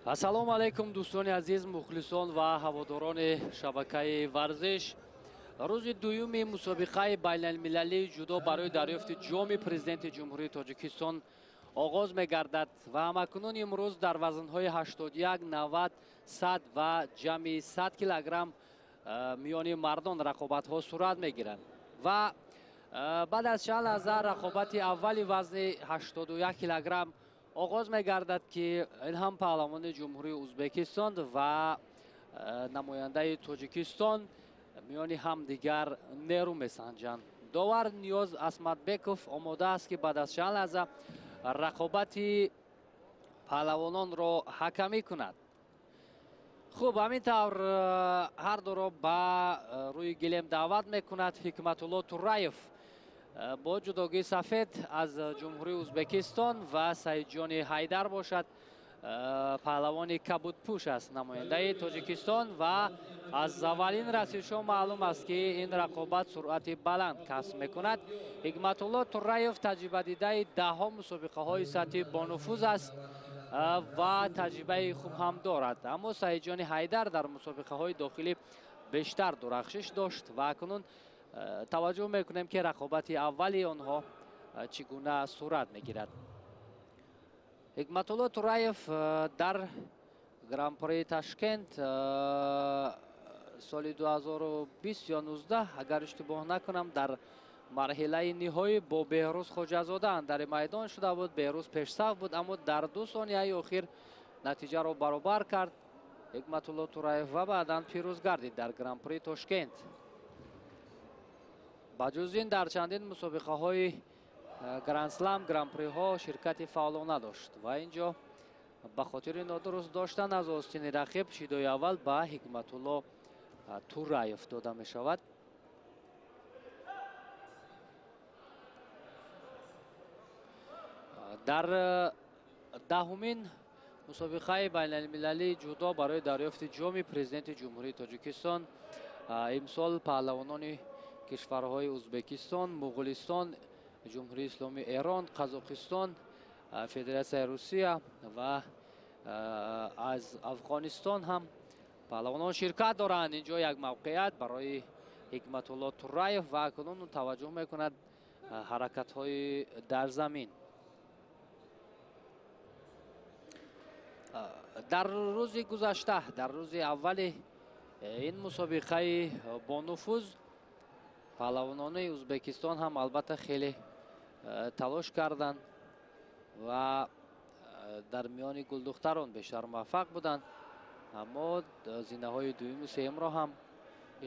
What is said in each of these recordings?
Ассалому алайкум, дӯстони азиз, мухлисон ва ҳаводорони шабакаи варзиш. Рӯзи дуюми мусобиқаи байналмилалии ҷудо барои дарёфти ҷоми президенти Ҷумҳурии Тоҷикистон оғоз мегардад ва ҳамакунун имрӯз дар вазнҳои 81, 90, 100 ва ҷамъи 100 килограмм миёни мардон рақобатҳо сурат мегиранд. Ва баъд аз чанд лаҳза рақобати аввали вазни 81 килограмм оғоз мегардад, ки ин ҳам паҳлавони Ҷумҳурии Ӯзбекистон ва намояндаи Тоҷикистон миёни ҳамдигар нерӯ месанҷанд. Довар Ниёз Асматбеков омода аст, ки баъд аз чанд лаҳза рақобати паҳлавононро ҳакамӣ кунад. Хуб, ҳамин тавр ҳар дуро ба рӯи гилем даъват мекунад. Ҳикматулло Тураев бо ҷудогии сафед аз Ҷумҳурии Ӯзбекистон ва Саидҷони Ҳайдар бошад, паҳлавони кабудпӯш аст, намояндаи Тоҷикистон. Ва аз аввалин расишҳо маълум аст, ки ин рақобат суръати баланд касб мекунад. Ҳикматулло Тураев таҷрибадидаи даҳҳо мусобиқаҳои сатҳи бонуфуз аст ва таҷрибаи хуб ҳам дорад, аммо Саидҷони Ҳайдар дар мусобиқаҳои дохилӣ бештар дурахшиш дошт ва акнун таваҷҷӯҳ мекунем, ки рақобати аввали онҳо чӣ гуна сурат мегирад. Ҳикматулло Тураев дар Гран-при Ташкент соли 2020 ё 19, агар иштибоҳ накунам, дар марҳилаи ниҳоӣ бо Беҳрӯз Хоҷазода андари майдон шуда буд. Беҳрӯз пешсаф буд, аммо дар 2 сонияи охир натиҷаро баробар кард Ҳикматулло Тураев ва баъдан пирӯз гардид дар Гран-при Тошкент. Ба ҷуз ин дар чандин мусобиқаҳои гранд-слам, гран-приҳо ширкати фаъолона дошт ва инҷо ба хотири нодуруст доштан аз остини рақиб шидои аввал ба Ҳикматулло Тураев дода мешавад. Дар даҳумин мусобиқаи байналмилалии ҷудо барои дарёфти ҷоми президенти Ҷумҳурии Тоҷикистон имсол паҳлавонони кишварҳои Ӯзбекистон, Муғулистон, Ҷумҳурии Исломии Эрон, Қазоқистон, Федератсияи Русия ва аз Афғонистон ҳам паҳлавонон ширкат доранд. Инҷо як мавқеият барои Ҳикматулло Тураев ва акнун таваҷҷӯҳ мекунад ҳаракатҳои дар замин. Дар рӯзи гузашта, дар рӯзи аввали ин мусобиқаи бонуфуз паҳлавонони Ӯзбекистон ҳам албатта хеле талош карданд ва дар миёни гулдухтарон бештар муваффақ буданд, аммо зинаҳои дуюму сеюмро ҳам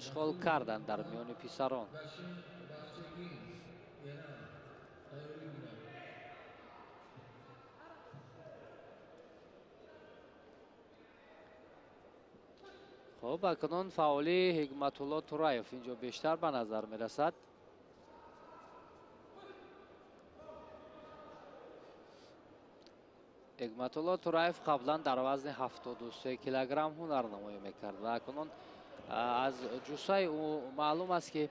ишғол карданд дар миёни писарон. Хуб, акнун фаъолии Ҳикматулло Тураев инҷо бештар ба назар мерасад. Ҳикматулло Тураев қаблан дар вазни 73 килограмм ҳунарнамоӣ мекард ва акнун аз ҷуссаи ӯ маълум аст, ки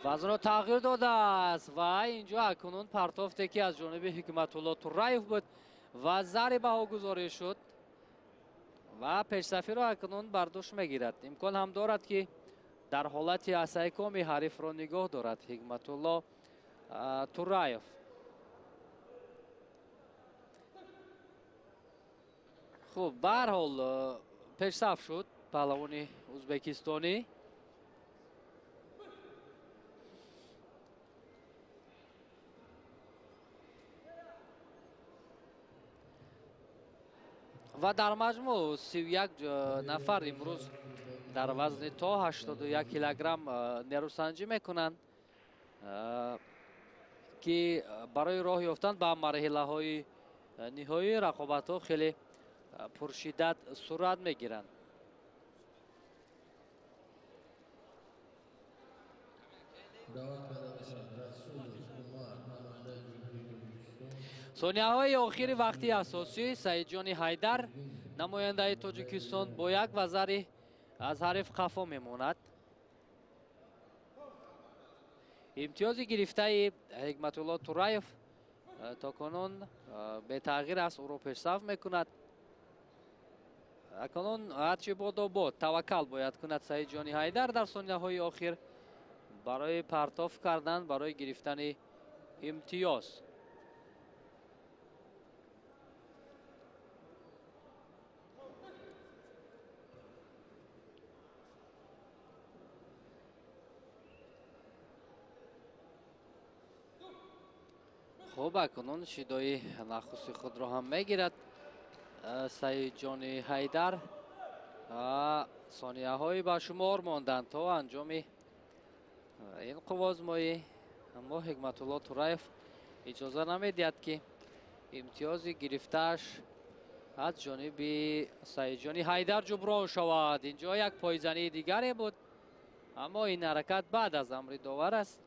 вазнро тағйир додааст ва инҷо акнун партофте, ки аз ҷониби Ҳикматулло Тураев буд ва зари баҳогузорӣ шуд ва пешсафиро акнун бар дӯш мегирад. Имкон ҳам дорад, ки дар ҳолати асайкоми ҳарифро нигоҳ дорад Ҳикматулло Тураев. Хуб, ба ҳар ҳол пешсаф шуд паҳлавони ӯзбекистонӣ. Ва дар маҷмӯъ 31 нафар имрӯз дар вазни то 81 килограмм нерӯсанҷӣ мекунанд, ки барои роҳ ёфтан ба марҳилаҳои ниҳоии рақобатҳо хеле пуршиддат сурат мегиранд. Сонияҳои охири вақти асосӣ Саидҷони Ҳайдар, намояндаи Тоҷикистон, бо як вазари аз ҳариф қафо мемонад. Имтиёзи гирифтаи Ҳикматулло Тураев то кунун бетағйир аст, ӯро пешсаф мекунад. Акнун ҳарчи бодо бод таваккал бояд кунад Саидҷони Ҳайдар дар сонияҳои охир барои партоф кардан, барои гирифтани имтиёз. Хуб, акнун шидои нахусти худро ҳам мегирад Саидҷони Ҳайдар. Сонияҳои ба шумор монданд то анҷоми ин қуввозмоӣ, аммо Ҳикматулло Тураев иҷоза намедиҳад, ки имтиёзи гирифтааш аз ҷониби Саидҷони Ҳайдар ҷуброн шавад. Инҷо як пойзании дигаре буд, аммо ин ҳаракат баъд аз амри довар аст.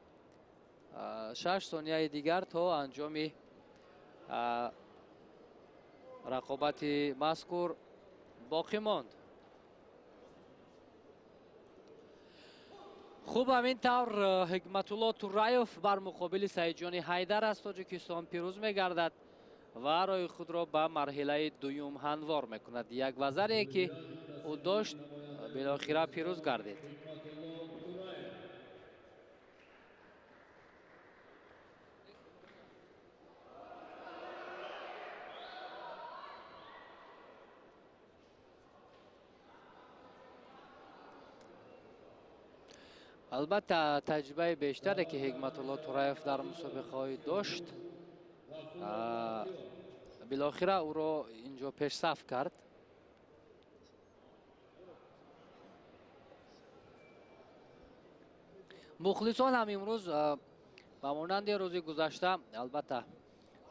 6 сонияи дигар то анҷоми рақобати мазкур боқӣ монд. Хуб, ҳамин тавр Ҳикматулло Тураев бар муқобили Саидҷони Ҳайдар аз Тоҷикистон пирӯз мегардад ва роҳи худро ба марҳилаи дуюм ҳамвор мекунад. Як вазаре ки ӯ дошт, билохира пирӯз гардид. Албатта, таҷрибаи бештаре ки Ҳикматулло Тураев дар мусобиқаҳои дошт, билохира ӯро инҷо пешсаф кард. Мухлисон ҳам имрӯз ба монанди рӯзи гузашта, албатта,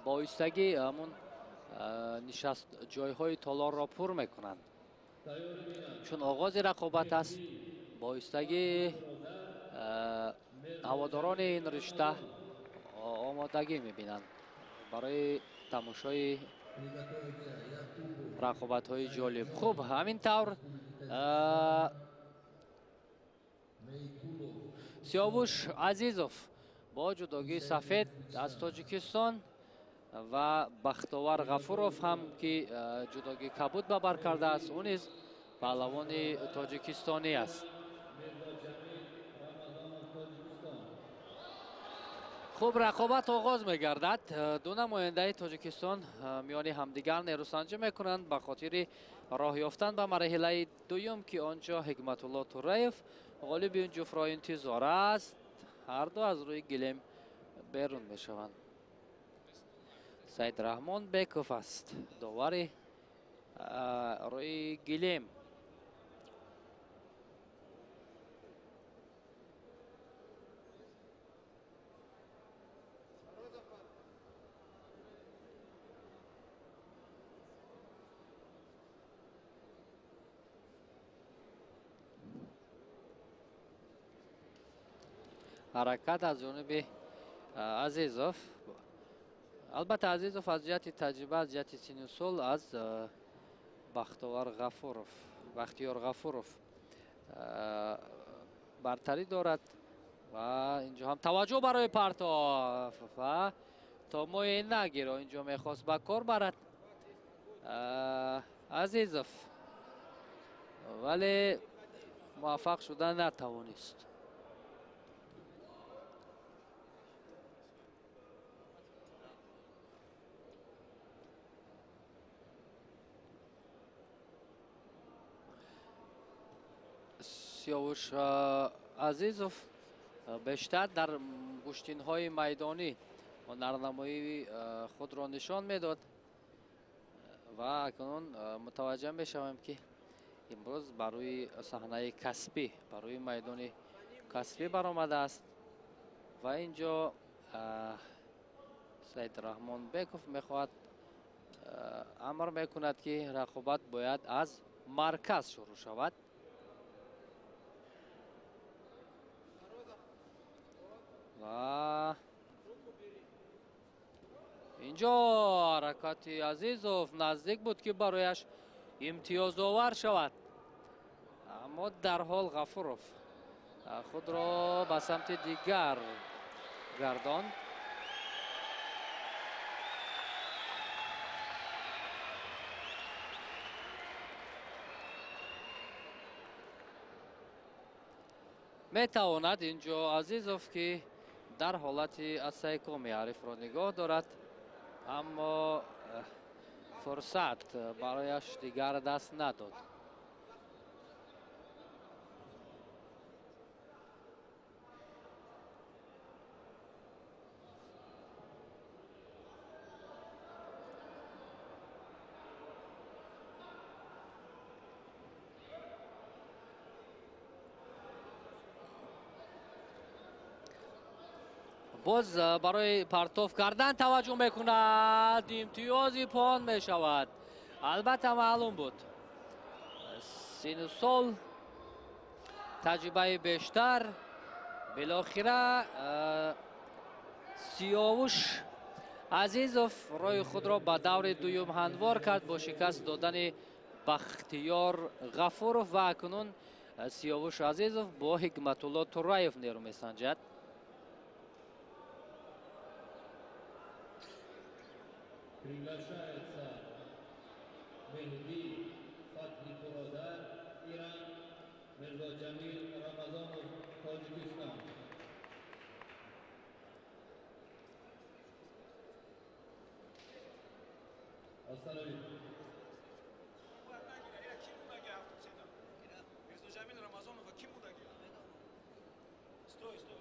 бо оҳистагӣ ҳамун нишаст ҷойҳои толорро пур мекунанд, чун оғози рақобат аст. Бо оҳистагӣ ҳаводорони ин ришта омодагӣ мебинанд барои тамошои рақобатҳои ҷолиб. Хуб, ҳамин тавр Сиёвуш Азизов бо ҷудогии сафед аз Тоҷикистон ва Бахтовар Ғафуров ҳам, ки ҷудогии кабуд ба бар кардааст, ӯ низ паҳлавони тоҷикистонӣ аст. Хуб, рақобат оғоз мегардад. Ду намояндаи Тоҷикистон миёни ҳамдигар нерӯсанҷӣ мекунанд ба хотири роҳ ёфтан ба марҳилаи дуюм, ки он ҷо Ҳикматулло Тураев ғолиби ин ҷуфтро интизор аст. Ҳар ду аз рӯи гилем берун мешаванд. Саидраҳмон Беков аст довари рӯи гилем. Ҳаракат аз ҷониби Азизов. Албатта, Азизов аз ҷиҳати таҷриба, аз ҷиҳати синну сол аз Бахтовар Ғафуров, Бахтиёр Ғафуров бартарӣ дорад ва инҷо ҳам таваҷҷӯҳ барои партоф ва томои нагиро инҷо мехост ба кор барад Азизов, вале муваффақ шуда натавонист. Сиёвуш Азизов бештар дар гӯштинҳои майдонӣ ҳунарнамоии худро нишон медод ва акнун мутаваҷҷеҳ мешавем, ки имрӯз барои саҳнаи касбӣ, барои майдони касбӣ баромадааст ва инҷо Саидраҳмон Беков мехоҳад, амр мекунад, ки рақобат бояд аз марказ шурӯъ шавад. Ва инҷо ҳаракати Азизов наздик буд, ки барояш имтиёзовар шавад, аммо дарҳол Ғафуров худро ба самти дигар гардонд. Метавонад инҷо Азизов, ки дар ҳолати асайкоми ҳарифро нигоҳ дорад, аммо фурсат барояш дигар даст надод. Боз барои партоф кардан таваҷҷӯҳ мекунад, имтиёзи пон мешавад. Албатта маълум буд, сину сол, таҷрибаи бештар. Билохира Сиёвуш Азизов роҳи худро ба даври дуюм ҳамвор кард бо шикаст додани Бахтиёр Ғафуров ва акнун Сиёвуш Азизов бо Ҳикматулло Тураев нерӯ месанҷад. Приглашается Мехди Фатхипуродар, Иран, Мирзо Джамил Рамазонов, Таджикистан. Остановить. Мирзо Джамил Рамазонов, ким будаги? Стой, стой.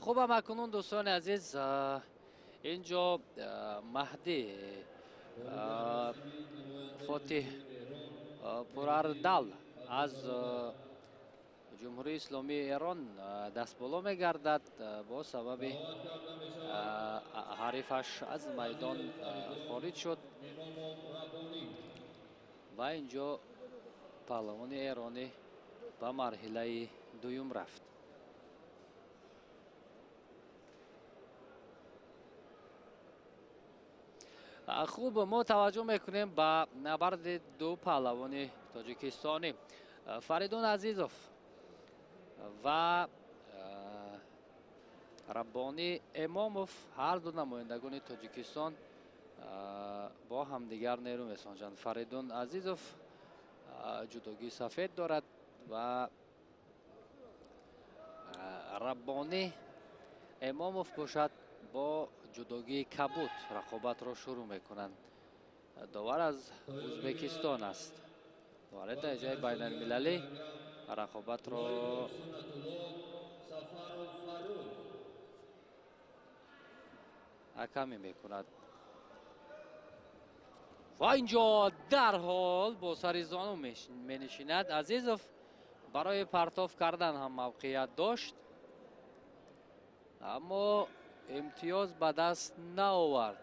Хубам, акнун дӯстони азиз, инҷо Маҳдӣ Фотиҳ Пурардал аз Ҷумҳурии Исломии Эрон дастболо мегардад бо сабаби ҳарифаш аз майдон хориҷ шуд ва инҷо паҳлавони эронӣ ба марҳилаи дуюм рафт. Хуб, мо таваҷҷӯҳ мекунем ба набарди ду паҳлавони тоҷикистонӣ Фаридун Азизов ва Раббонӣ Эмомов. Ҳар ду намояндагони Тоҷикистон бо ҳамдигар нерӯ месонҷанд. Фаридун Азизов ҷудогии сафед дорад ва Раббонӣ Эмомов бошад бо ҷудогии кабуд рақобатро шурӯъ мекунанд. Довар аз Ӯзбекистон аст. Довари дараҷаи байналмилалӣ рақобатро ҳакамӣ мекунад ва инҷо дарҳол бо сари зону менишинад. Азизов барои партоф кардан ҳам мавқеият дошт, аммо имтиёз ба даст наовард.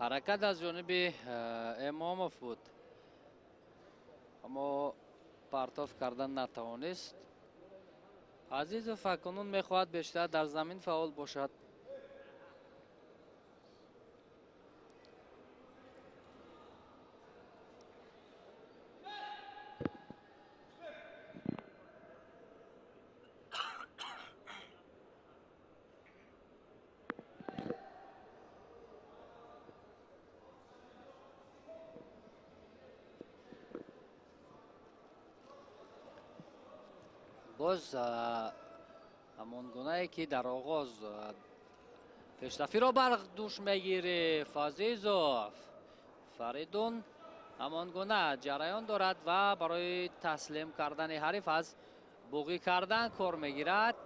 Ҳаракат аз ҷониби Эмомов буд, аммо партоф кардан натавонист. Азизов акнун мехоҳад бештар дар замин фаъол бошад. Боз ҳамон гунае ки дар оғоз пешрафиро бар дӯш мегирифт Азизов, Фаридун ҳамон гуна ҷараён дорад ва барои таслим кардани ҳариф аз буғӣ кардан кор мегирад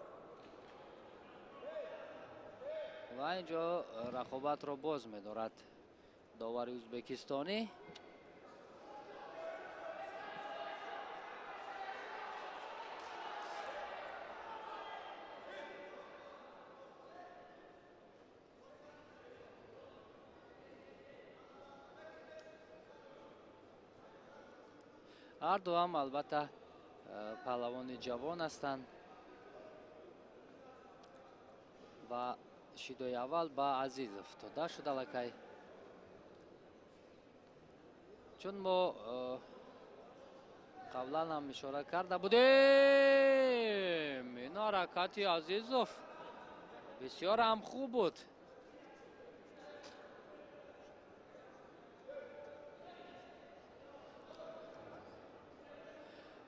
ва инҷо рақобатро боз медорад довари ӯзбекистонӣ. Ҳар дуам албатта паҳлавони ҷавон ҳастанд ва шидои аввал ба Азизов дода шуд аллакай. Чун мо қаблан ҳам ишора карда будем, ин ҳаракати Азизов бисёр ҳам хуб буд.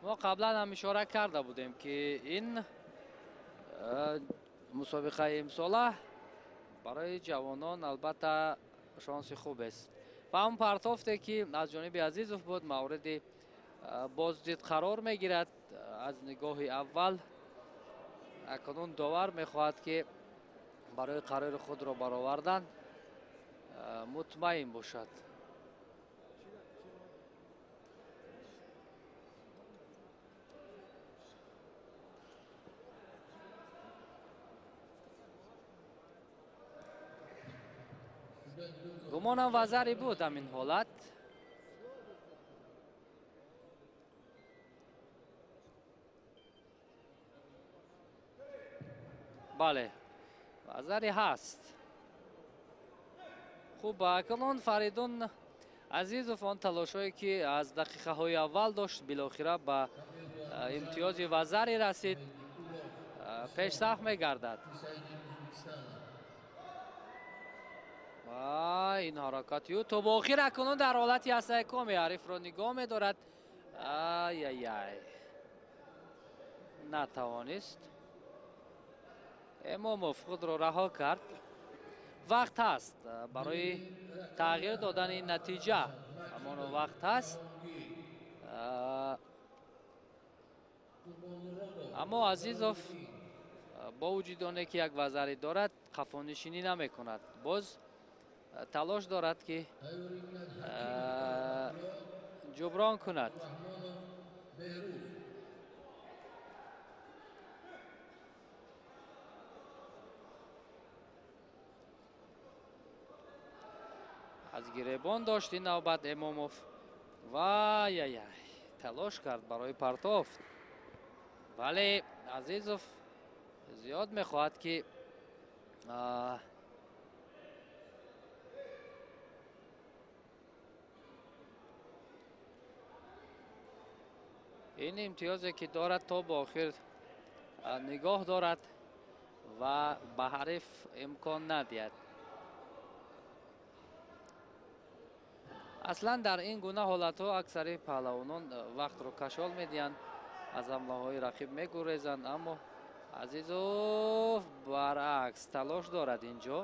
Мо қаблан ҳам ишора карда будем, ки ин мусобиқаи имсола барои ҷавонон албатта шонси хубест. Ва он партофте ки аз ҷониби Азизов буд, мавриди боздид қарор мегирад аз нигоҳи аввал. Акнун довар мехоҳад, ки барои қарори худро баровардан мутмаин бошад. Гумонам вазари буд ҳамин ҳолат. Бале, вазари ҳаст. Хуб, акнун Фаридун Азизов он талошҳое ки аз дақиқаҳои аввал дошт, билохира ба имтиёзи вазари расид, пешсаф мегардад. Ва ин ҳаракати ӯ то ба охир акнун дар ҳолати ҳастаи ҳарифро нигоҳ медорад. Ай-ай-ай, натавонист. Эмомов худро раҳо кард. Вақт ҳаст барои тағйир додани натиҷа, ҳамон вақт ҳаст. Аммо Азизов бо вуҷуди оне ки як вазари дорад, қафонишинӣ намекунад. Боз талош дорад, ки ҷуброн кунад. Аз гиребон дошт ин навбат Эмомов. Вай-яй, талош кард барои партофт, вале Азизов зиёд мехоҳад, ки ин имтиёзе ки дорад то ба охир нигоҳ дорад ва ба ҳариф имкон надиҳад. Аслан дар ин гуна ҳолатҳо аксари паҳлавонон вақтро кашол медиҳанд, аз ҳамлаҳои рақиб мегурезанд, аммо Азизов баръакс талош дорад инҷо.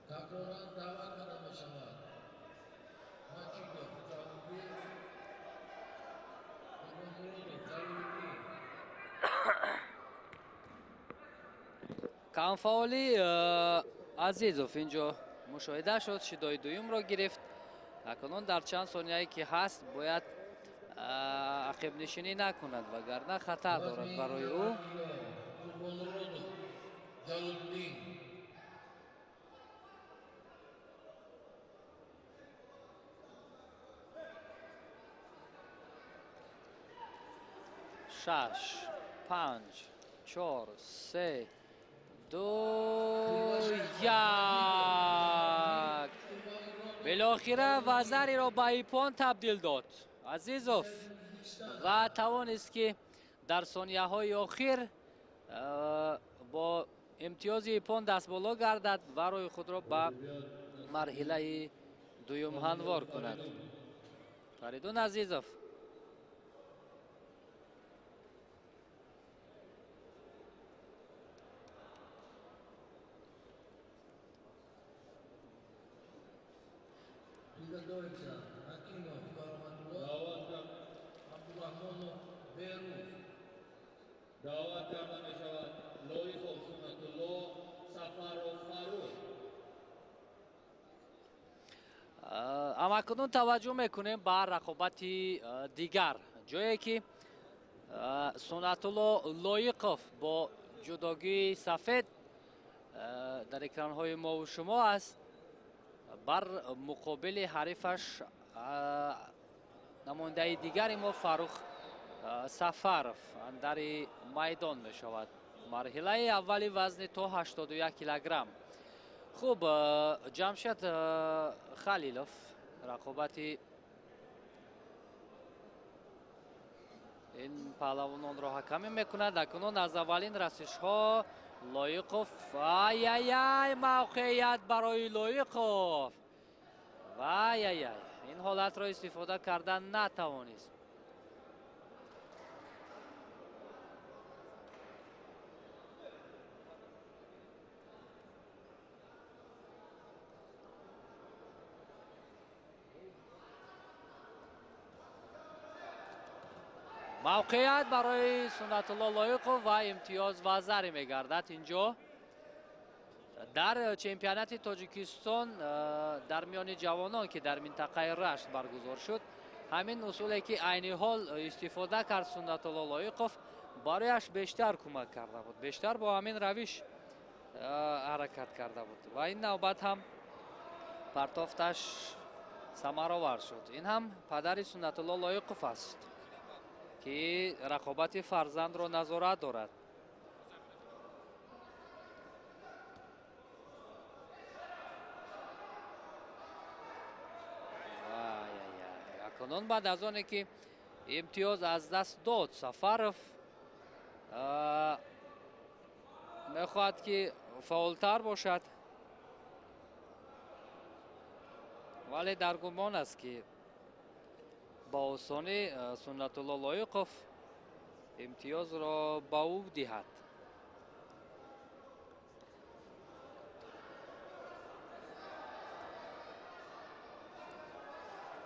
Такроран даъват карда мешавад Маҷидов Ҷаҳонгир, Қурбонмуродов Ҷалолиддин. Камфаъолии Азизов инҷо мушоҳида шуд, шидои дуюмро гирифт. Акнун дар чанд сонияе ки ҳаст бояд ақибнишинӣ накунад, вагарна хатар дорад барои ӯ. Қурбонмуродов Ҷалолиддин. Шаш, панҷ, чор, се, ду, як. Билохира вазариро ба ипон табдил дод Азизов ва тавонист, ки дар сонияҳои охир бо имтиёзи иппон дастболо гардад ва роҳи худро ба марҳилаи дуюм ҳамвор кунад. Фаридун Азизов даъват карда мешавад Лоиқов Суннатулло, Сафаров Фарух. Амакунун таваҷҷӯҳ мекунем ба рақобати дигар, ҷое ки Суннатулло Лоиқов бо ҷудогии сафед дар экранҳои мову шумо аст, бар муқобили ҳарифаш намояндаи дигари мо Фарух Сафаров андари майдон мешавад. Марҳилаи аввали вазни то 81 килограмм. Хуб, Ҷамшед Халилов рақобати ин паҳлавононро ҳакамӣ мекунад. Акнун аз аввалин расишҳо Лоиқов, ай-ай-ай, мавқеият барои Лоиқов. Вай-ай-ай, ин ҳолатро истифода кардан натавонист. Мавқеият барои Суннатулло Лоиқов ва имтиёз вазаре мегардад инҷо. Дар чемпионати Тоҷикистон дар миёни ҷавонон, ки дар минтақаи Рашт баргузор шуд, ҳамин усуле ки айни ҳол истифода кард Суннатулло Лоиқов барояш бештар кӯмак карда буд, бештар бо ҳамин равиш ҳаракат карда буд ва ин навбат ҳам партофташ самаровар шуд. Ин ҳам падари Суннатулло Лоиқов аст ки рақобати фарзандро назорат дорад. Акнун баъд аз оне ки имтиёз аз даст дод, Сафаров мехоҳад ки фаъолтар бошад, вале дар гумон аст ки ба осонӣ Суннатулло Лоиқов имтиёзро ба ӯ диҳад.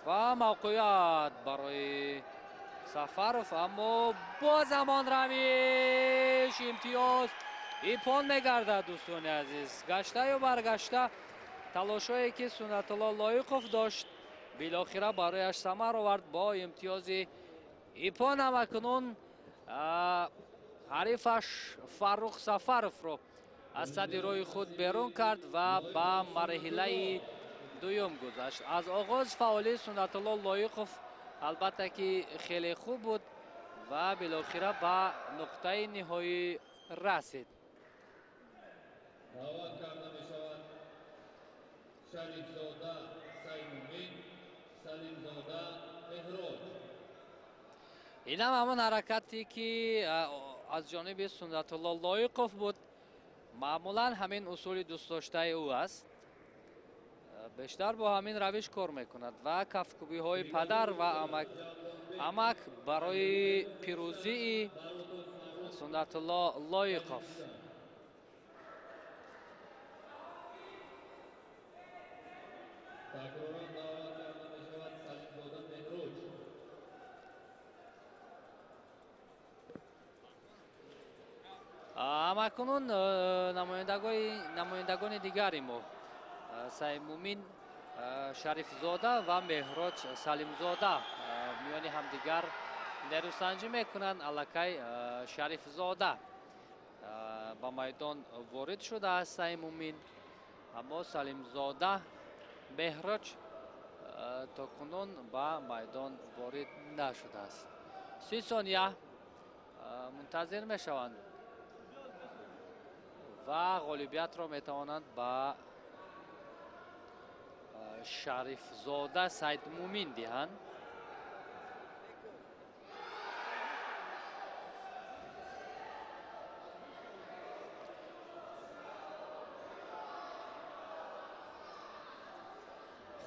Ва мавқеият барои Сафаров, аммо боз ҳамон равиш имтиёз иппон мегардад. Дӯстони азиз, гаштаю баргашта талошҳое ки Суннатулло Лоиқов дошт билохира барояш самар овард бо имтиёзи иппон. Ҳамакунун ҳарифаш Фаррух Сафаровро аз садди роҳи худ берун кард ва ба марҳилаи дуюм гузашт. Аз оғоз фаъолии Суннатулло Лоиқов албатта ки хеле хуб буд ва билохира ба нуқтаи ниҳоӣ расид. Даъват карда мешавад Шарифзода Саймумин, Салимзода Меҳроҷ. Инам ҳамон ҳаракате ки аз ҷониби Суннатулло Лоиқов буд. Маъмулан ҳамин усули дӯстдоштаи ӯ аст. Бештар бо ҳамин равиш кор мекунад ва кафкӯбиҳои падар ва амак барои пирӯзии Суннатулло Лоиқов. Такроран даъват карда мешавад Салимзода Меҳроҷ. Ҳамакунун намояндагони дигари мо Саймумин Шарифзода ва Меҳроҷ Салимзода миёни ҳамдигар нерӯсанҷӣ мекунанд. Аллакай Шарифзода ба майдон ворид шудааст Саймумин, аммо Салимзода Меҳроҷ то кунун ба майдон ворид нашудааст. 30 сония мунтазир мешаванд ва ғолибиятро метавонанд ба Шарифзода Сайдмумин диҳанд.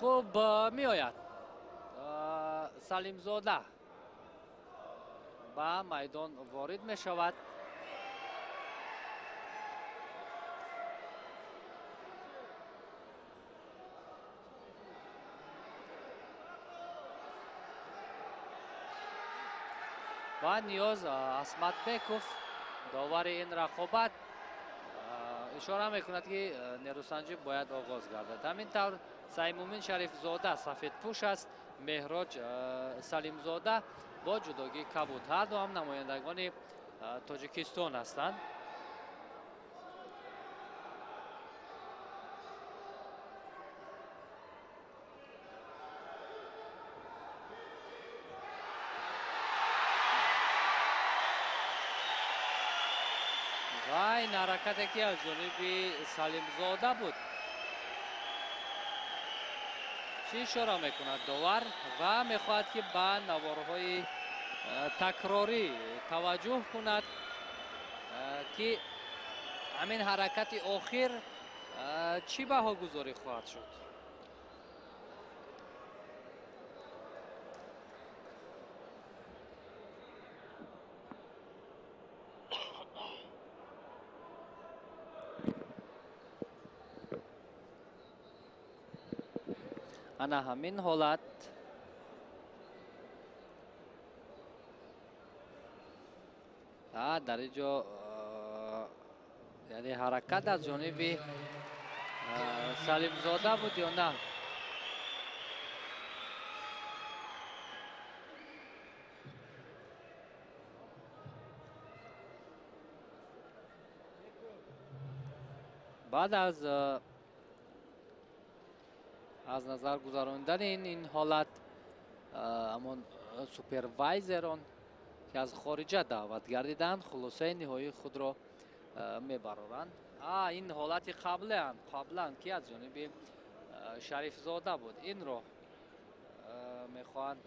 Хуб, меояд Салимзода ба майдон ворид мешавад. Ва Ниёз Асматбеков, довари ин рақобат, ишора мекунад, ки нерӯсанҷӣ бояд оғоз гардад. Ҳамин тавр Саймумин Шарифзода сафедпӯш аст, Меҳроҷ Салимзода бо ҷудогии кабуд. Ҳар ду ҳам намояндагони Тоҷикистон ҳастанд. Ва ин ҳаракате, ки аз ҷониби Салимзода буд, чӣ ишора мекунад довар ва мехоҳад, ки ба наворҳои такрорӣ таваҷҷӯҳ кунад, ки ҳамин ҳаракати охир чӣ баҳогузорӣ хоҳад шуд. Ана ҳамин ҳолат дар ин ҷо, яъне ҳаракат аз ҷониби Салимзода буд ё на? Баъд аз назар гузарондани ин ҳолат, ҳамон супервайзерон, ки аз хориҷа даъват гардиданд, хулосаи ниҳоии худро мебароранд. Ин ҳолати қаблан, ки аз ҷониби Шарифзода буд, инро мехоҳанд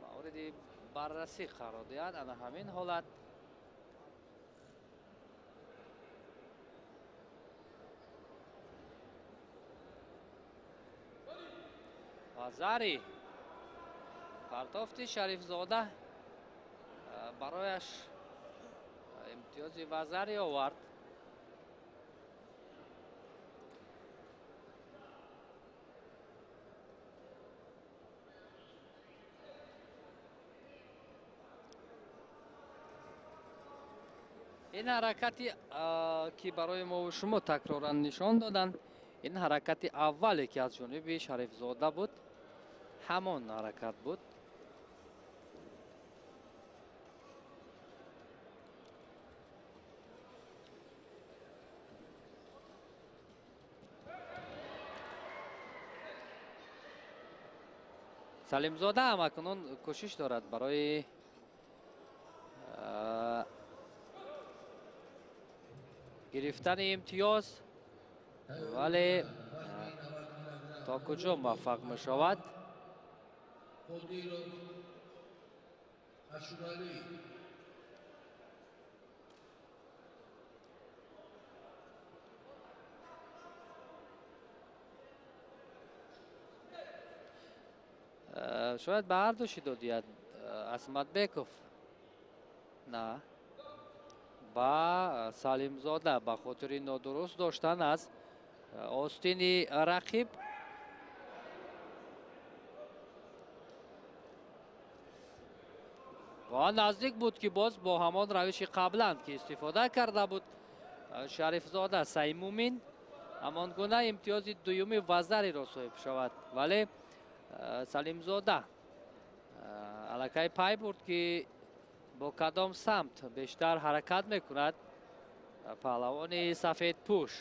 мавриди баррасӣ қарор диҳанд. Ана ҳамин ҳолат. Вазари партофти Шарифзода барояш имтиёзи вазари овард. Ин ҳаракати, ки барои мо шумо такроран нишон доданд, ин ҳаракати аввале, ки аз ҷониби Шарифзода буд, ҳамон ҳаракат буд. Салимзода ҳам акнун кӯшиш дорад барои гирифтани имтиёз, вале то куҷо муваффақ мешавад? Шояд ба ҳар ду шидо диҳад Асматбеков. На, ба Салимзода ба хотири нодуруст доштан аз остини рақиб. Ва наздик буд, ки боз бо ҳамон равиши қаблан, ки истифода карда буд Шарифзода Саймумин, ҳамон гуна имтиёзи дуюми вазариро соҳиб шавад, вале Салимзода аллакай пай бурд, ки бо кадом самт бештар ҳаракат мекунад паҳлавони сафедпӯш.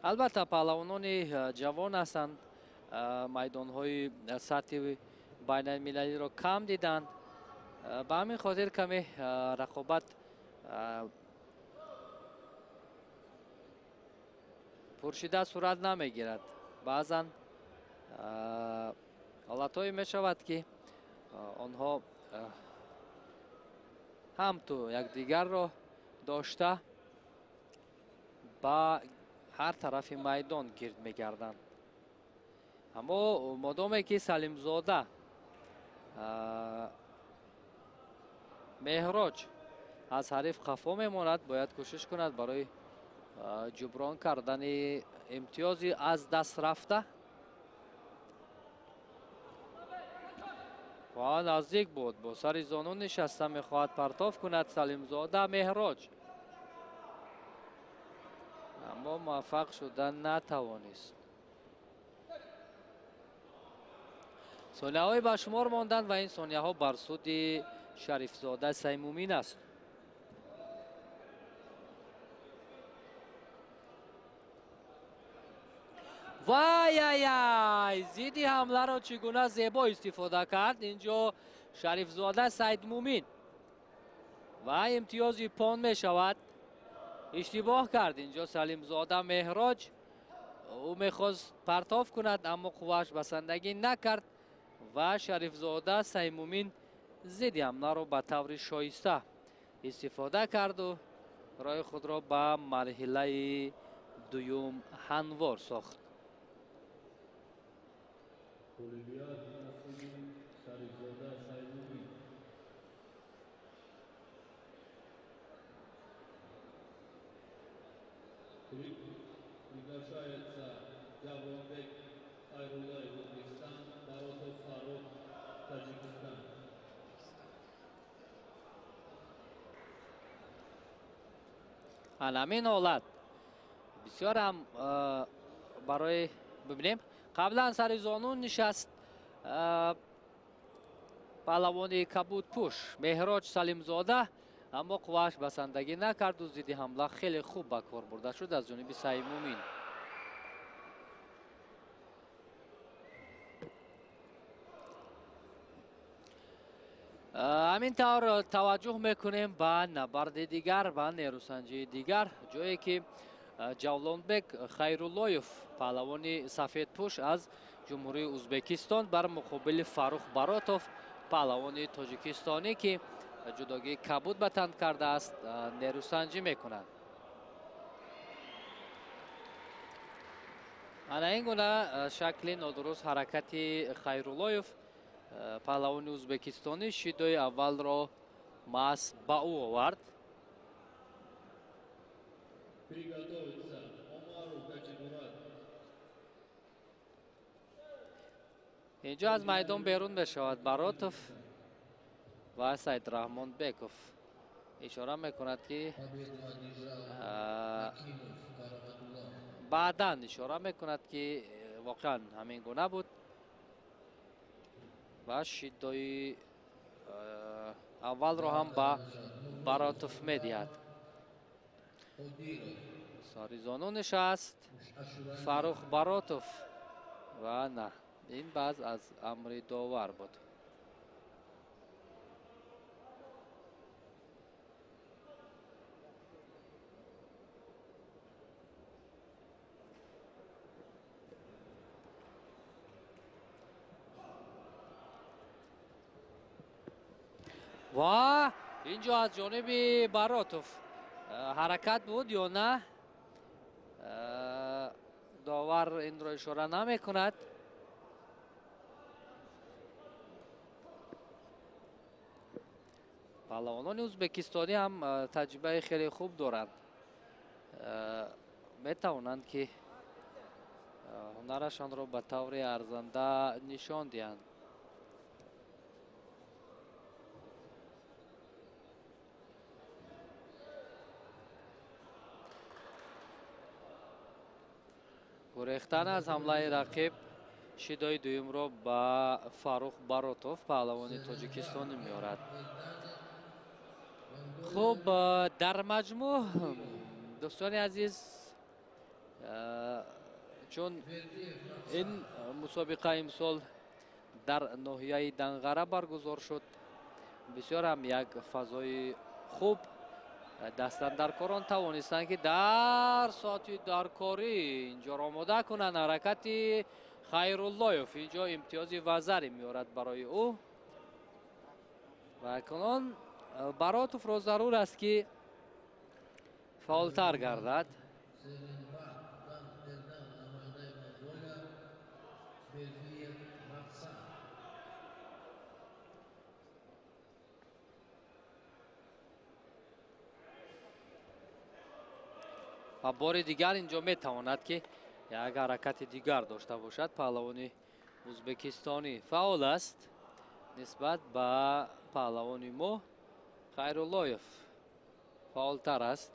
Албатта, паҳлавонони ҷавон ҳастанд, майдонҳои сатҳи байналмилалиро кам диданд, ба ҳамин хотир каме рақобат пуршида сурат намегирад. Баъзан Ҳолатҳое мешавад, ки онҳо ҳамту якдигарро дошта ба ҳар тарафи майдон гирд мегарданд. Аммо модоме ки Салимзода Меҳроҷ аз ҳариф қафо мемонад, бояд кӯшиш кунад барои ҷуброн кардани имтиёзи аз даст рафта. Ва наздик буд, бо сари зону нишаста мехоҳад партоф кунад Салимзода Меҳроҷ, аммо муваффақ шуда натавонист. Сонияҳое ба шумор монданд ва ин сонияҳо бар суди Шарифзода Саймумин аст. Вай-ай-ай! Зидди ҳамларо чӣ гуна зебо истифода кард инҷо Шарифзода Сайдмумин ва имтиёзи пон мешавад. Иштибоҳ кард инҷо Салимзода Меҳроҷ. Ӯ мехост партоф кунад, аммо қуввааш басандагӣ накард ва Шарифзода Саймумин зидди ҳамларо ба таври шоиста истифода карду роҳи худро ба марҳилаи дуюм ҳамвор сохт. Приглашается Джавлонбек Хайруллаев, Узбекистан, Баротов Фаррух, Таджикистан. Ҳамин ҳолат бисёр ҳам барои бибинем. Қаблан сари зону нишаст паҳлавони кабудпӯш Меҳроҷ Салимзода, аммо қуввааш басандагӣ накарду зидди ҳамла хеле хуб ба кор бурда шуд аз ҷониби Саймумин. Ҳамин тавр таваҷҷӯҳ мекунем ба набарди дигар, ба нерӯсанҷии дигар, ҷое ки Ҷавлонбек Хайруллоев, паҳлавони сафедпӯш аз Ҷумҳурии Узбекистон, бар муқобили Фаррух Баротов, паҳлавони тоҷикистонӣ, ки ҷудогии кабуд ба тан кардааст, нерӯсанҷӣ мекунанд. Ана ин гуна шакли нодуруст ҳаракати Хайруллоев, паҳлавони узбекистонӣ, шидои аввалро маҳз ба ӯ овард. Инҷо аз майдон берун мешавад Баротов ва Сайдраҳмонбеков ишора мекунад, ки баъдан ишора мекунад, ки воқеан ҳамин гуна буд ва шидои аввалро ҳам ба Баротов медиҳад. Сари зону нишаст Фаррух Баротов ва на, ин баъз аз амри довар буд. Ва инҷо аз ҷониби Баротов ҳаракат буд ё на, довар инро ишора намекунад. Паҳлавонони узбекистонӣ ҳам таҷрибаи хеле хуб доранд, метавонанд ки ҳунарашонро ба таври арзанда нишон диҳанд. Гурехтан аз ҳамлаи рақиб шидои дуюмро ба Фаррух Баротов, паҳлавони тоҷикистонӣ, меорад. Хуб, дар маҷмӯъ, дӯстони азиз, чун ин мусобиқа имсол дар ноҳияи Данғара баргузор шуд, бисёр ҳам як фазои хуб дастандаркорон тавонистанд, ки дар соати даркорӣ инҷоро омода кунанд. Ҳаракати Хайруллоев инҷо имтиёзи вазаре меорад барои ӯ. Ва акнун Баротовро зарур аст, ки фаъолтар гардад. Ва бори дигар инҷо метавонад, ки як ҳаракати дигар дошта бошад. Паҳлавони ӯзбекистонӣ фаъол аст нисбат ба паҳлавони мо. Хайруллоев фаъолтар аст.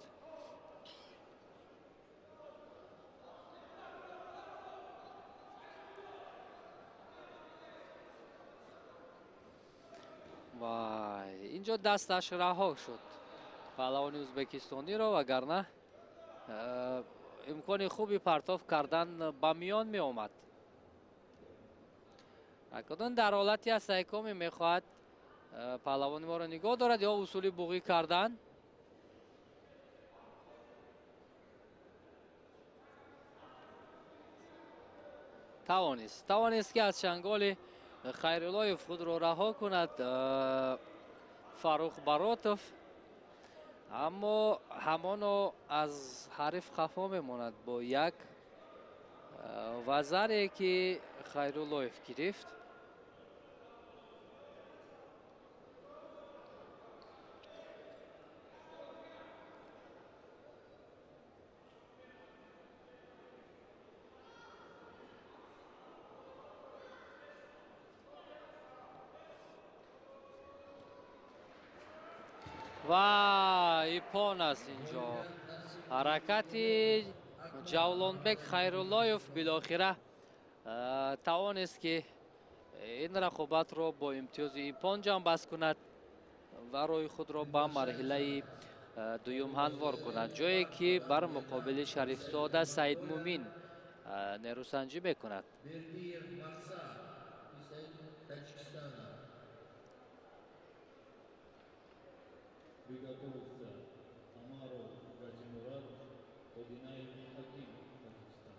Вай, инҷо дасташ раҳо шуд паҳлавони ӯзбекистониро, вагарна имкони хуби партоф кардан ба миён меомад. Акнун дар ҳолати асайкоме мехоҳад паҳлавони моро нигоҳ дорад ё усули буғӣ кардан. Тавонист, ки аз чанголи Хайруллоев худро раҳо кунад Фаррух Баротов, аммо ҳамоно аз ҳариф хафо мемонад бо як вазаре, ки Хайруллоев гирифт. Ва ипон аст инҷо. Ҳаракати Ҷавлонбек Хайруллоев билохира тавонист, ки ин рақобатро бо имтиёзи ипон ҷамъбаст кунад ва роҳи худро ба марҳилаи дуюм ҳамвор кунад, ҷое ки бар муқобили Шарифзода Саидмумин нерӯсанҷӣ мекунад. Приготовиться Омаров Гаджимурад, Одинаев Хаким, Таджикистан.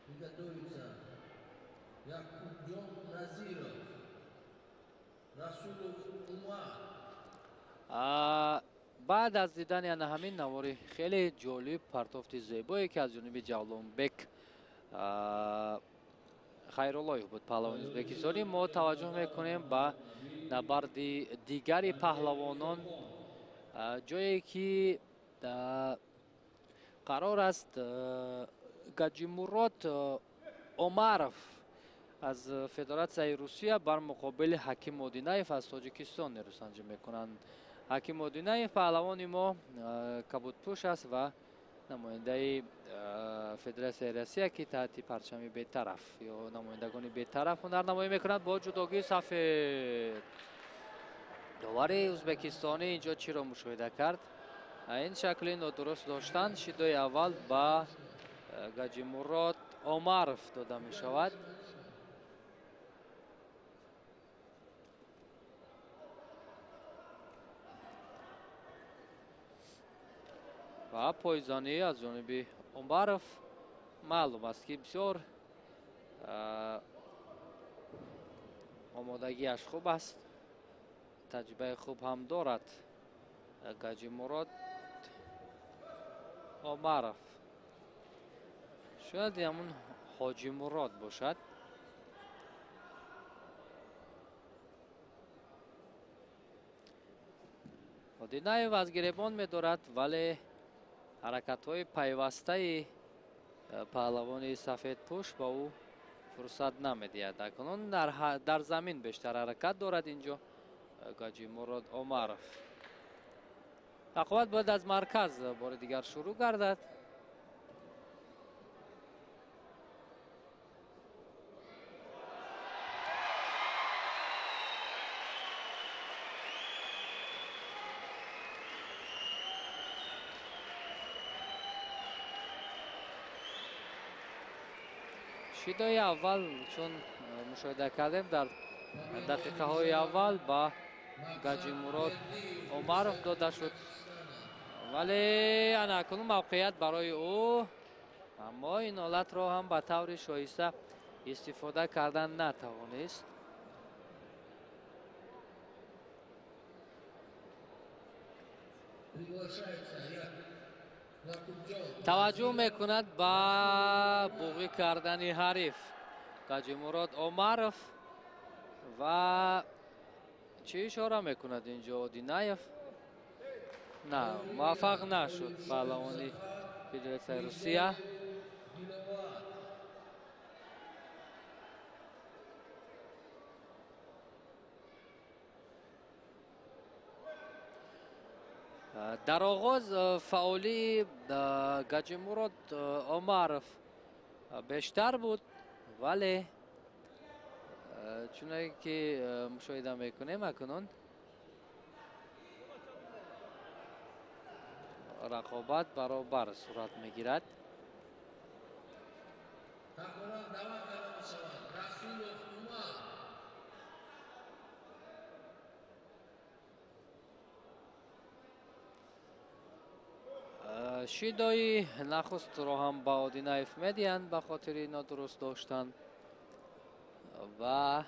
Приготовиться Якубҷон Назиров, Расулов Умар. Баъд аз дидани ана ҳамин навори хеле ҷолиб, партофти зебое, ки аз ҷониби Ҷавлонбек Хайруллоев буд, паҳлавони ӯзбекистонӣ, мо таваҷҷӯҳ мекунем ба набарди дигари паҳлавонон, ҷое ки қарор аст Гаҷимурод Омаров аз Федератсияи Русия бар муқобили Ҳаким Одинаев аз Тоҷикистон нерӯсанҷӣ мекунанд. Ҳаким Одинаев паҳлавони мо кабудпӯш аст ва намояндаи Федератсияи Россия, ки таҳти парчами бетараф ё намояндагони бетараф ҳунарнамоӣ мекунад бо ҷудогии сафед. Довари ӯзбекистонӣ инҷо чиро мушоҳида кард? Ин шакли нодуруст доштан шидои аввал ба Гаҷимурод Омаров дода мешавад. Ва пойзанӣ аз ҷониби Омаров маълум аст, ки бисёр омодагиаш хуб аст, таҷрибаи хуб ҳам дорад Гаҷимурод Омаров. Шояд ҳамун Ҳоҷимурод бошад. Одинаев аз гиребон медорад, вале ҳаракатҳои пайвастаи паҳлавони сафедпӯш ба ӯ фурсат намедиҳад. Акнун дар замин бештар ҳаракат дорад инҷо Гаҷимурод Омаров. Рақобат бояд аз марказ бори дигар шурӯъ гардад. Шидои аввал, чун мушоҳида кардем, дар дақиқаҳои аввал ба Гаҷимурод Омаров дода шуд, вале ана акнун мавқеият барои ӯ Аммо ин ҳолатро ҳам ба таври шоиста истифода кардан натавонист. Таваҷҷӯҳ мекунад ба буғӣ кардани ҳариф Гаҷимурод Омаров ва чӣ ишора мекунад инҷо Одинаев? На, муваффақ нашуд паҳлавони Федератсияи Русия. Дар оғоз фаъолии Гаҷимурод Омаров бештар буд, вале чуне ки мушоҳида мекунем, акнун рақобат баробар сурат мегирад. Шидои нахустро ҳам ба Одинаев медиҳанд ба хотири нодуруст доштан ва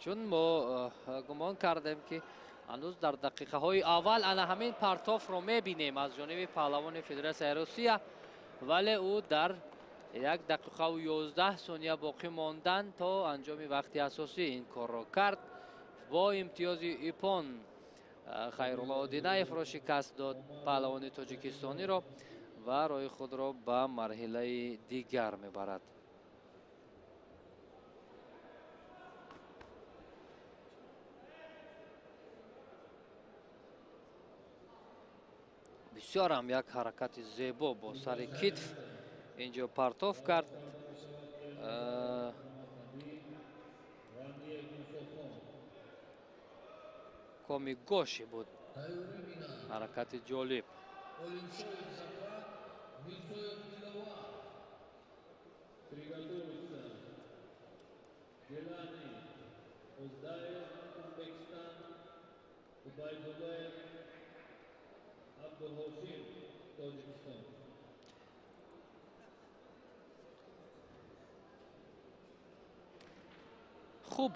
чун мо гумон кардем, ки ҳанӯз дар дақиқаҳои аввал ана ҳамин партофро мебинем аз ҷониби паҳлавони Федератсияи Русия, вале ӯ дар 1 дақиқаву 11 сония боқӣ мондан то анҷоми вақти асосӣ ин корро кард. Бо имтиёзи ипон Хайрулло Одинаевро шикаст дод паҳлавони тоҷикистониро ва роҳи худро ба марҳилаи дигар мебарад. Бисёр ҳам як ҳаракати зебо бо сари китф инҷо партоф кард. Коми гоши буд, ҳаракати ҷолиб. Хуб,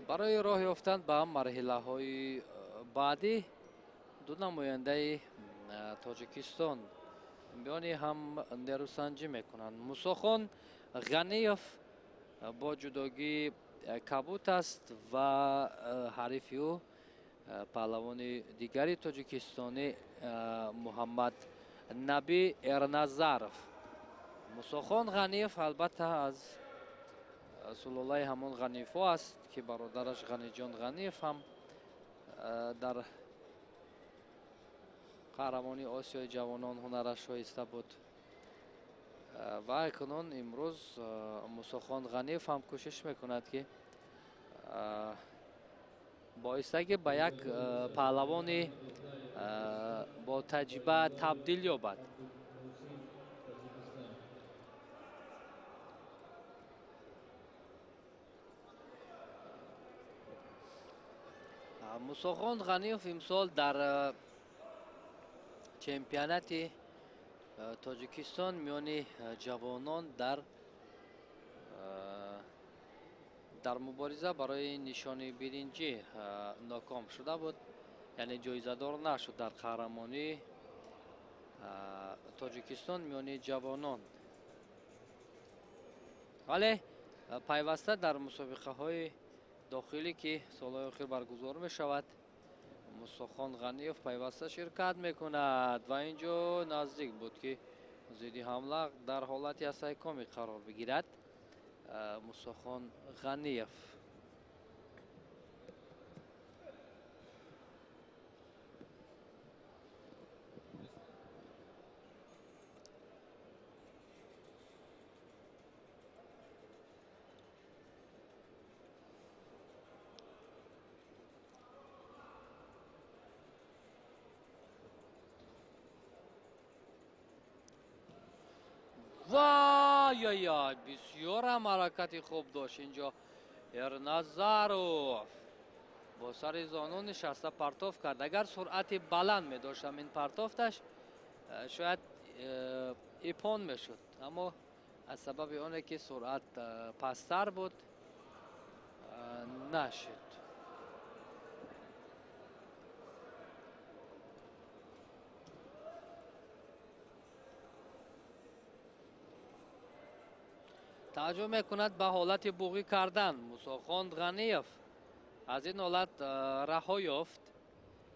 барои роҳ ёфтан ба марҳилаҳои баъдӣ ду намояндаи Тоҷикистон миёни ҳам нерӯсанҷӣ мекунанд. Мусохон Ғаниев бо ҷудогии кабут аст ва ҳарифи ӯ паҳлавони дигари тоҷикистонӣ Муҳаммад Набӣ Эрназаров. Мусохон Ғаниев албатта аз сулолаи ҳамон Ғаниевҳо аст, ки бародараш Ғаниҷон Ғаниев ҳам дар қаҳрамони Осиёи ҷавонон ҳунараш шоиста буд. Ва акнун имрӯз Мусохон Ғаниев ҳам кӯшиш мекунад, ки боистаги ба як паҳлавони бо таҷриба табдил ёбад. Мусохон Ғаниев имсол дар чемпионати Тоҷикистон миёни ҷавонон дар мубориза барои нишони биринҷӣ ноком шуда буд, яъне ҷоизадор нашуд дар қаҳрамонии Тоҷикистон миёни ҷавонон. Вале пайваста дар мусобиқаҳои дохилӣ, ки солҳои охир баргузор мешавад, Мусохон Ғаниев пайваста ширкат мекунад ва ин ҷо наздик буд, ки зидди ҳамла дар ҳолати асайкомӣ қарор бигирад Мусохон Ғаниев. Вай-яй-яй, бисёр ҳам ҳаракати хуб дошт инҷо Эрназаров бо сари зону нишаста партоф кард. Агар суръати баланд медошт ҳамин партофташ, шояд ипон мешуд, аммо аз сабаби оне ки суръат пасттар буд, нашуд. Таваҷҷӯҳ мекунад ба ҳолати буғӣ кардан. Мусохон Ғаниев аз ин ҳолат раҳо ёфт.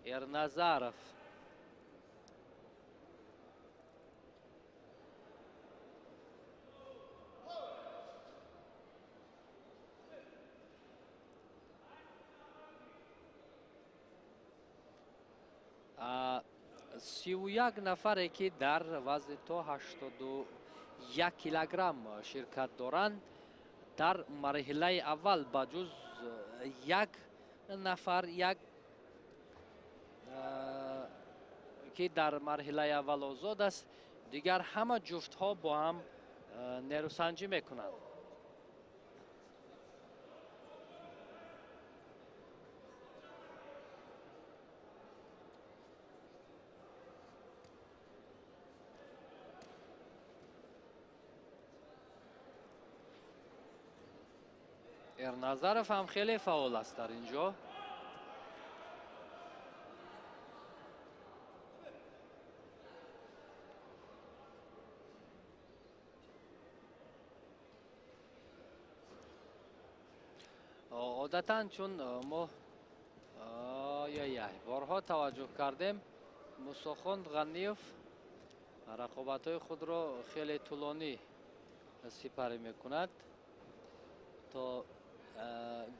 Эрназаров 31 нафаре ки дар вазни то 81 килограмм ширкат доранд, дар марҳилаи аввал ба ҷуз як нафар, як ки дар марҳилаи аввал озод аст, дигар ҳама ҷуфтҳо бо ҳам нерӯсанҷӣ мекунанд. Эрназаров ҳам хеле фаъол аст дар ин ҷо. Одатан чун мо борҳо таваҷҷӯҳ кардем, Мусохон Ғаниев рақобатҳои худро хеле тӯлонӣ сипарӣ мекунад, то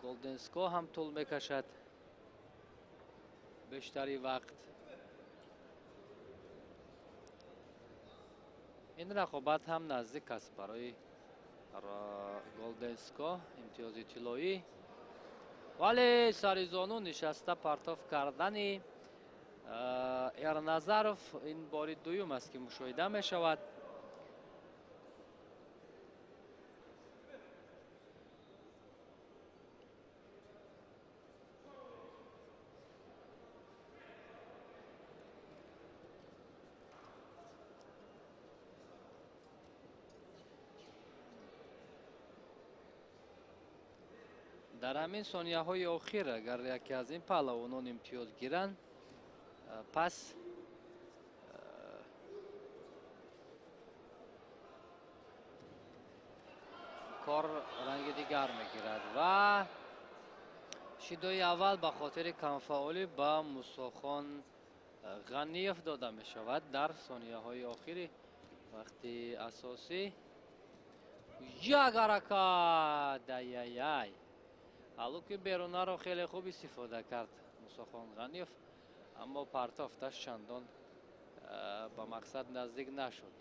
Голденско ҳам тӯл мекашад бештари вақт. Ин рақобат ҳам наздик аст барои Голденско, имтиёзи тиллоӣ, вале сари зону нишаста партоф кардани Эрназаров ин бори дуюм аст ки мушоҳида мешавад. Дар ҳамин сонияҳои охир агар яке аз ин паҳлавонон имтиёз гиранд, пас кор ранги дигар мегирад ва шидои аввал ба хотири камфаъолӣ ба Мусохон Ғаниев дода мешавад дар сонияҳои охири вақти асосӣ. Як ҳаракат, ай-ай-ай! Ҳалуки берунаро хеле хуб истифода кард Мусохон Ғаниев, аммо партофташ чандон ба мақсад наздик нашуд.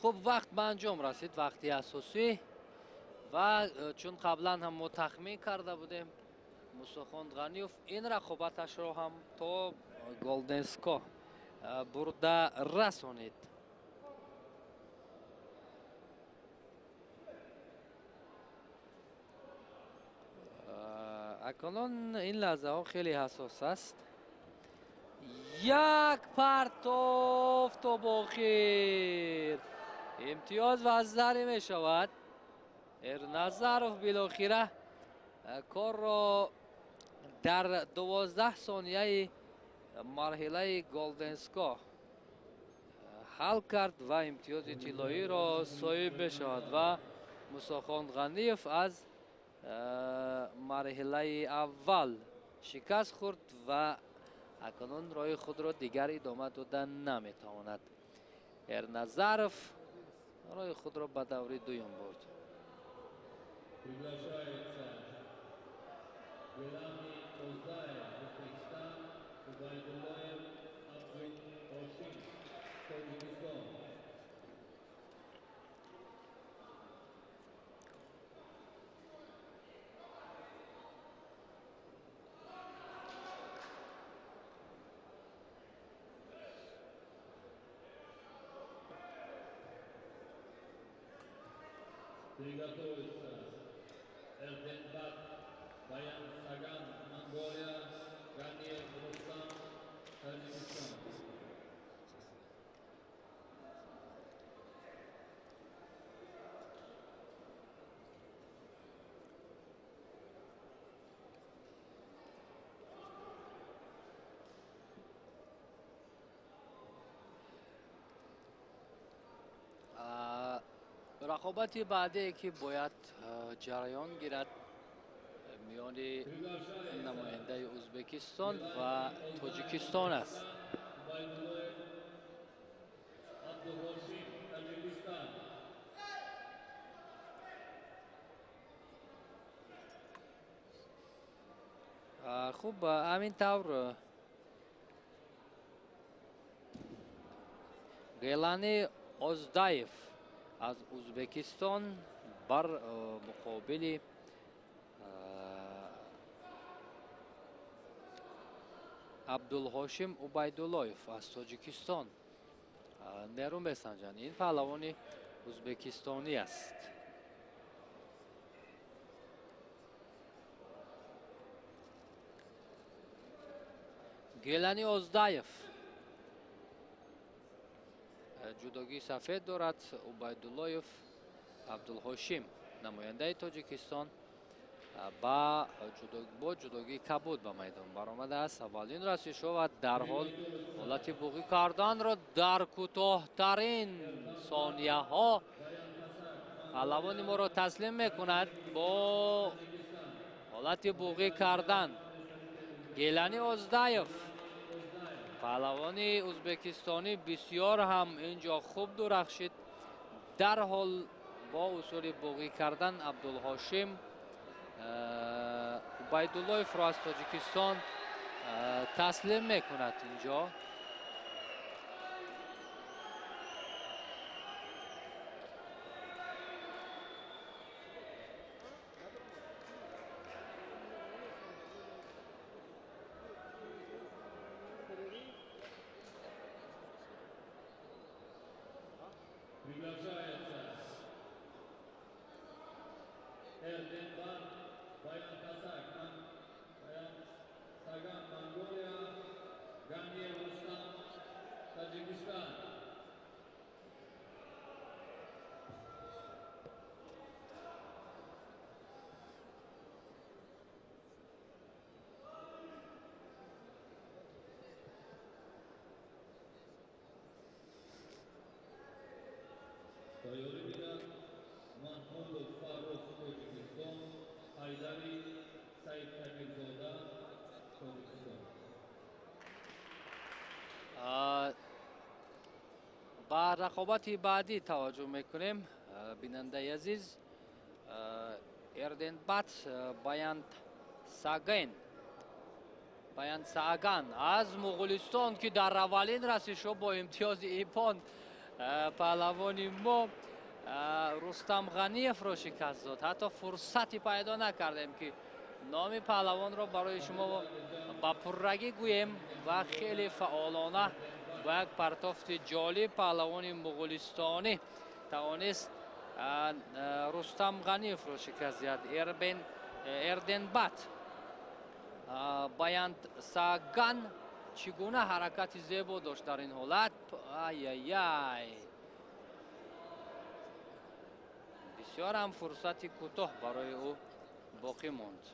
Хуб, вақт ба анҷом расид, вақти асосӣ, ва чун қаблан ҳам мо тахмин карда будем, Мусохон Ғаниев ин рақобаташро ҳам то Голденско бурда расонид. Акнун ин лаҳзаҳо хеле ҳассос аст. Як партоф то ба охир, имтиёз ваззарӣ мешавад. Эрназаров билохира корро дар 12 сонияи марҳилаи Голденско ҳал кард ва имтиёзи тиллоиро соҳиб мешавад ва Мусохон Ғаниев аз марҳилаи аввал шикаст хӯрд ва акнун роҳи худро дигар идома дода наметавонад. Эрназаров роҳи худро ба даври дуюм бурд. Убайдуллоев Абдуҳошим, Тоҷикистон. Приготовиться Эрденбат Баян Саган, Монголия, Ганиев Рустам, Таджикистан. Рақобати баъдие ки бояд ҷараён гирад миёни намояндаи Ӯзбекистон ва Тоҷикистон аст. Хуб, ҳамин тавр Гелани Оздаев аз Ӯзбекистон бар муқобили Абдулҳошим Убайдуллоев аз Тоҷикистон нерӯ месанҷанд. Ин паҳлавони ӯзбекистонӣ аст. Гелани Оздаев ҷудогии сафед дорад. Убайдуллоев Абдулҳошим намояндаи Тоҷикистон бо ҷудогии кабуд ба майдон баромадааст. Аввалин расишҳо ва дарҳол ҳолати буғӣ карданро дар кӯтоҳтарин сонияҳо паҳлавони моро таслим мекунад бо ҳолати буғӣ кардан. Гелани Оздаев паҳлавони ӯзбекистонӣ бисёр ҳам инҷо хуб дурахшид. Дарҳол бо усули буғӣ кардан Абдулҳошим Убайдуллоевро аз Тоҷикистон таслим мекунад инҷо. Приглашается Эрденбат Баян Саган, Монголия, Ганиев Рустам, Таджикистан. Тайёрӣ бинад Маҳмудов Фаррух, Тоҷикистон, Ҳайдари Саидкабирзода, Тоҷикистон. Ба рақобати баъдӣ таваҷҷӯҳ мекунем, бинандаи азиз. Эрденбат Баян Сааган аз Муғулистон, ки дар аввалин расишҳо бо имтиёзи ипон паҳлавони мо Рустам Ғаниевро шикаст дод. Ҳатто фурсате пайдо накардем, ки номи паҳлавонро барои шумо ба пуррагӣ гӯем ва хеле фаъолона бо як партофти ҷолиб паҳлавони муғулистонӣ тавонист Рустам Ғаниевро шикаст диҳад. Эрденбат Баян Сааган чӣ гуна ҳаракати зебо дошт дар ин ҳолат. Ай-яй-яй, бисёр ҳам фурсати кӯтоҳ барои ӯ боқӣ монд.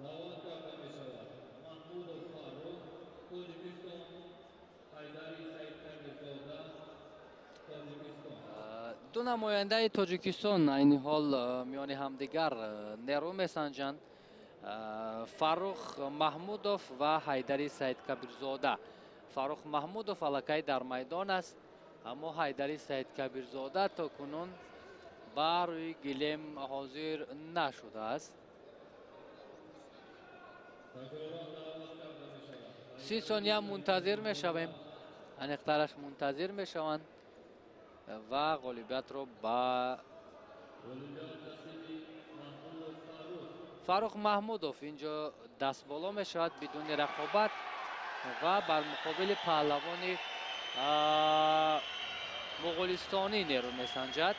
Даъват карда мешавад Маҳмудов Фаррух, Тоҷикистон, Ҳайдари Саидкабирзода, Тоҷикистон. Ду намояндаи Тоҷикистон айни ҳол миёни ҳамдигар нерӯ месанҷанд. Фаррух Маҳмудов ва Ҳайдари Саидкабирзода. Фаррух Маҳмудов аллакай дар майдон аст, аммо Ҳайдари Саидкабирзода то кунун ба рӯи гилем ҳозир нашудааст. 30 сония мунтазир мешавем, аниқтараш мунтазир мешаванд ва ғолибиятро ба Фаррух Маҳмудов инҷо дастболо мешавад бидуни рақобат ва бар муқобили паҳлавони муғулистонӣ нерӯ месанҷад.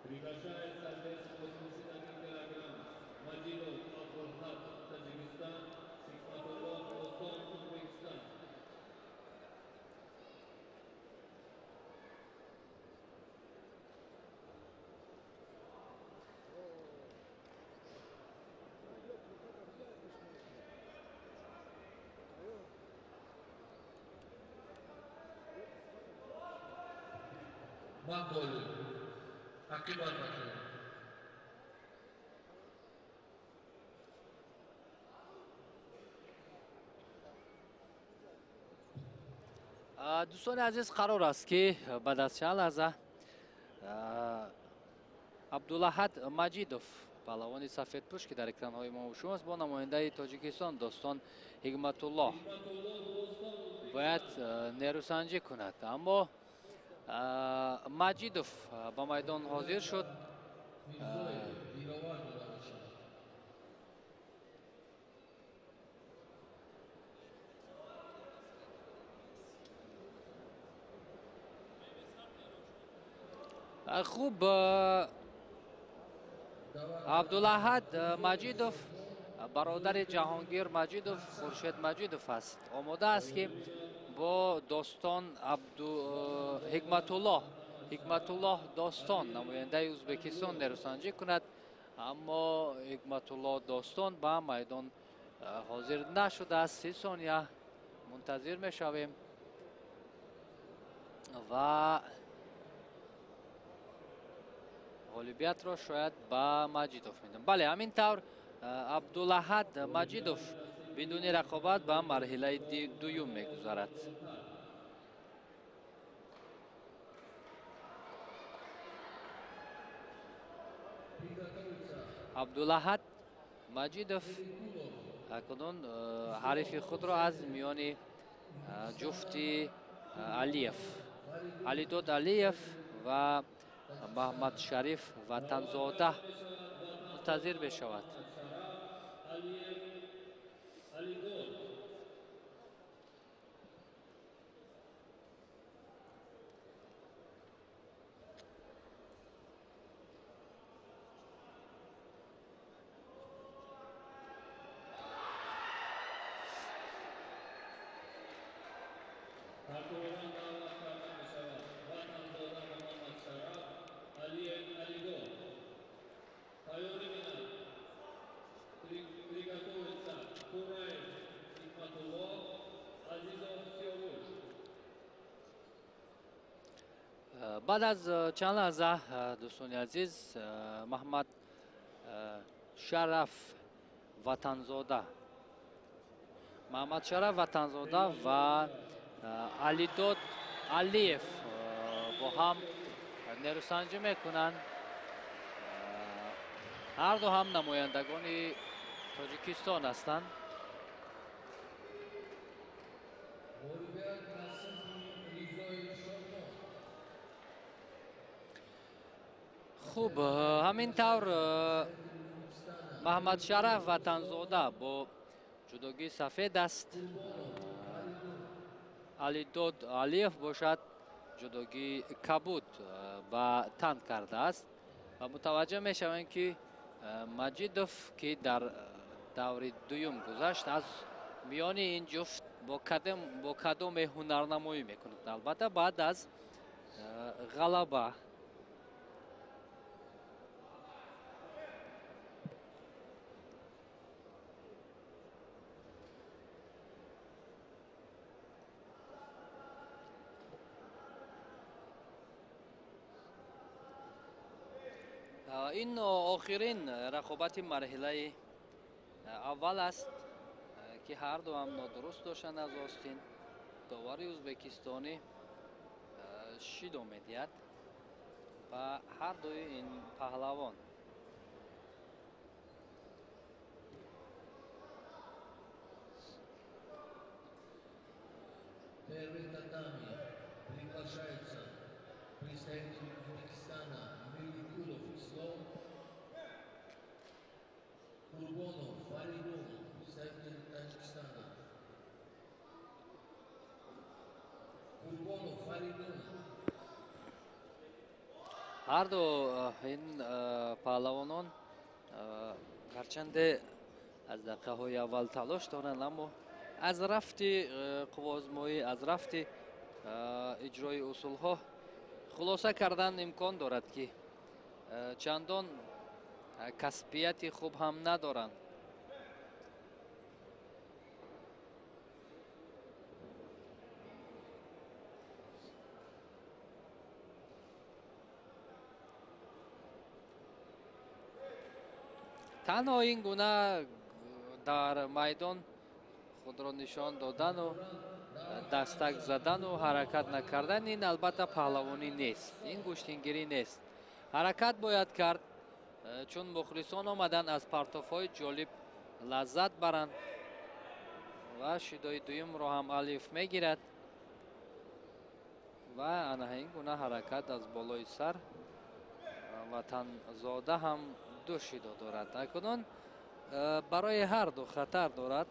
Приглашается вес 81 килограмм Мадинов Абдулхат, Таджикистан, Хикматулло Достон, Узбекистан. Монголия. Дӯстони азиз, қарор аст, ки баъд аз чанд лаҳза Абдулаҳад Маҷидов, паҳлавони сафедпӯш, ки дар экранҳои мо шумост, бо намояндаи Тоҷикистон Достон Ҳикматуллоҳ бояд нерӯсанҷӣ кунад. Аммо Маҷидов ба майдон ҳозир шуд. Хуб, Абдулаҳад Маҷидов бародари Ҷаҳонгир Маҷидов, Хуршед Маҷидов аст. Омода аст, ки бо Достон Ҳикматуллоҳ Достон, намояндаи Узбекистон, нерӯсанҷӣ кунад. Аммо Ҳикматуллоҳ Достон ба майдон ҳозир нашудааст. 30 сония мунтазир мешавем ва ғолибиятро шояд ба Маҷидов медиҳам. Бале, ҳамин тавр Абдулаҳад Маҷидов бидуни рақобат ба марҳилаи дуюм мегузарад. Абдулаҳад Маҷидов акнун ҳарифи худро аз миёни ҷуфти Алиев, Алидод Алиев ва Маҳмад Шариф Ватанзода мунтазир мешавад. Баъд аз чанд лаҳза, дӯстони азиз, Маҳмад Шараф Ватанзода, Маҳмад Шараф Ватанзода ва Алидод Алиев бо ҳам нерӯсанҷӣ мекунанд. Ҳарду ҳам намояндагони Тоҷикистон ҳастанд. Хуб, ҳамин тавр Маҳмад Шараф Ватанзода бо ҷудогии сафед аст. Алидод Алиев бошад ҷудогии кабуд ба тан кардааст ва мутаваҷҷӯҳ мешавем, ки Маҷидов, ки дар даври дуюм гузашт, аз миёни ин ҷуфт бо кадоме ҳунарнамоӣ мекунад. Албатта, баъд аз ғалаба. Ин охирин рақобати марҳилаи аввал аст, ки ҳар ду ҳам нодуруст доштанд аз остин. Довари ӯзбекистонӣ шидо медиҳад ба ҳар дуи ин паҳлавон. Первый татами приглашается представитель Узбекистана Меликулов Ислом, Курбонов Фаридун, представитель Таджикистана. Курбонов Фаридун. Ҳар ду ин паҳлавонон гарчанде аз дақиқаҳои аввал талош доранд, аммо аз рафти қувваозмоӣ, аз рафти иҷрои усулҳо хулоса кардан имкон дорад, ки чандон касбияти хуб ҳам надоранд. Танҳо ин гуна дар майдон худро нишон додану дастак задану ҳаракат накардан, ин албатта паҳлавонӣ нест, ин гӯштингирӣ нест. Ҳаракат бояд кард, чун мухлисон омаданд аз партофҳои ҷолиб лаззат баранд ва шидои дуюмро ҳам Алиев мегирад ва ана ин гуна ҳаракат аз болои сар. Ватанзода ҳам ду шидо дорад. Акнун барои ҳар ду хатар дорад.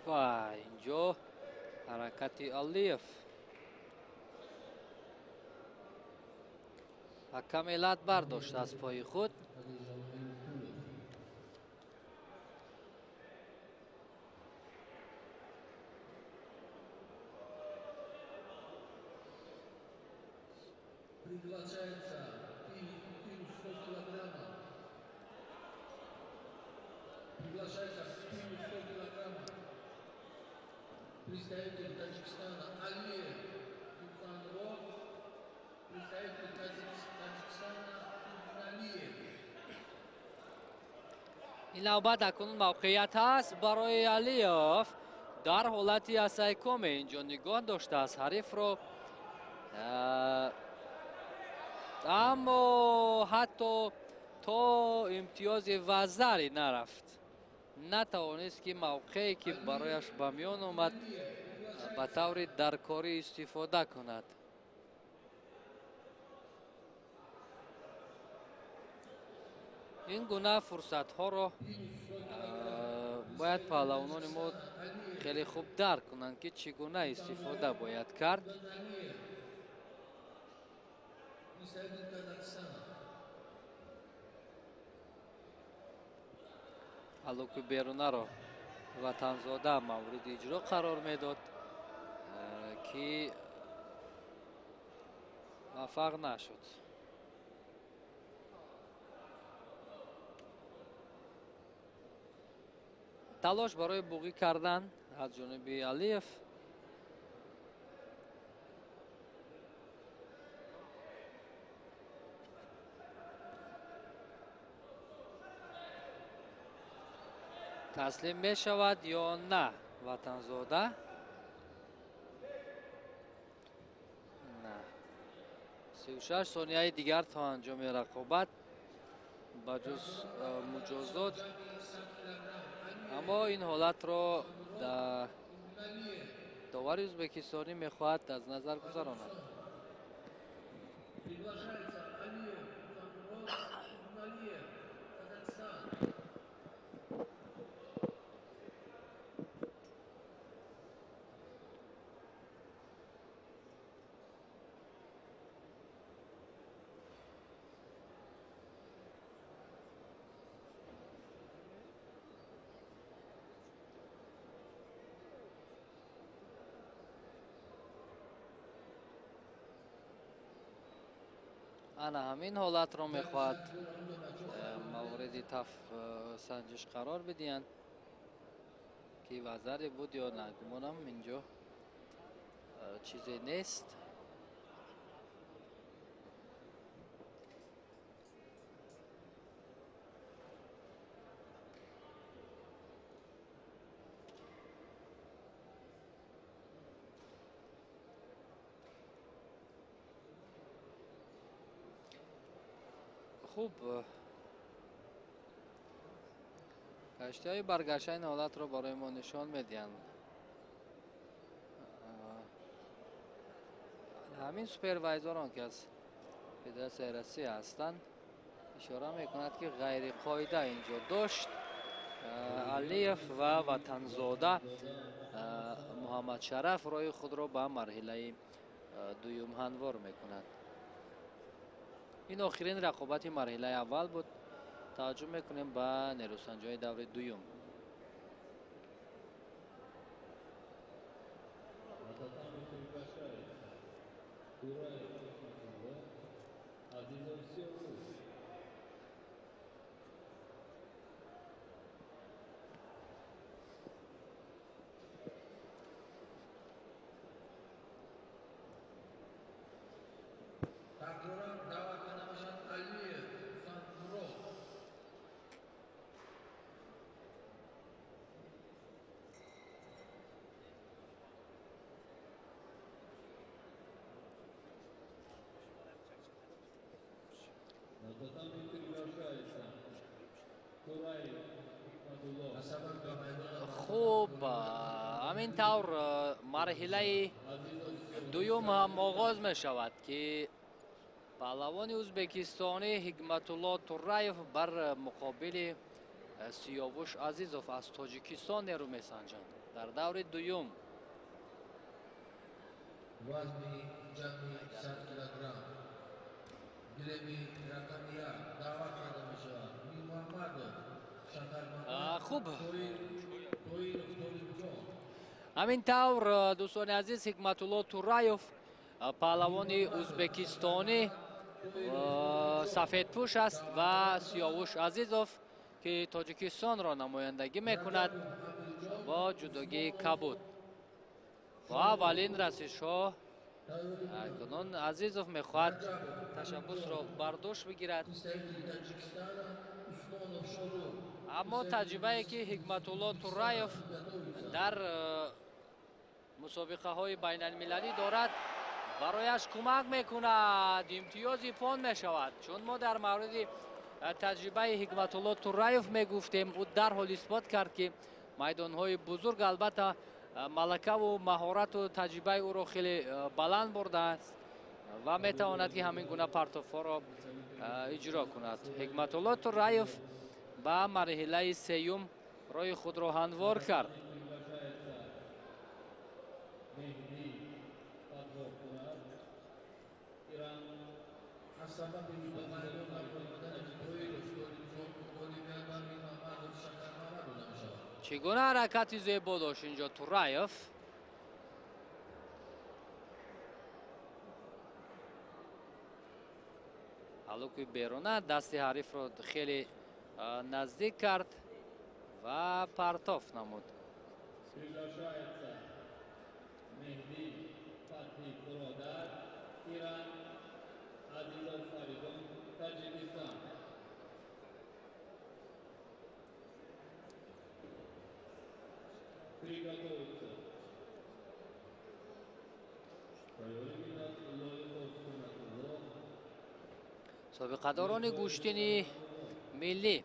Ва инҷо ҳаракати Алиев. Ҳаками лат бардошт аз пои худ. Приглашается пил 100 килограммов. Приглашается пил 100 килограммов. Представитель Таджикистана Алиев Туханрод, представитель Таджикистана Алиев. Ин навбат акнун мавқеият ҳаст барои Алиев дар ҳолати асайкоме. Инҷо нигоҳ доштааст ҳарифро, аммо ҳатто то имтиёзи вазари нарафт. Натавонист, ки мавқее ки барояш ба миён омад ба таври даркорӣ истифода кунад. Ин гуна фурсатҳоро бояд паҳлавонони мо хеле хуб дарк кунанд, ки чӣ гуна истифода бояд кард. Аллоки берунаро Ватанзода мавриди иҷро қарор медод, ки муваффақ нашуд. Талош барои буғӣ кардан аз ҷониби Алиев. Таслим мешавад ё на Ватанзода? На. 36 сонияи дигар то анҷоми рақобат ба ҷуз муҷозот, аммо ин ҳолатро довари ӯзбекистонӣ мехоҳад аз назар гузаронад. Ана ҳамин ҳолатро мехоҳад мавриди санҷиш қарор бидиҳанд ки вазаре буд ё на. Гумонам инҷо чизе нест. Хуб, каштиҳои баргашта ин ҳолатро барои мо нишон медиҳанд. Ҳамин супервайзорон ки аз Федератсияи Россия ҳастанд ишора мекунад ки ғайриқоида инҷо дошт Алиев ва Ватанзода Муҳаммадшараф роҳи худро ба марҳилаи дуюм ҳамвор мекунад. Ин охирин рақобати марҳилаи аввал буд. Таваҷҷӯҳ мекунем ба нерӯсанҷиҳои даври дуюм. Хуб, ҳамин тавр марҳилаи дуюм ҳам оғоз мешавад ки паҳлавони ӯзбекистонӣ Ҳикматулло Тураев бар муқобили Сиёвуш Азизов аз Тоҷикистон нерӯ месанҷанд дар даври дуюм. Вазни ҷамъи 100 килограмм гилеми рақами як даъват карда мешавад Мирмуҳаммадов Шакармамад. Хуб, Тоиров Толибҷон. Ҳамин тавр, дӯстони азиз, Ҳикматулло Тураев паҳлавони ӯзбекистонӣ сафедпӯш аст ва Сиёвуш Азизов ки Тоҷикистонро намояндагӣ мекунад бо ҷудогии кабуд. Ва аввалин расишҳо акнун Азизов мехоҳад ташаббусро бар дӯш бигирад. Аммо таҷрибае ки Ҳикматулло Тураев дар мусобиқаҳои байналмилалӣ дорад барояш кӯмак мекунад, имтиёзи пон мешавад. Чун мо дар мавриди таҷрибаи Ҳикматулло Тураев мегуфтем, ӯ дарҳол исбот кард ки майдонҳои бузург албатта малакаву маҳорату таҷрибаи ӯро хеле баланд бурдааст ва метавонад ки ҳамин гуна партофҳоро иҷро кунад. Ҳикматулло Тураев ба марҳилаи сеюм роҳи худро ҳамвор кард. Чӣ гуна ҳаракати зебо дошт инҷо Тураев. Ҳалуки беруна дасти ҳарифро хеле наздик кард ва партоф намуд. Приглашается Мехди Фатҳи Куродар, Иран, Азизов Фаридун, Таджикистан. Приготовиться. Собиқадорони гӯштини миллӣ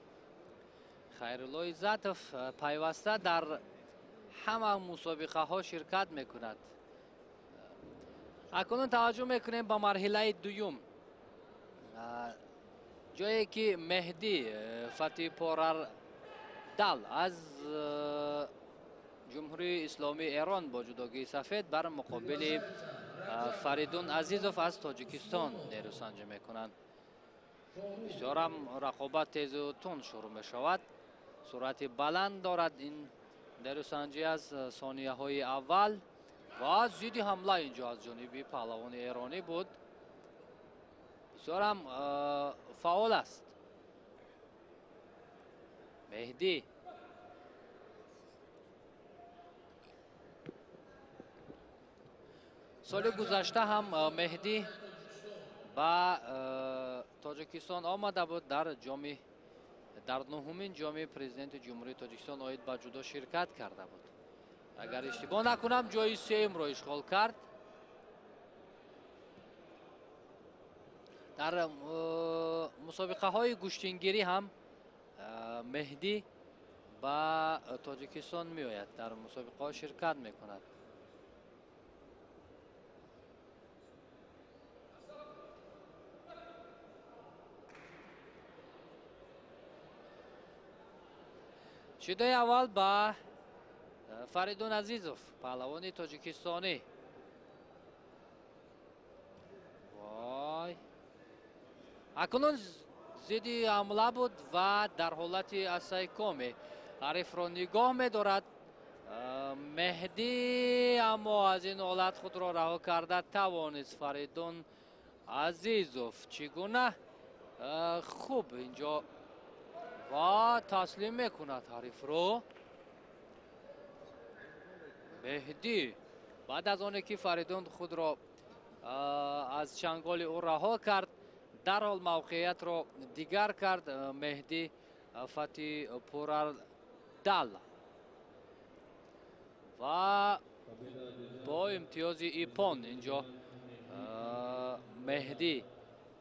Хайрулло Иззатов пайваста дар ҳама мусобиқаҳо ширкат мекунад. Акнун таваҷҷӯҳ мекунем ба марҳилаи дуюм, ҷое ки Меҳдӣ Фатипорардал аз Ҷумҳурии Исломии Эрон бо ҷудогии сафед бар муқобили Фаридун Азизов аз Тоҷикистон нерӯсанҷӣ мекунанд. Бисёрам рақобат тезу тунд шурӯъ мешавад. Суръати баланд дорад ин нерӯсанҷӣ аз сонияҳои аввал ва зидди ҳамла инҷо аз ҷониби паҳлавони эронӣ буд. Бисёрам фаъол аст. Меҳдӣ соли гузашта ҳам Меҳдӣ ба Тоҷикистон омада буд, дар нуҳумин ҷоми президенти Ҷумҳурии Тоҷикистон оид ба ҷудо ширкат карда буд. Агар иштибоҳ накунам, ҷои сеюмро ишғол кард. Дар мусобиқаҳои гӯштингирӣ ҳам Меҳдӣ ба Тоҷикистон меояд, дар мусобиқаҳо ширкат мекунад. Шидаи аввал ба Фаридун Азизов, паҳлавони тоҷикистонӣ. Вой, акнун зидди ҳамла буд ва дар ҳолати асайкоме ҳарифро нигоҳ медорад Меҳдӣ, аммо аз ин ҳолат худро раҳо карда тавонист Фаридун Азизов. Чӣ гуна хуб инҷо ва таслим мекунад ҳарифро Меҳдӣ. Баъд аз оне ки Фаридун худро аз чанголи ӯ раҳо кард, дарҳол мавқеиятро дигар кард Меҳдӣ Фатипурардал ва бо имтиёзи ипон инҷо Меҳдӣ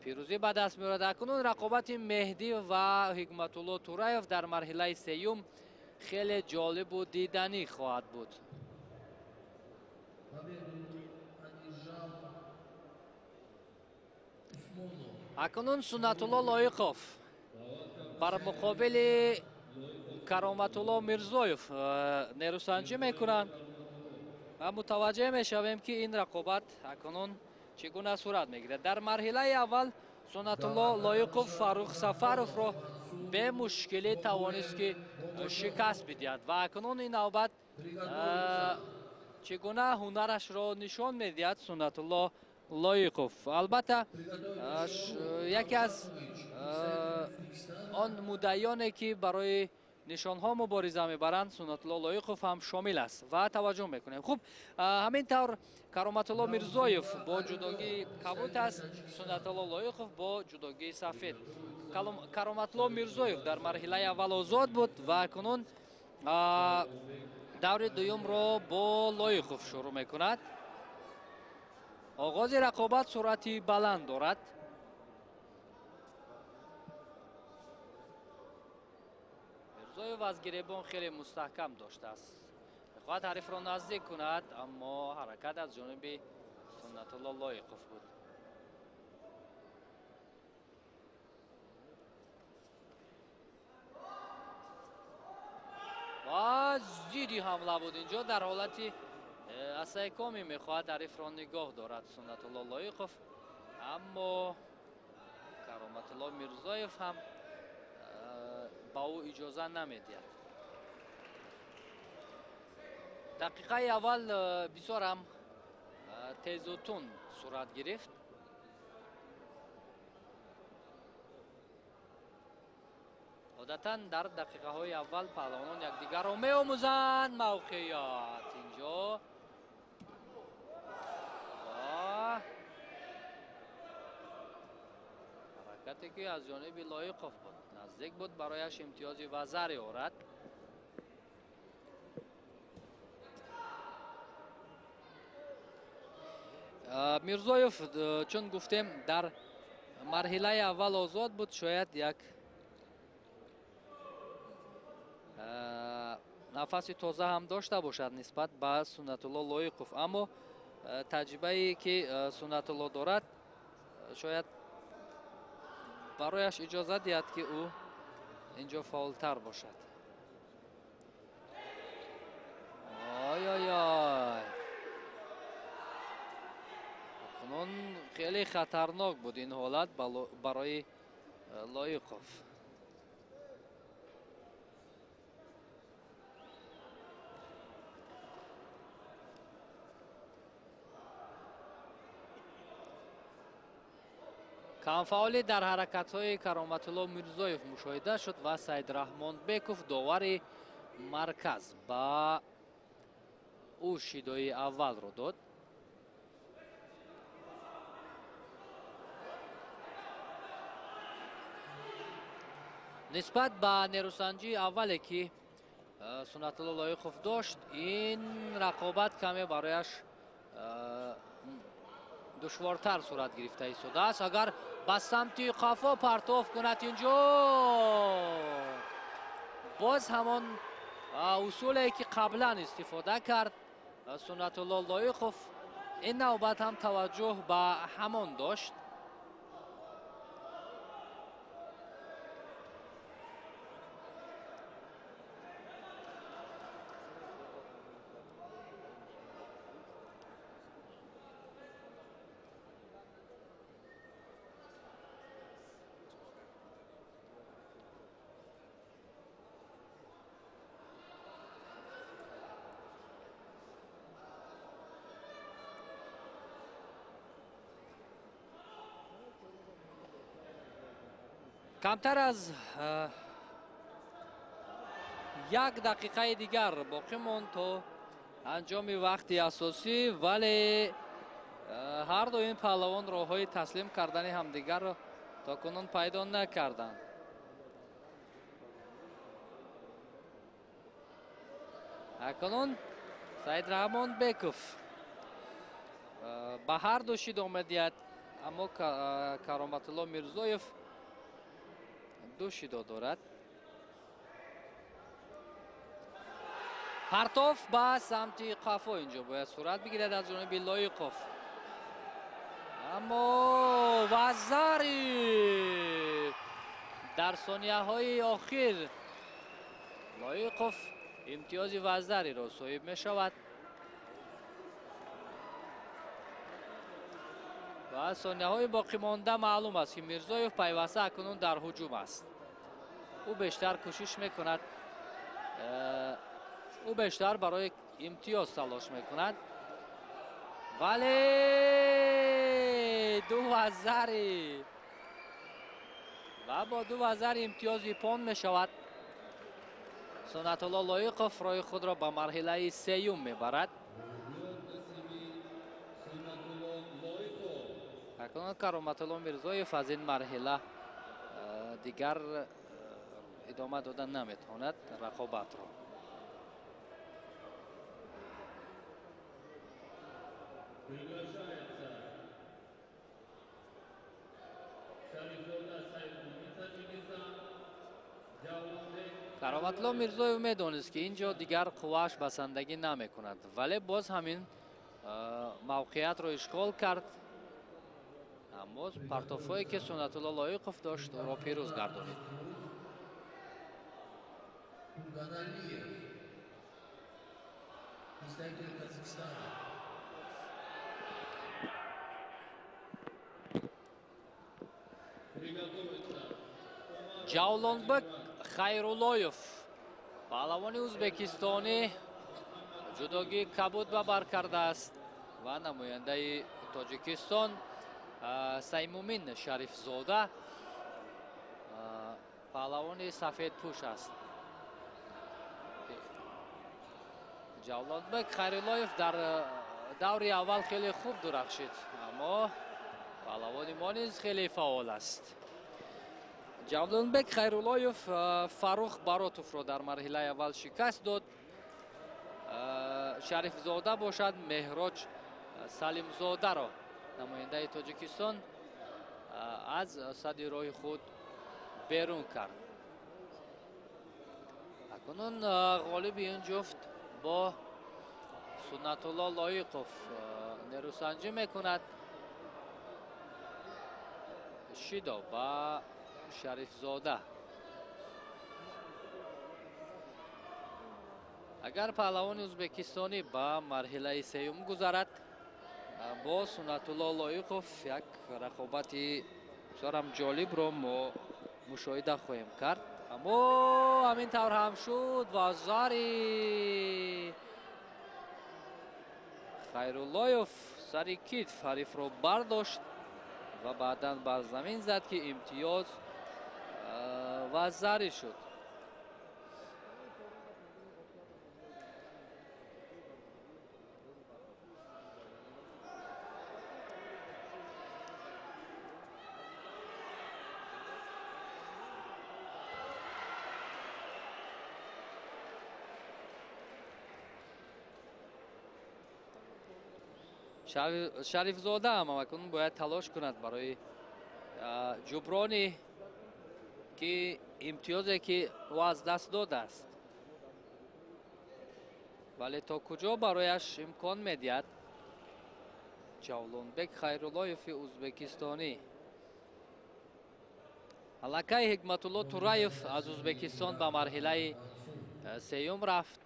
пирӯзӣ ба даст меорад. Акнун рақобати Меҳдӣ ва Ҳикматулло Тураев дар марҳилаи сеюм хеле ҷолибу диданӣ хоҳад буд. Акнун Суннатулло Лоиқов бар муқобили Кароматулло Мирзоев нерӯсанҷӣ мекунанд ва мутаваҷҷеҳ мешавем, ки ин рақобат акнун чӣ гуна сурат мегирад. Дар марҳилаи аввал Суннатулло Лоиқов Фаррух Сафаровро бемушкилӣ тавонист, ки шикаст бидиҳад ва акнун ин навбат чӣ гуна ҳунарашро нишон медиҳад Суннатулло Лоиқов. Албатта, яке аз он муддаиёне ки барои нишонҳо мубориза мебаранд, Суннатулло Лоиқов ҳам шомил аст ва таваҷҷӯҳ мекунем. Хуб, ҳамин тавр Кароматулло Мирзоев бо ҷудогии кабут аст, Суннатулло Лоиқов бо ҷудогии сафед. Кароматулло Мирзоев дар марҳилаи аввал озод буд ва акнун даври дуюмро бо Лоиқов шурӯъ мекунад. Оғози рақобат суръати баланд дорад. Мирзоев аз гиребон хеле мустаҳкам доштааст. Мехоҳад ҳарифро наздик кунад, аммо ҳаракат аз ҷониби Суннатулло Лоиқов буд. Ва зидди ҳамла буд инҷо. Дар ҳолати асайкоми мехоҳад ҳарифро нигоҳ дорад Суннатулло Лоиқов, аммо Кароматулло Мирзоев ҳам ба ӯ иҷоза намедиҳад. Дақиқаи аввал бисёр ҳам тезу тунд сурат гирифт. Одатан дар дақиқаҳои аввал паҳлавонон якдигарро меомӯзанд. Мавқеият инҷо ҳаракате ки аз ҷониби Лоиқов буд, наздик буд барояш имтиёзи вазаре орад. Мирзоев, чун гуфтем, дар марҳилаи аввал озод буд, шояд як нафаси тоза ҳам дошта бошад нисбат ба Суннатулло Лоиқов, аммо таҷрибае ки Суннатулло дорад шояд барояш иҷоза диҳад, ки ӯ инҷо фаъолтар бошад. Ой-ой-ой, акнун хеле хатарнок буд ин ҳолат барои Лоиқов. Камфаъолӣ дар ҳаракатҳои Кароматулло Мирзоев мушоҳида шуд ва Саидраҳмон Беков, довари марказ, ба ӯ шидои аввалро дод. Нисбат ба нерӯсанҷии аввале, ки Суннатулло Лоиқов дошт, ин рақобат каме барояш душвортар сурат гирифта истодааст. Агар ба самти қафо партоф кунад, инҷо боз ҳамон усуле, ки қаблан истифода кард Суннатулло Лоиқов, ин навбат ҳам таваҷҷӯҳ ба ҳамон дошт. Камтар аз як дақиқаи дигар боқӣ монд то анҷоми вақти асосӣ, вале ҳар ду ин паҳлавон роҳҳои таслим кардани ҳамдигарро то кунун пайдо накарданд. Акнун Саидраҳмон Беков ба ҳар ду шидо медиҳад, аммо Кароматулло Мирзоев ду шидо дорад. Партоф ба самти қафо инҷо бояд сурат бигирад аз ҷониби Лоиқов, аммо вазари дар сонияҳои охир Лоиқов имтиёзи вазариро соҳиб мешавад ва сонияҳои боқимонда маълум аст, ки Мирзоев пайваста акнун дар ҳуҷум аст. Ӯ бештар кӯшиш мекунад, ӯ бештар барои имтиёз талош мекунад, вале ду вазари ва бо ду вазари имтиёз ипон мешавад. Суннатулло Лоиқов роҳи худро ба марҳилаи сеюм мебарад. Акнун Кароматулло Мирзоев аз ин марҳила дигар идома дода наметавонад рақобатро. Кароматулло Мирзоев медонист, ки инҷо дигар қуввааш басандагӣ намекунад, вале боз ҳамин мавқеиятро ишғол кард. Аммо партофҳое, ки Суннатулло Лоиқов дошт, ӯро пирӯз гардонид. Ҷавлонбек Хайруллоев, паҳлавони ӯзбекистонӣ, ҷудогии кабуд ба бар кардааст ва намояндаи Тоҷикистон Саймумин Шарифзода паҳлавони сафедпӯш аст. Ҷавлонбек Хайруллоев дар даври аввал хеле хуб дурахшид, аммо паҳлавони мо низ хеле фаъол аст. Ҷавлонбек Хайруллоев Фаррух Баротовро дар марҳилаи аввал шикаст дод. Шарифзода бошад Меҳроҷ Салимзодаро, намояндаи Тоҷикистон, аз сади роҳи худ берун кард. Акнун ғолиби ин ҷуфт бо Суннатулло Лоиқов нерӯсанҷӣ мекунад. Шидо ба Шарифзода. Агар паҳлавони ӯзбекистонӣ ба марҳилаи сеюм гузарад, бо Суннатулло Лоиқов як рақобати бисёрам ҷолибро мо мушоҳида хоҳем кард. Аммо ҳамин тавр ҳам шуд ва зари Хайруллоев сари китф ҳарифро бардошт Ва баъдан бар замин зад, ки имтиёз вазарӣ шуд. Шарифзода ҳам акнун бояд талош кунад барои ҷуброни ки имтиёзе ки ӯ аз даст додааст, вале то куҷо барояш имкон медиҳад Ҷавлонбек Хайруллоеви ӯзбекистонӣ. Аллакай Ҳикматулло Тураев аз Ӯзбекистон ба марҳилаи сеюм рафт.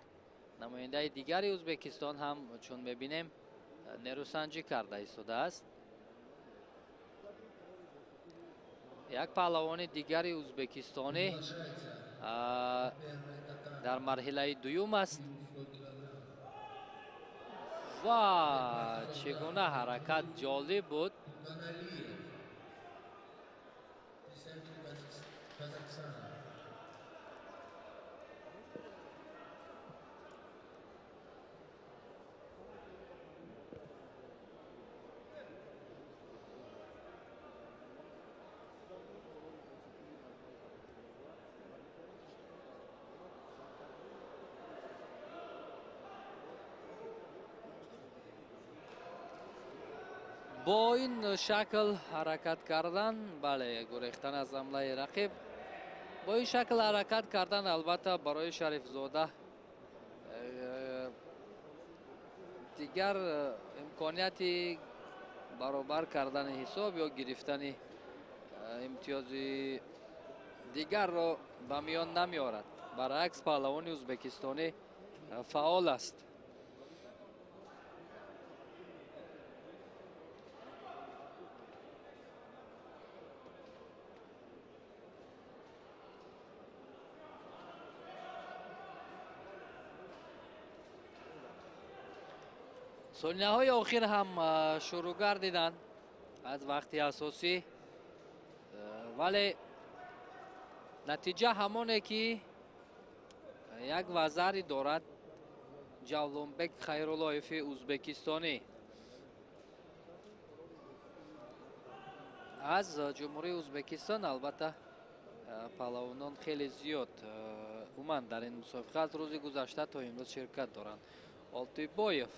Намояндаи дигари Ӯзбекистон ҳам чун мебинем нерӯсанҷӣ карда истодааст. Як паҳлавони дигари ӯзбекистонӣ дар марҳилаи дуюм аст ва чӣ гуна ҳаракат ҷолиб буд. Бо ин шакл ҳаракат кардан, бале, гурехтан аз ҳамлаи рақиб, бо ин шакл ҳаракат кардан албатта барои Шарифзода дигар имконияти баробар кардани ҳисоб ё гирифтани имтиёзи дигарро ба миён намеорад. Баръакс, паҳлавони ӯзбекистонӣ фаъол аст. Сонияҳои охир ҳам шурӯъ гардиданд аз вақти асосӣ, вале натиҷа ҳамоне ки як вазари дорад Ҷавлонбек Хайруллоеви ӯзбекистонӣ аз Ҷумҳурии Ӯзбекистон. Албатта паҳлавонон хеле зиёд умуман дар ин мусобиқа аз рӯзи гузашта то имрӯз ширкат доранд. Олтибоев,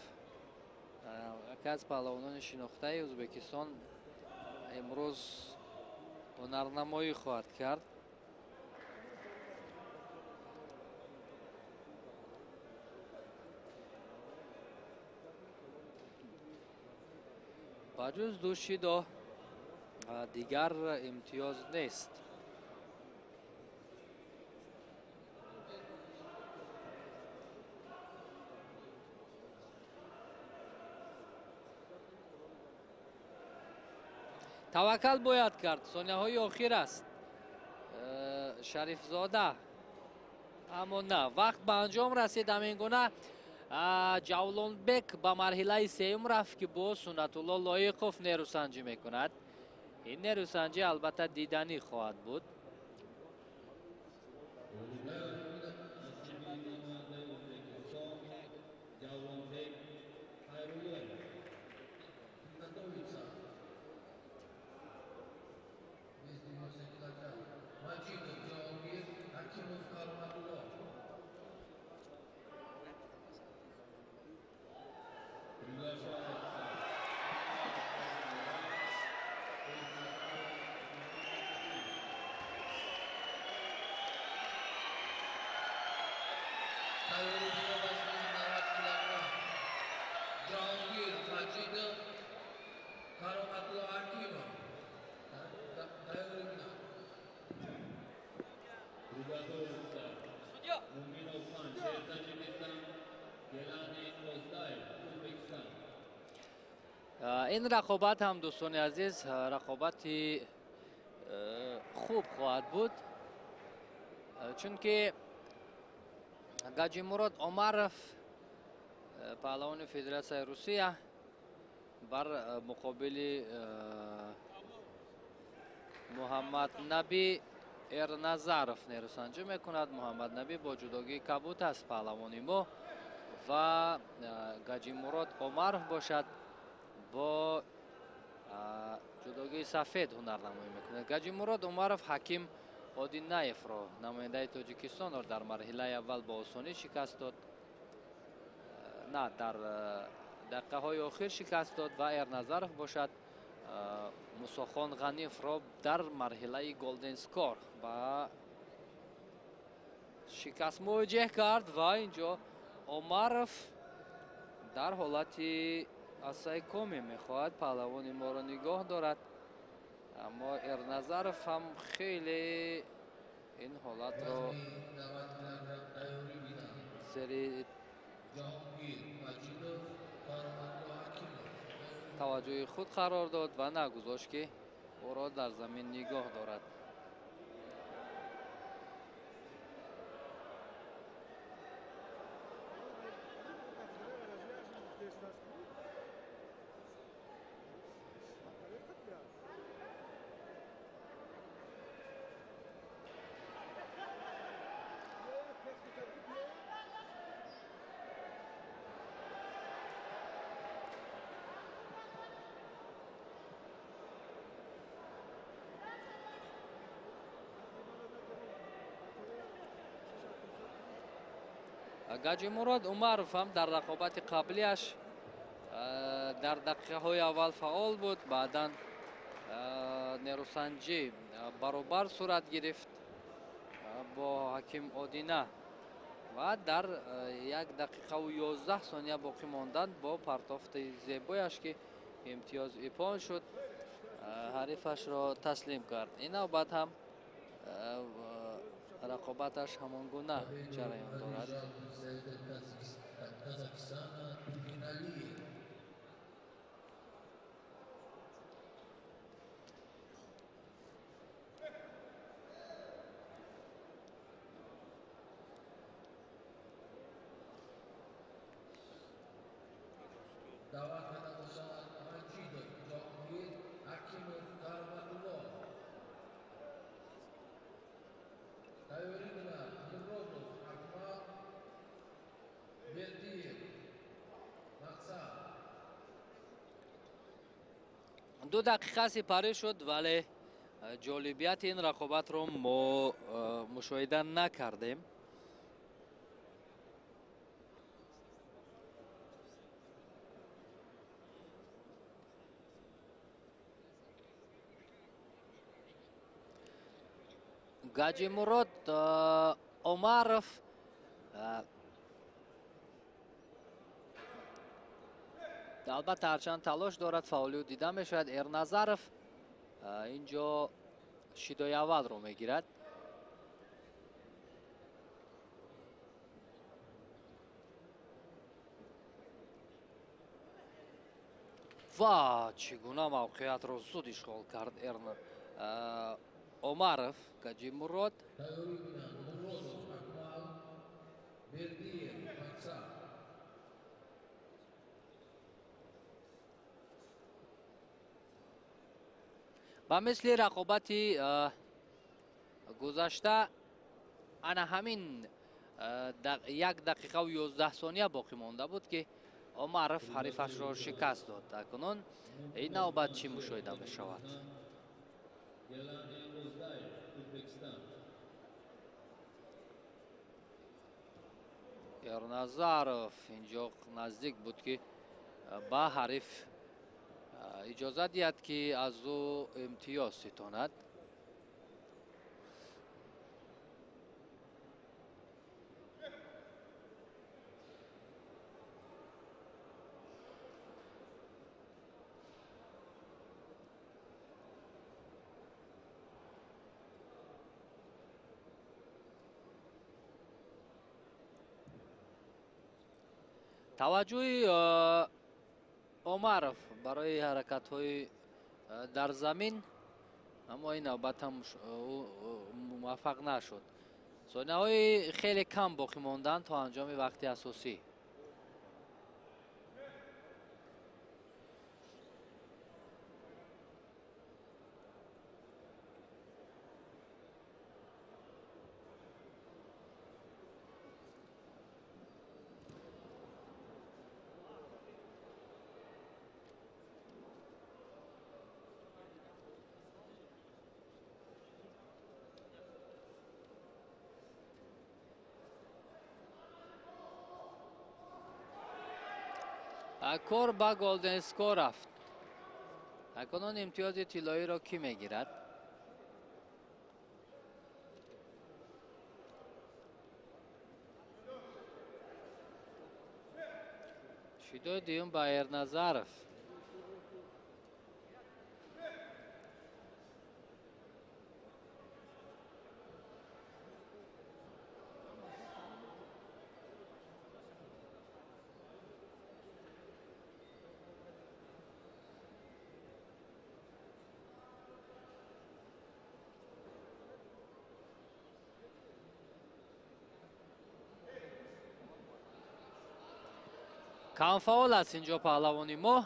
яке аз паҳлавонони шинохтаи Ӯзбекистон, имрӯз ҳунарнамоӣ хоҳад кард. Ба ҷуз ду шидо дигар имтиёз нест. Таваккал бояд кард. Сонияҳои охир аст Шарифзода, аммо на, вақт ба анҷом расид. Ҳамин гуна Ҷавлонбек ба марҳилаи сеюм рафт, ки бо Суннатулло Лоиқов нерӯсанҷӣ мекунад. Ин нерӯсанҷӣ албатта диданӣ хоҳад буд. Ин рақобат ҳам, дӯстони азиз, рақобати хуб хоҳад буд, чунки Гаҷимурод Омаров, паҳлавони Федератсияи Русия, бар муқобили Муҳаммад Наби Эрназаров нерӯсанҷӣ мекунад. Муҳаммад Наби бо ҷудогии кабут аст паҳлавони мо ва Гаҷимурод Омаров бошад бо ҷудогии сафед ҳунарнамоӣ мекунад. Гаҷимурод Омаров Ҳаким Одинаевро, намояндаи Тоҷикистонро, дар марҳилаи аввал бо осонӣ шикаст дод. На, дар дақиқаҳои охир шикаст дод ва Эрназаров бошад Мусохон Ғаниевро дар марҳилаи голден скор ба шикаст мувоҷеҳ кард ва инҷо Омаров дар ҳолати асайкоме мехоҳад паҳлавони моро нигоҳ дорад, аммо Эрназаров ҳам хеле ин ҳолатро зери таваҷҷӯҳи худ қарор дод ва нагузошт, ки ӯро дар замин нигоҳ дорад. Гаҷимурод Умаров ҳам дар рақобати қаблиаш дар дақиқаҳои аввал фаъол буд, баъдан нерӯсанҷӣ баробар сурат гирифт бо Ҳаким Одина ва дар 1 дақиқаву 11 сония боқӣ монданд бо партофти зебояш, ки имтиёз ипон шуд, ҳарифашро таслим кард. Ин навбат ҳам рақобаташ ҳамон гуна ҷараён дорад. Даъват карда мешавад Маҷидов Ҷоҳонгир, Ҳакимов Кароматулло. Тайёрӣ бинад Муродов Акмал, Бердиев Мақсад. 2 дақиқа сипарӣ шуд, вале ҷолибияти ин рақобатро мо мушоҳида накардем. Гаҷимурод Омаров албатта ҳарчанд талош дорад, фаъолият дида мешавад. Эрназаров инҷо шидои аввалро мегирад. Ва чӣ гуна мавқеиятро зуд ишғол кард Омаров Гаҷимурод. Тайёрӣ бинад Муродов Акмал, Бердиев Мақсад. Ба мисли рақобати гузашта ана ҳамин 1 дақиқаву 11 сония боқӣ монда буд, ки Омаров ҳарифашро шикаст дод. Акнун ин навбат чӣ мушоҳида мешавад? Эрназаров инҷо наздик буд, ки ба ҳариф иҷозат диҳад, ки аз ӯ имтиёз ситонад. Таваҷҷӯҳи Омаров барои ҳаракатҳои дар замин, аммо ин навбат ҳам ӯ муваффақ нашуд. Сонияҳои хеле кам боқӣ монданд то анҷоми вақти асосӣ. Кор ба golden score рафт. Акнун имтиёзи тиллоиро кӣ мегирад? Шидои дуюм ба Эрназаров. Камфаол аст инҷо паҳлавони мо.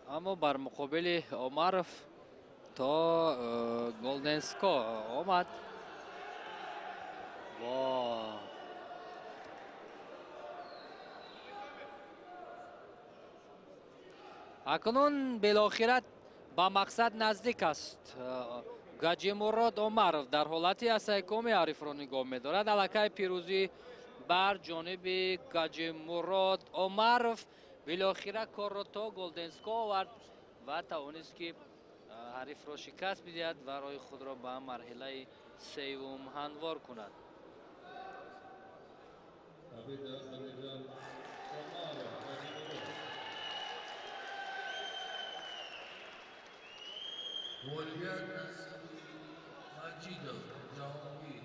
Аммо бар муқобили Омаров то golden score омад. Акнун билохират ба мақсад наздик аст. Гаҷимурод Омаров дар ҳолати асайкоми ҳарифро нигоҳ медорад. Аллакай пирӯзӣ бар ҷониби Гаҷимурод Омаров. Билохира корро то golden score овард ва тавонист ки ҳарифро шикаст бидиҳад ва роҳи худро ба марҳилаи сеюм ҳамвор кунад. Ғолибият насиби Маҷидов Ҷаҳонгир.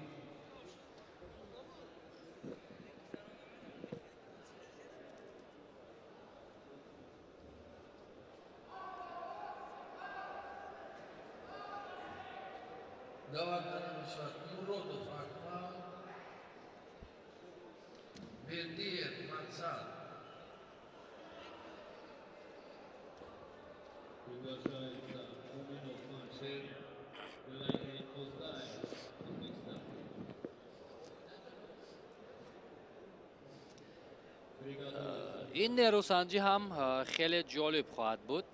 Даъват карда мешавад Муродов Акмал, Бердиев Мақсад. Приглашается Муминов Паншер, Гулайни Оздаев, Узбекистан. Ин нерӯсанҷӣ ҳам хеле ҷолиб хоҳад буд.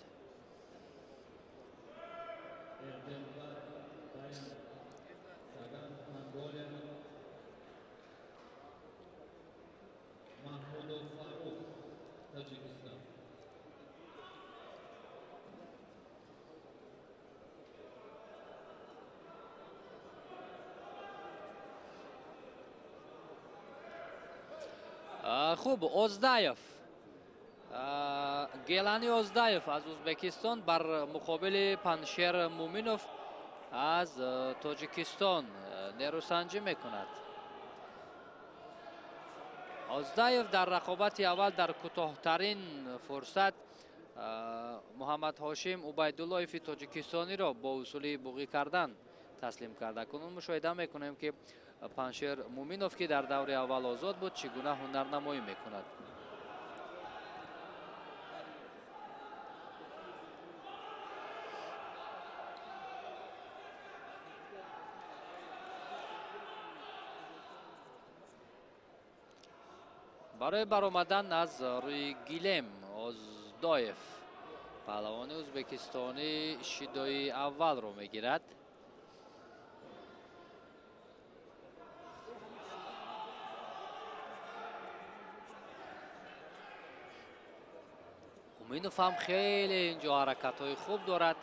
Хуб, Оздаев, Гелани Оздаев аз Узбекистон бар муқобили Паншер Муминов аз Тоҷикистон нерӯсанҷӣ мекунад. Оздаев дар рақобати аввал дар кӯтоҳтарин фурсат Муҳаммад Ҳошим Убайдуллоеви тоҷикистониро бо усули буғӣ кардан таслим кард. Акнун мушоҳида мекунем ки Паншер Муминов, ки дар даври аввал озод буд, чӣ гуна ҳунарнамоӣ мекунад. Барои баромадан аз рӯи гилем Оздоев паҳлавони ӯзбекистонӣ шидои аввалро мегирад. Муминов ҳам хеле инҷо ҳаракатҳои хуб дорад.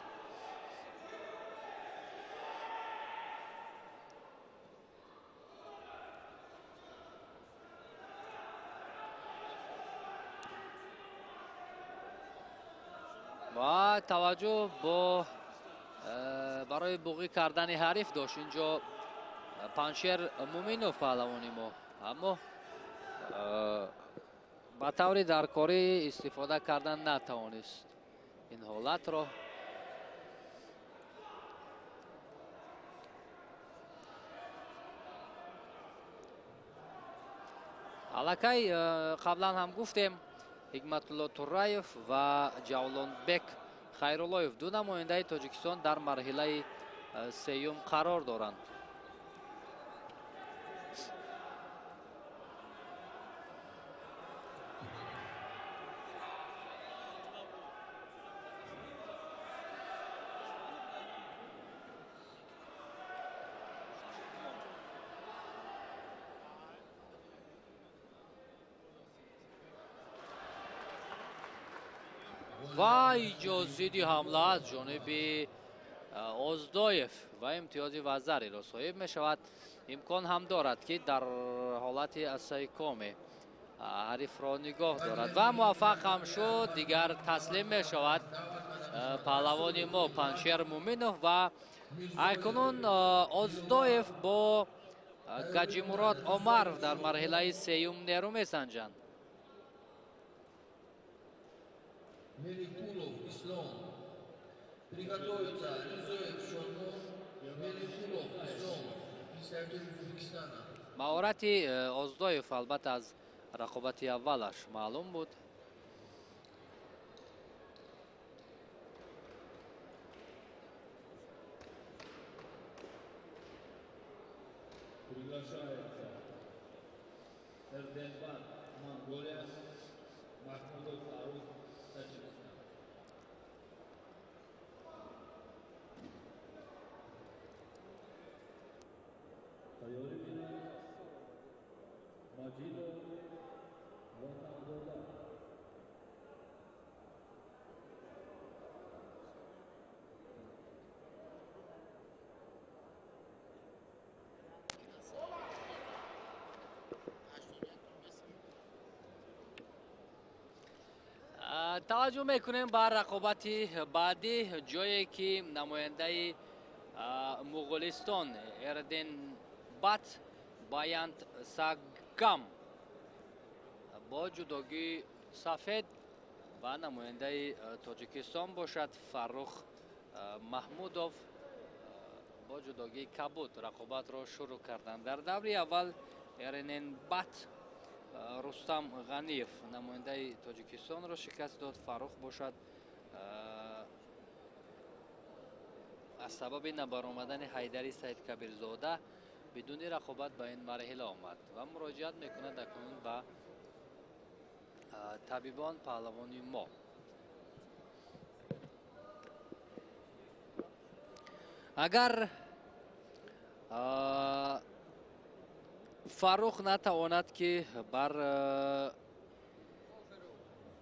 Ва таваҷҷӯҳ бо барои буғӣ кардани ҳариф дошт инҷо Паншер Муминов паҳлавони мо, аммо ба таври даркорӣ истифода кардан натавонист ин ҳолатро. Аллакай қаблан ҳам гуфтем, Ҳикматулло Тураев ва Ҷавлонбек Хайруллоев ду намояндаи Тоҷикистон дар марҳилаи сеюм қарор доранд. Ва инҷо зидди ҳамла аз ҷониби Оздоев ва имтиёзи вазариро соҳиб мешавад. Имкон ҳам дорад, ки дар ҳолати асайкоме ҳарифро нигоҳ дорад ва муваффақ ҳам шуд. Дигар таслим мешавад паҳлавони мо Панҷшер Муминов ва акнун Оздоев бо Гаҷимурод Омаров дар марҳилаи сеюм нерӯ месанҷанд. Меликулов Ислом. Приготовиться Ризоев Шонмон. Меликулов Ислом, представитель Узбекистана. Маҳорати Оздоев албатта аз рақобати аввалаш маълум буд. Приглашается Эрденбат, Монголия, Махмудов Фарух, Таджикистан. Тайёрӣ бинед Маҷидов Ватанзода. Таваҷҷӯҳ мекунем ба рақобати баъдӣ, ҷое ки намояндаи Муғулистон Эрденбат Баянд Сагам бо ҷудогии сафед ва намояндаи Тоҷикистон бошад Фаррух Маҳмудов бо ҷудогии кабуд рақобатро шурӯъ карданд. Дар даври аввал Эрденбат Рустам Ғаниев намояндаи Тоҷикистонро шикаст дод. Фаррух бошад аз сабаби набаромадани Ҳайдари Саидкабирзода бидуни рақобат ба ин марҳила омад ва муроҷиат мекунад акнун ба табибон паҳлавони мо. Агар Фаррух натавонад, ки бар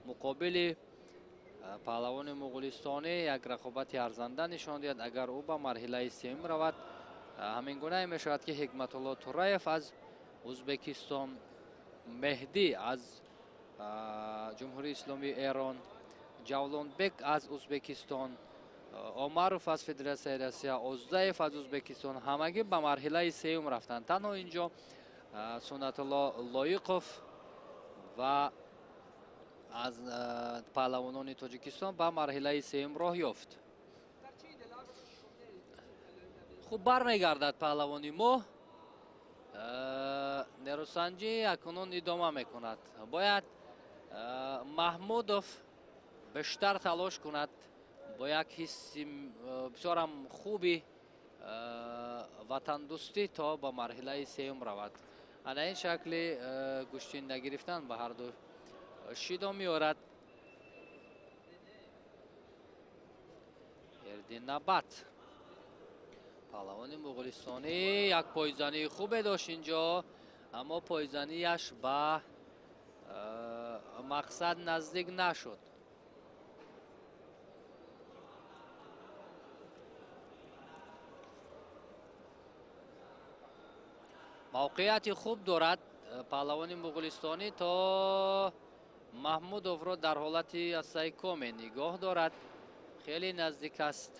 муқобили паҳлавони муғулистонӣ як рақобати арзанда нишон диҳад, агар ӯ ба марҳилаи сеюм равад, ҳамин гунае мешавад, ки Ҳикматулло Тураев аз Узбекистон, Меҳдӣ аз Ҷумҳурии Исломии Эрон, Ҷавлонбек аз Узбекистон, Омаров аз Федератсияи Россия, Оздаев аз Узбекистон ҳамагӣ ба марҳилаи сеюм рафтанд. Танҳо инҷо Суннатулло Лоиқов ва аз паҳлавонони Тоҷикистон ба марҳилаи сеюм роҳ ёфт. Хуб бармегардад паҳлавони мо. Нерӯсанҷӣ акнун идома мекунад. Бояд Маҳмудов бештар талош кунад бо як ҳисси бисёрам хуби ватандӯстӣ то ба марҳилаи сеюм равад. Ана ин шакли гӯштин нагирифтан ба ҳарду шидо меорад. Эрдинабат паҳлавони муғулистонӣ як пойзании хубе дошт инҷо, аммо пойзанияш ба мақсад наздик нашуд. Мавқеияти хуб дорад паҳлавони муғулистонӣ то Маҳмудовро дар ҳолати асайкоме нигоҳ дорад. Хеле наздик аст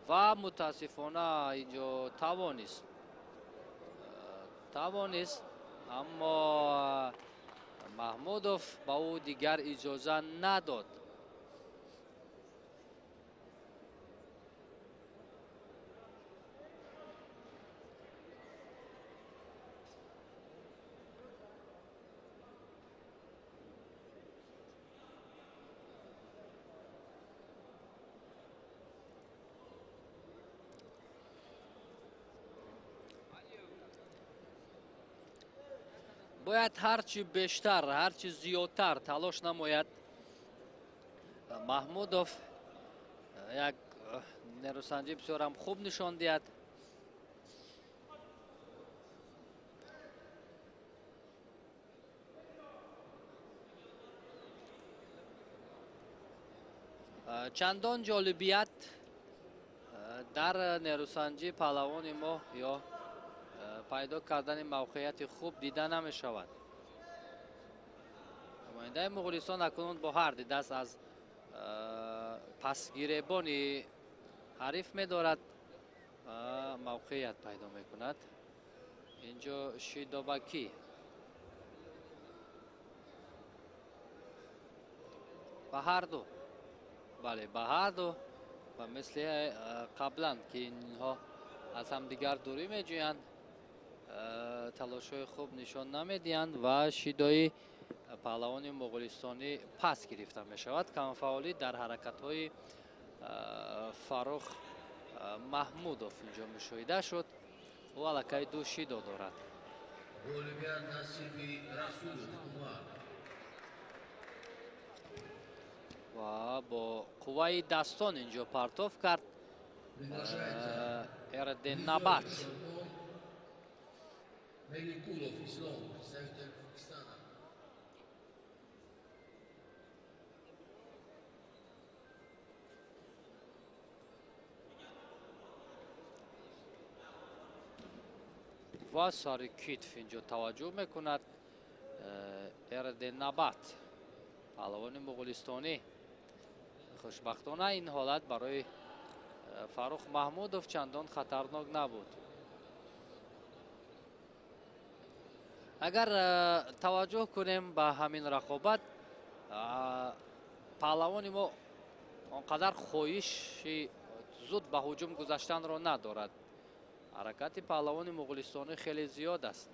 ва мутаассифона инҷо тавонист, аммо Маҳмудов ба ӯ дигар иҷоза надод. Бояд ҳарчи бештар, ҳарчи зиёдтар талош намояд Маҳмудов, як нерӯсанҷӣ бисёрам хуб нишон диҳад. Чандон ҷолибият дар нерӯсанҷии паҳлавони мо ё пайдо кардани мавқеияти хуб дида намешавад. Намояндаи Муғулистон акнун бо ҳар ди даст аз пасгиребони ҳариф медорад, мавқеият пайдо мекунад. Инҷо шидобакӣ ба ҳар ду, бале, ба ҳар ду, ва мисли қаблан ки инҳо аз ҳамдигар дурӣ меҷӯянд, талошҳои хуб нишон намедиҳанд ва шидои паҳлавони муғулистонӣ пас гирифта мешавад. Камфаъолӣ дар ҳаракатҳои Фаррух Маҳмудов инҷо мушоҳида шуд. Ӯ аллакай ду шидо дорад. Ва бо қувваи дастон инҷо партов кард Эрденабад. Ва сари китф инҷо таваҷҷӯҳ мекунад Эрденабад, паҳлавони муғулистонӣ. Хушбахтона ин ҳолат барои Фаррух Маҳмудов чандон хатарнок набуд. Агар таваҷҷӯҳ кунем ба ҳамин рақобат, паҳлавони мо он қадар хоҳиши зуд ба ҳуҷум гузаштанро надорад. Ҳаракати паҳлавони муғулистонӣ хеле зиёд аст.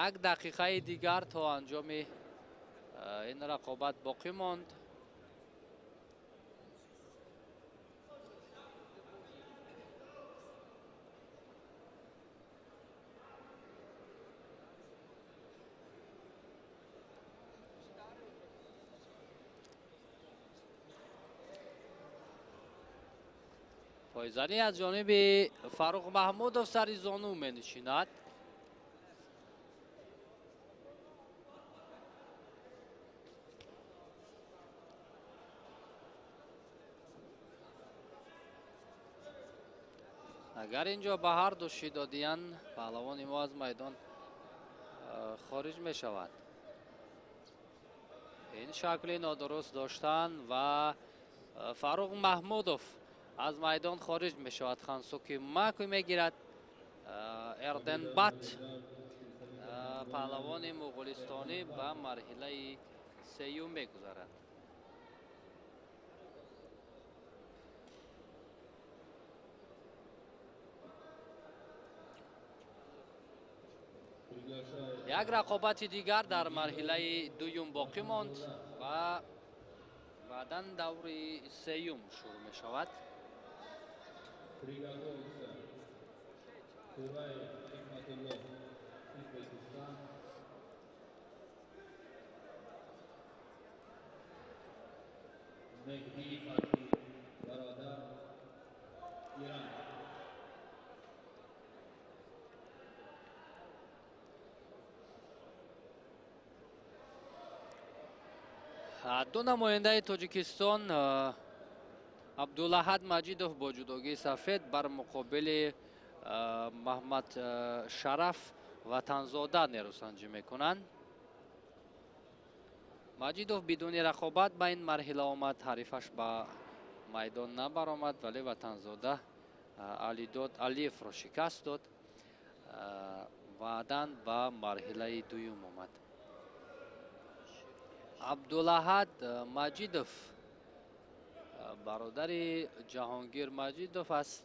Як дақиқаи дигар то анҷоми ин рақобат боқӣ монд. Пойзанӣ аз ҷониби Фаррух Маҳмудов сари зону менишинад. Агар инҷо ба ҳар ду шидодиян, паҳлавони мо аз майдон хориҷ мешавад. Ин шакли нодуруст доштан ва Фаррух Маҳмудов аз майдон хориҷ мешавад. Хансуки маку мегирад Эрденбат, паҳлавони муғулистонӣ, ба марҳилаи сеюм мегузарад. Як рақобати дигар дар марҳилаи дуюм боқӣ монд ва баъдан даври сеюм шурӯъ мешавад. Приготовиться. Тураев Хикматулло, Узбекистан. Мехди Фатхи Бародар, Иран. Ду намояндаи Тоҷикистон, Абдулаҳад Маҷидов бо ҷудогии сафед бар муқобили Маҳмад Шараф Ватанзода нерӯсанҷӣ мекунанд. Маҷидов бидуни рақобат ба ин марҳила омад, ҳарифаш ба майдон набаромад, вале Ватанзода Алидод Алиевро шикаст дод, баъдан ба марҳилаи дуюм омад. Абдулаҳад Маҷидов бародари Ҷаҳонгир Маҷидов аст,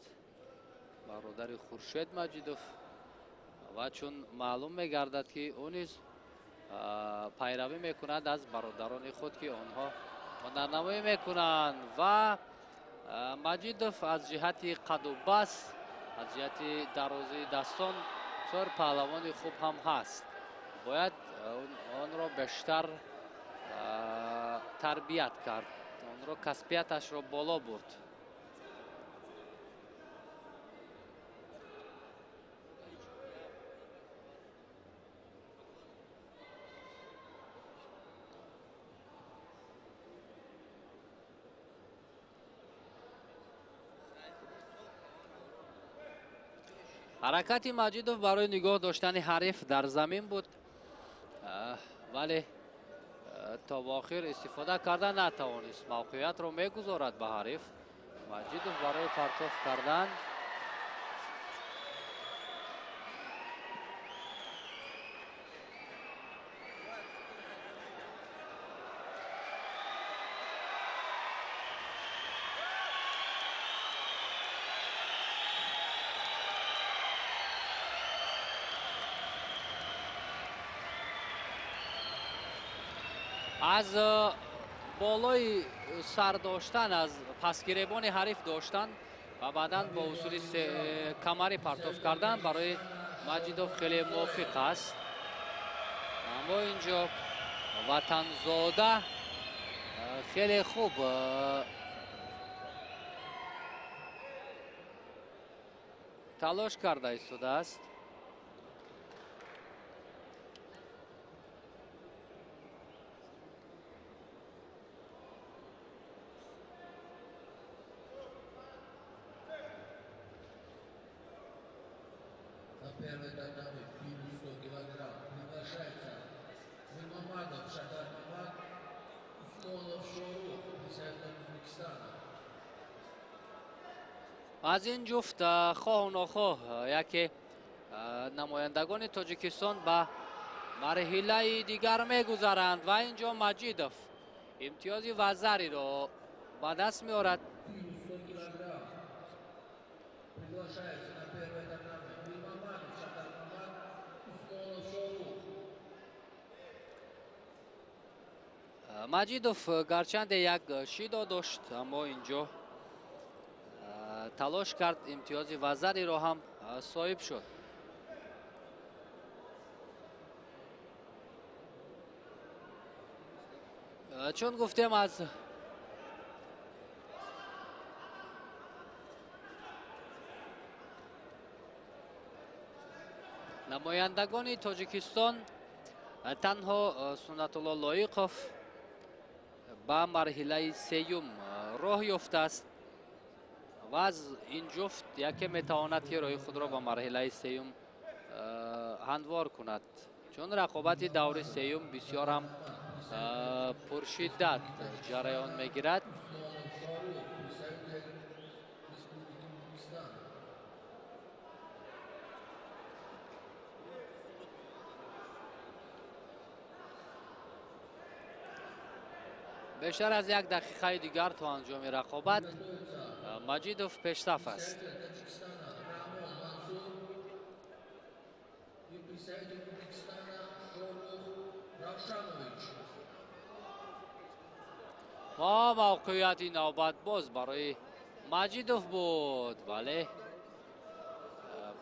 бародари Хуршед Маҷидов, ва чун маълум мегардад ки ӯ низ пайравӣ мекунад аз бародарони худ, ки онҳо ҳунарнамоӣ мекунанд. Ва Маҷидов аз ҷиҳати қаду бас, аз ҷиҳати дарозии дастон бисёр паҳлавони хуб ҳам ҳаст. Бояд онро бештар тарбият кард, онро касбияташро боло бурд. Ҳаракати Маҷидов барои нигоҳ доштани ҳариф дар замин буд, вале то ба охир истифода карда натавонист. Мавқеиятро мегузорад ба ҳариф Маҷидов барои партоф кардан. Аз болои сар доштан, аз пасгиребони ҳариф доштан ва баъдан бо усули камарӣ партоф кардан барои Маҷидов хеле мувофиқ аст. Аммо инҷо Ватанзода хеле хуб талош карда истодааст. Первый татами плюс 100 килограмм приглашается Мурмамадов Шадармамад, Усмонов Шорух, представитель Узбекистана. Аз ин ҷуфт хоҳу нохоҳ яке намояндагони Тоҷикистон ба марҳилаи дигар мегузаранд ва инҷо Маҷидов имтиёзи вазариро ба даст меорад. Плюс 100 килограмм приглашается на первый татами Мурмамадов Шадармамад, Усмонов Шорух. Маҷидов гарчанде як шидо дошт, аммо инҷо талош кард, имтиёзи вазариро ҳам соҳиб шуд. Чун гуфтем, аз намояндагони Тоҷикистон танҳо Суннатулло Лоиқов ба марҳилаи сеюм роҳ ёфтааст ва аз ин ҷуфт яке метавонад ки роҳи худро ба марҳилаи сеюм ҳамвор кунад, чун рақобати даври сеюм бисёр ҳам пуршиддат ҷараён мегирад. Усмонов Шорух, представитель Республики Узбекистан. Бештар аз як дақиқаи дигар то анҷоми рақобат Маҷидов пешсаф аст. Представитель Таджикистана Рамон Мансур и представитель Узбекистана Шорух Равшанович. Ва мавқеияти навбат боз барои Маҷидов буд, вале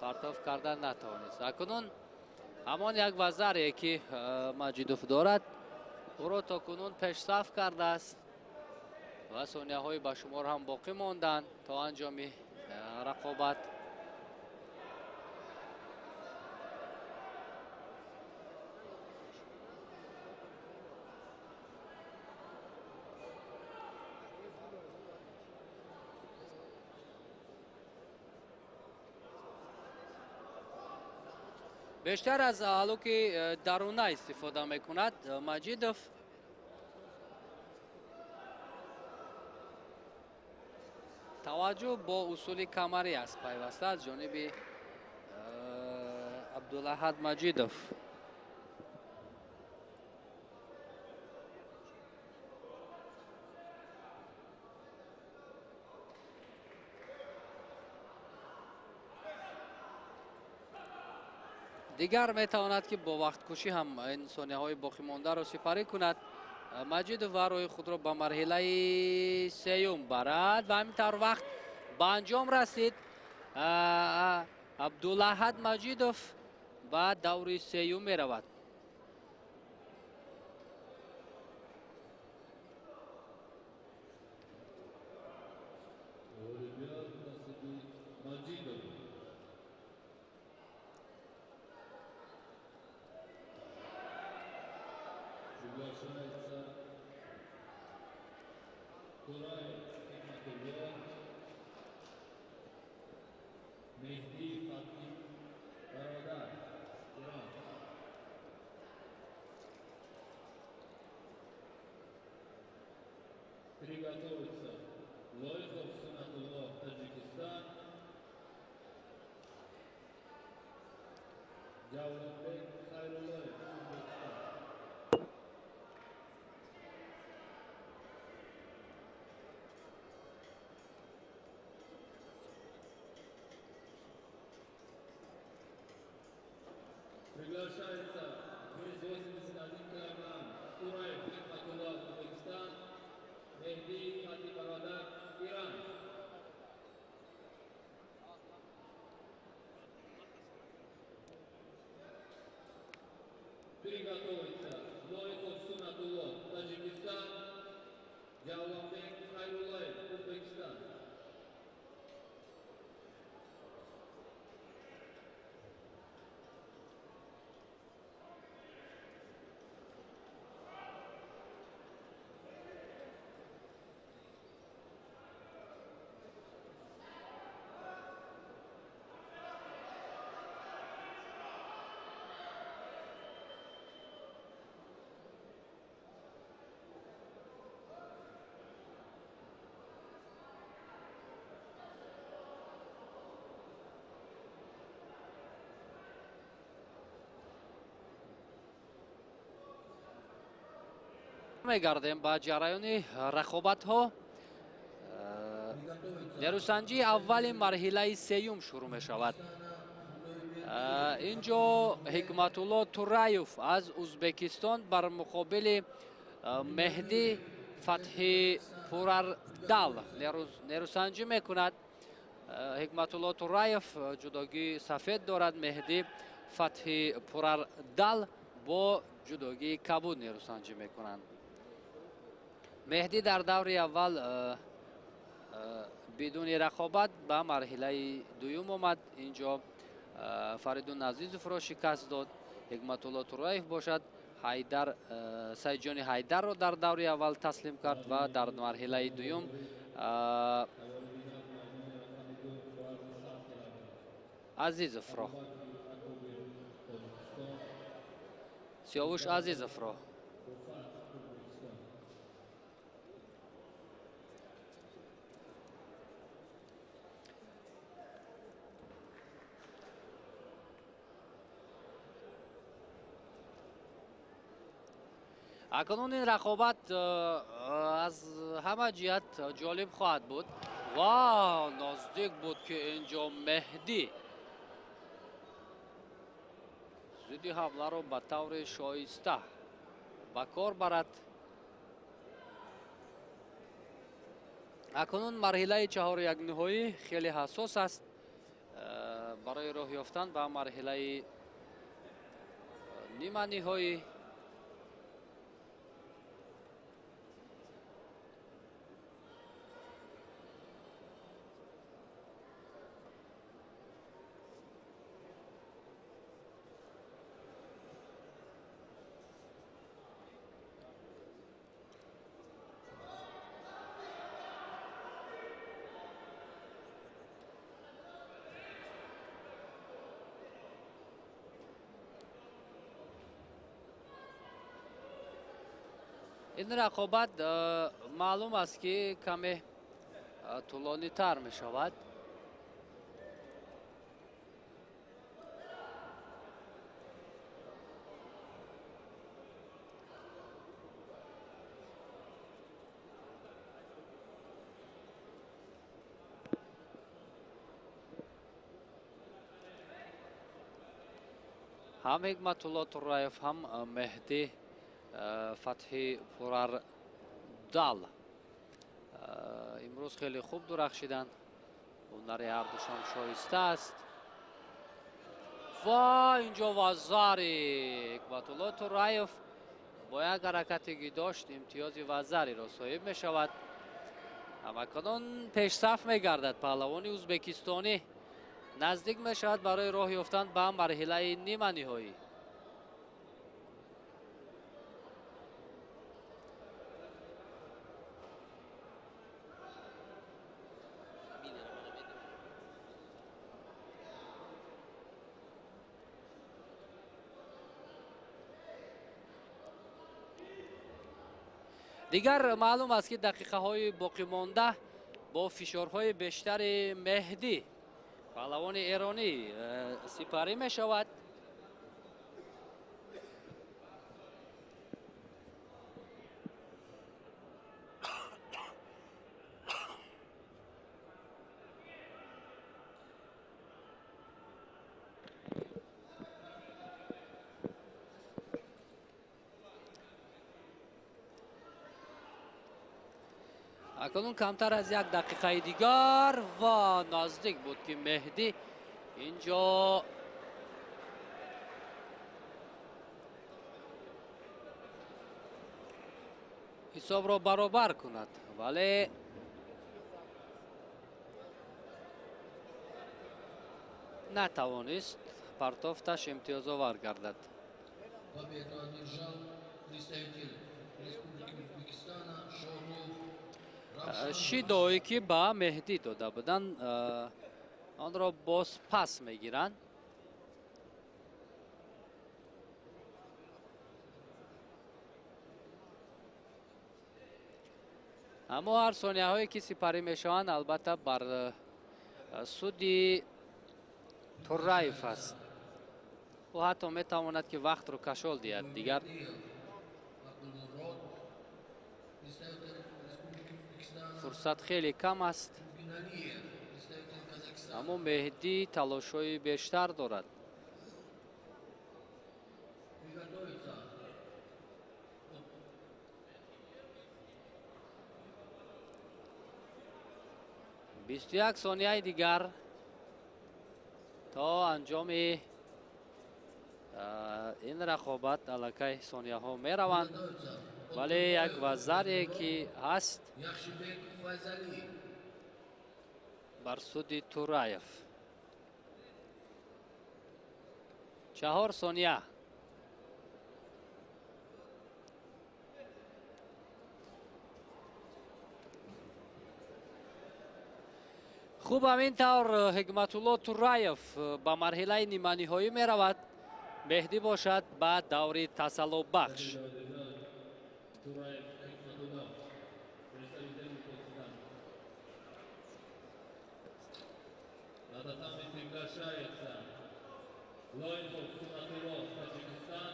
партоф кардан натавонист. Акнун ҳамон як вазаре ки Маҷидов дорад, ӯро то кунун пешсаф кардааст ва сонияҳои ба шумор ҳам боқӣ монданд то анҷоми рақобат. Бештар аз ҳалуки даруна истифода мекунад Маҷидов. Таваҷҷӯҳ бо усули камарӣ аст пайваста аз ҷониби Абдулаҳад Маҷидов. Дигар метавонад ки бо вақткушӣ ҳам ин сонияҳои боқимондаро сипарӣ кунад. Маҷидов ва роҳи худро ба марҳилаи сеюм барад ва ҳамин тавр вақт ба анҷом расид. Абдулаҳад Маҷидов ба даври сеюм меравад. Ғолибият насиби Маҷидов. Приглашается Тураев Хикматулло, Мехди Фатхи Приготовиться Лоиков Сунатулло, Таджикистан. Javlonbek Xayrulloyev, O'zbekiston. Приглашается вес 81 килограмм Тураев Хикматулло, Узбекистан. Мехди Фатибарадак, Иран. Приготовиться Лоиков Сунатулло, Таджикистан. Javlonbek Xayrulloyev, Узбекистан. Мегардем ба ҷараёни рақобатҳо. Нерӯсанҷии аввали марҳилаи сеюм шурӯъ мешавад. Инҷо Ҳикматулло Тураев аз Узбекистон бар муқобили Меҳдӣ Фатҳи Пурардал нерӯсанҷӣ мекунад. Ҳикматулло Тураев ҷудогии сафед дорад, Меҳдӣ Фатҳи Пурардал бо ҷудогии кабуд нерӯсанҷӣ мекунанд. Меҳдӣ дар даври аввал бидуни рақобат ба марҳилаи дуюм омад. Инҷо Фаридун Азизовро шикаст дод. Ҳикматулло Тураев бошад Ҳайдар Сайҷони Ҳайдарро дар даври аввал таслим кард ва дар марҳилаи дуюм Азизовро, Сиёвуш Азизовро. Акнун ин рақобат аз ҳама ҷиҳат ҷолиб хоҳад буд ва наздик буд, ки инҷо Меҳдӣ зидди ҳамларо ба таври шоиста ба кор барад. Акнун марҳилаи чаҳорякниҳоӣ хеле ҳассос аст барои роҳ ёфтан ба марҳилаи ниманиҳоӣ. Ин рақобат маълум аст, ки каме тӯлонитар мешавад. Ҳам Ҳикматулло Тураев, ҳам Меҳдӣ Фатҳи Пурардал имрӯз хеле хуб дурахшиданд. Ҳунари ҳардушон шоиста аст. Ва инҷо вазари Ҳикматулло Тураев бо як ҳаракате ки дошт имтиёзи вазариро соҳиб мешавад. Ҳамакунун пешсаф мегардад паҳлавони узбекистонӣ, наздик мешавад барои роҳ ёфтан ба марҳилаи ниманиҳоӣ. Дигар маълум аст, ки дақиқаҳои боқимонда бо фишорҳои бештари Меҳдӣ, паҳлавони эронӣ, сипарӣ мешавад. Акнун камтар аз як дақиқаи дигар ва наздик буд, ки Меҳдӣ инҷо ҳисобро баробар кунад, вале натавонист партофташ имтиёзовар гардад. Победу одержал представитель Республики Узбекистана Шоҳрух. Шидое ки ба Меҳдӣ дода буданд, онро боз пас мегиранд. Аммо ҳар сонияҳое ки сипарӣ мешаванд, албатта бар суди Тураев аст. Ӯ ҳатто метавонад, ки вақтро кашол диҳад. Дигар фурсат хеле кам аст, аммо Меҳдӣ талошҳои бештар дорад. 21 сонияи дигар то анҷоми ин рақобат. Аллакай сонияҳо мераванд, вале як вазаре ки ҳаст бар суди Тураев. 4 сония. Хуб, ҳамин тавр Ҳикматулло Тураев ба марҳилаи ниманиҳоӣ меравад, Меҳдӣ бошад ба даври тасаллобахш. Тураев Хикматулло, представитель Узбекистана. На татами приглашается Лоиков Сунатулло, Таджикистан,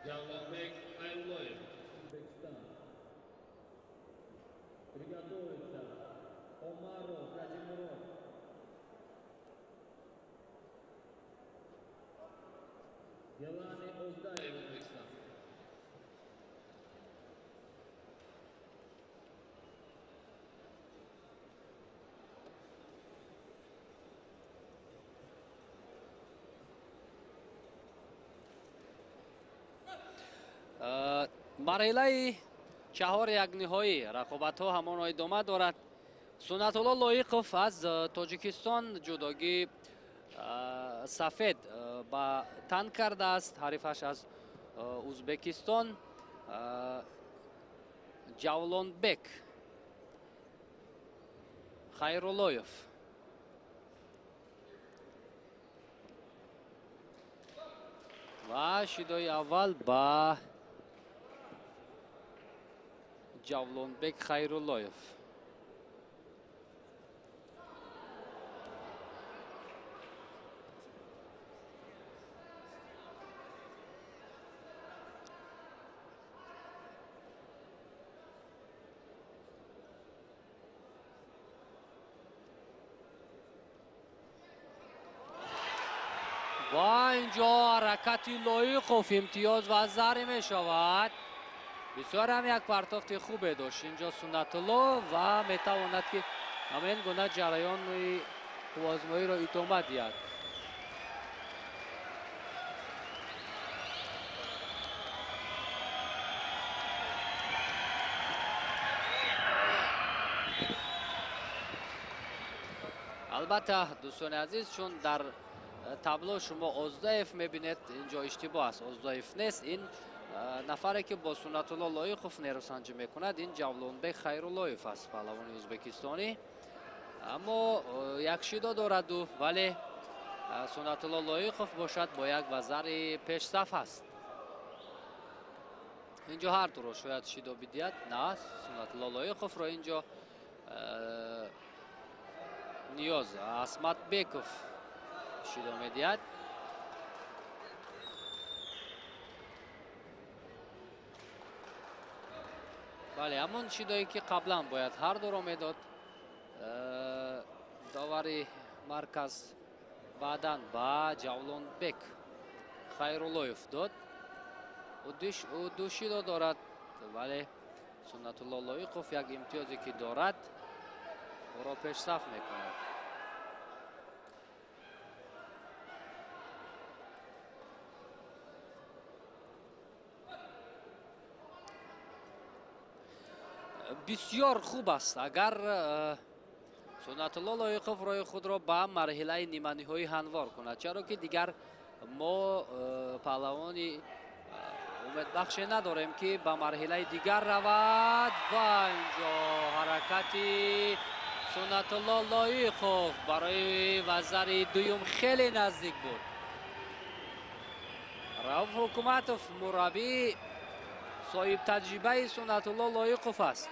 Джавлонбек Хайруллоев, Узбекистан. Приготовиться Омаров Хаджимурод. Гелани Оздаев, Узбекистан. Марҳилаи чаҳор якниҳоӣ рақобатҳо ҳамоно идома дорад. Сунатулло Лоиқов аз Тоҷикистон ҷудогии сафед ба тан кардааст. Ҳарифаш аз Узбекистон Ҷавлонбек Хайруллоев. Ва шидои аввал ба Ҷавлонбек Хайруллоев. Ва инҷо ҳаракати Лоиқов имтиёз ва заре мешавад. Бисёр ҳам як партофти хубе дошт инҷо Сунатулло ва метавонад, ки ҳамин гуна ҷараёни қувваозмоиро идома диҳад. Албатта, дӯстони азиз, чун дар табло шумо Оздаев мебинед, инҷо иштибоҳ аст. Оздаев нест. Ин нафаре ки бо Сунатулло Лоиқов нерӯсанҷӣ мекунад, ин Ҷавлонбек Хайруллоев аст, паҳлавони ӯзбекистонӣ. Аммо як шидо дорад ӯ, вале Сунатулло Лоиқов бошад бо як вазари пешсаф аст. Инҷо ҳар дуро шояд шидо бидиҳад. На, Суннатулло Лоиқовро инҷо Ниёз Асматбеков шидо медиҳад. Бале, ҳамон шидое ки қаблан бояд ҳар дуро медод. Довари марказ баъдан ба Ҷавлонбек Хайруллоев дод. Ӯ ду шидо дорад, вале Суннатулло Лоиқов як имтиёзе ки дорад, ӯро пешсаф мекунад. Бисёр хуб аст агар Суннатулло Лоиқов роҳи худро ба марҳилаи ниманиҳоӣ ҳамвор кунад, чаро ки дигар мо паҳлавони умедбахше надорем ки ба марҳилаи дигар равад. Ва инҷо ҳаракати Суннатулло Лоиқов барои вазари дуюм хеле наздик буд. Рауф Ҳукуматов мураббӣ соҳибтаҷрибаи Суннатулло Лоиқов аст.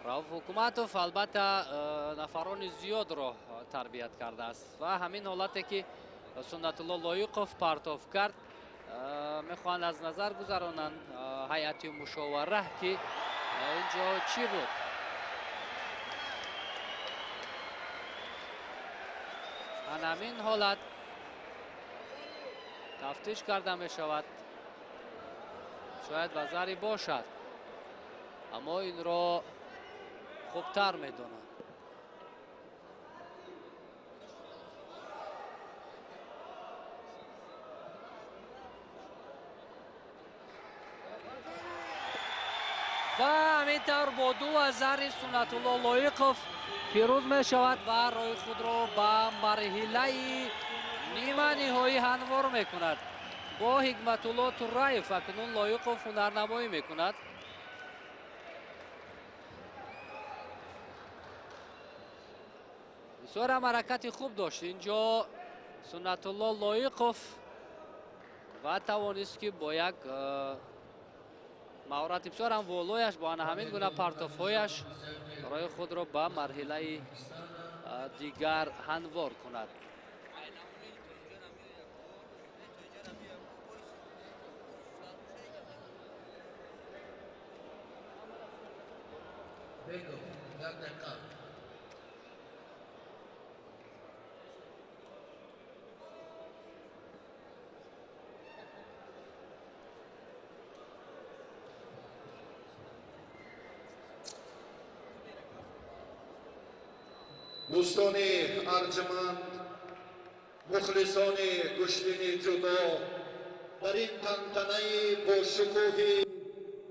Рауф Ҳукуматов албатта нафарони зиёдро тарбият кардааст ва ҳамин ҳолате ки Суннатулло Лоиқов партоф кард, мехоҳанд аз назар гузаронанд ҳайати мушовара ки инҷо чӣ буд. Ҳамин ҳолат тафтиш карда мешавад, шояд вазари бошад, аммо инро хубтар медонанд. Ва ҳамин тавр бо ду вазари Суннатулло Лоиқов пирӯз мешавад ва роҳи худро ба марҳилаи ниманиҳоӣ ҳамвор мекунад. Бо Ҳикматулло Тураев акнун Лоиқов ҳунарнамоӣ мекунад. Бисёр ҳам ҳаракати хуб дошт инҷо Суннатулло Лоиқов ва тавонист ки бо як маҳорати бисёр ҳам волояш, бо ана ҳамин гуна партофҳояш роҳи худро ба марҳилаи дигар ҳамвор кунад. Дӯстони арҷманд, мухлисони гӯштини ҷудо, дар ин тантанаи бошукӯҳи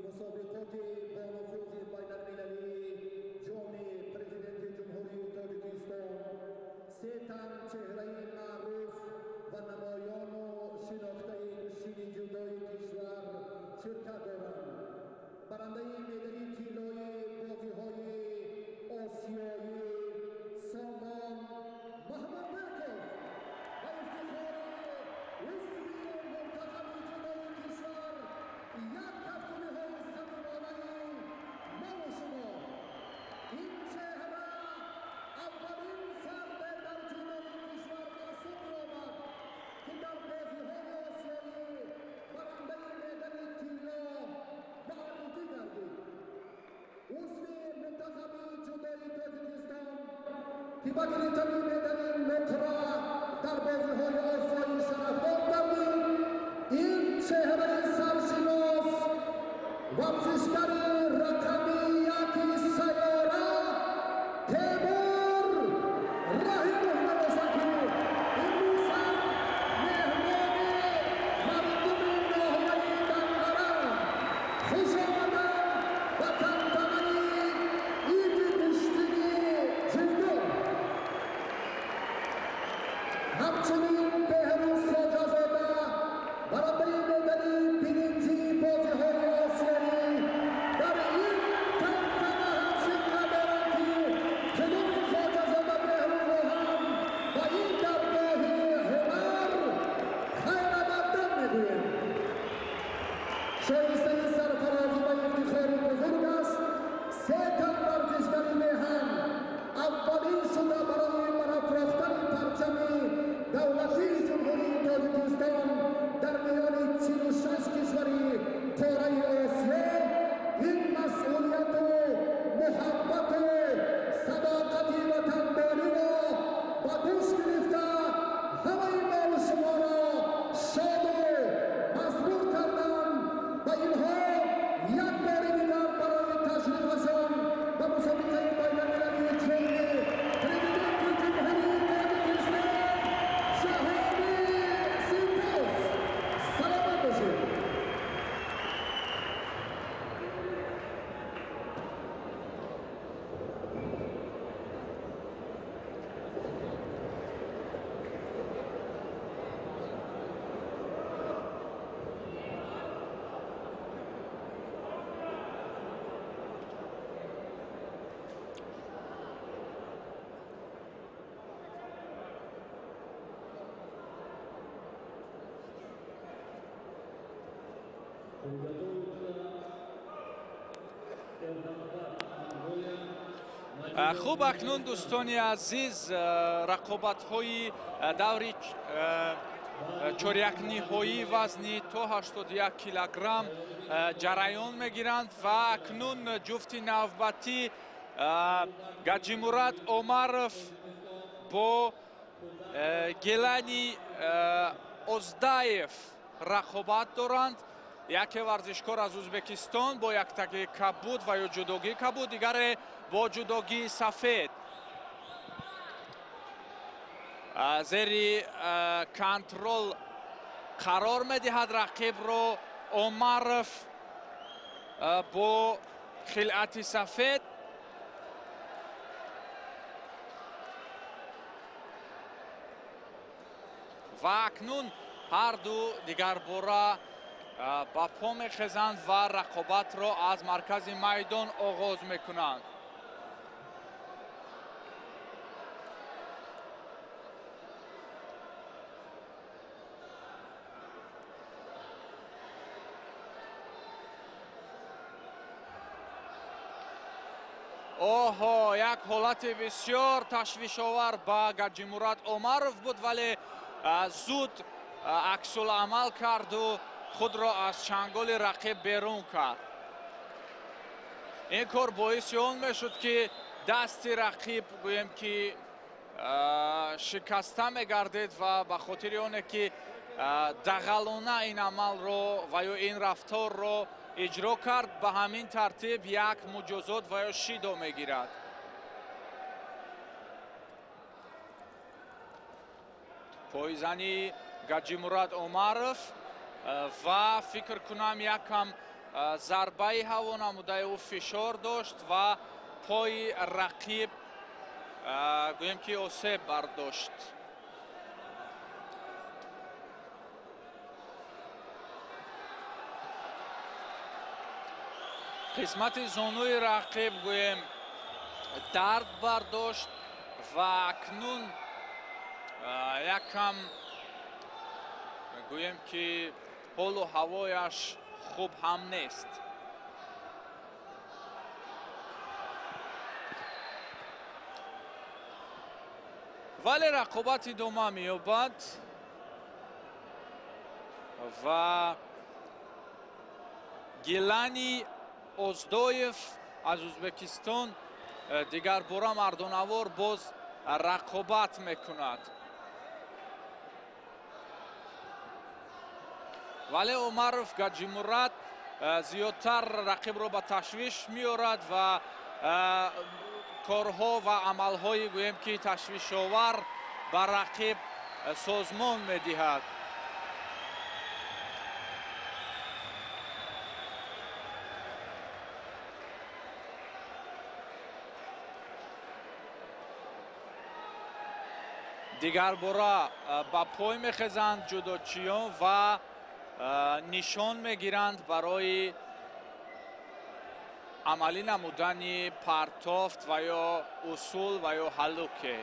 мусобиқоти бонуфузи байналмилалии ҷоми президенти Ҷумҳурии Тоҷикистон се тан чеҳраи маъруф ва намоёну шинохтаи гӯштини ҷудои кишвар ширкат доранд. Барандаи медали тиллои бозиҳои осиёӣ Сомон Маҳмадбеков ба ифтихори узви мунтахаби ҷудои кишвар як кафкӯбиҳои самимонаи маву шумо. Ин чеҳра аввалин фарде дар ҷудои кишвар маҳсуб меёбад ки дар бозиҳои осиёӣ барандаи медали тилло муаррифӣ гардид. Узви мунтахаби ҷудои Тоҷикистон ки ба гирифтани медали нуқра дар бозиҳои осиёӣ шарафдор гардид, ин чеҳраи саршинос варзишгари рақами яки сайёра Темур Раҳимов мебошад ки имрӯз ҳам меҳмони мардуми ноҳияи Данғара. Хуш омаданд ба тантанаи иди гӯштини ҷудо. Ҳамчунин Беҳрӯз Хоҷазода барандаи медали биринҷии бозиҳои осиёӣ Осиё ин масъулияту муҳаббату садоқати ватандориро ба дӯш гирифта ҳамаи мову шуморо шоду масрур кардам. Ба инҳо як бори дигар барои ташрифашон ба мусобиқаи байналмилалии ҷоми президенти Ҷумҳурии Тоҷикистон ҷаҳони сипос. Саломат бошед. Хуб, акнун, дӯстони азиз, рақобатҳои даври чорякниҳоии вазни то 81 килограмм ҷараён мегиранд ва акнун ҷуфти навбатӣ Гаҷимурад Омаров бо Гелани Оздаев рақобат доранд. Яке варзишкор аз Ӯзбекистон бо яктаги кабуд ва ё ҷудогии кабуд, дигаре бо ҷудогии сафед. Зери контрол қарор медиҳад рақибро Омаров бо хилъати сафед. Ва акнун ҳарду дигарбора ба по мехезанд ва рақобатро аз маркази майдон оғоз мекунанд. Оҳо, як ҳолати бисёр ташвишовар ба Гаҷимурад Омаров буд, вале зуд аксуламал карду худро аз чанголи рақиб берун кард. Ин кор боиси он мешуд, ки дасти рақиб, гӯем ки, шикаста мегардид ва ба хотири оне ки дағалона ин амалро ва ё ин рафторро иҷро кард, ба ҳамин тартиб як муҷозот ва ё шидо мегирад. Пойзани Гаҷимурад Омаров ва фикр кунам якам зарбаи ҳаво намудаи ӯ фишор дошт ва пои рақиб, гӯем ки, осеб бардошт. Қисмати зонуи рақиб, гӯем, дард бардошт ва акнун якам, гӯем ки, ҳолу ҳавояш хуб ҳам нест. Вале рақобат идома меёбад ва Гелани Оздоев аз Ӯзбекистон дигарбора мардонавор боз рақобат мекунад. Вале Омаров Гаҷимурад зиёдтар рақибро ба ташвиш меорад ва корҳо ва амалҳои, гӯем ки, ташвишовар ба рақиб созмон медиҳад. Дигарбора ба пой мехезанд ҷудочиён ва нишон мегиранд барои амалӣ намудани партофт ва ё усул ва ё ҳаллуке.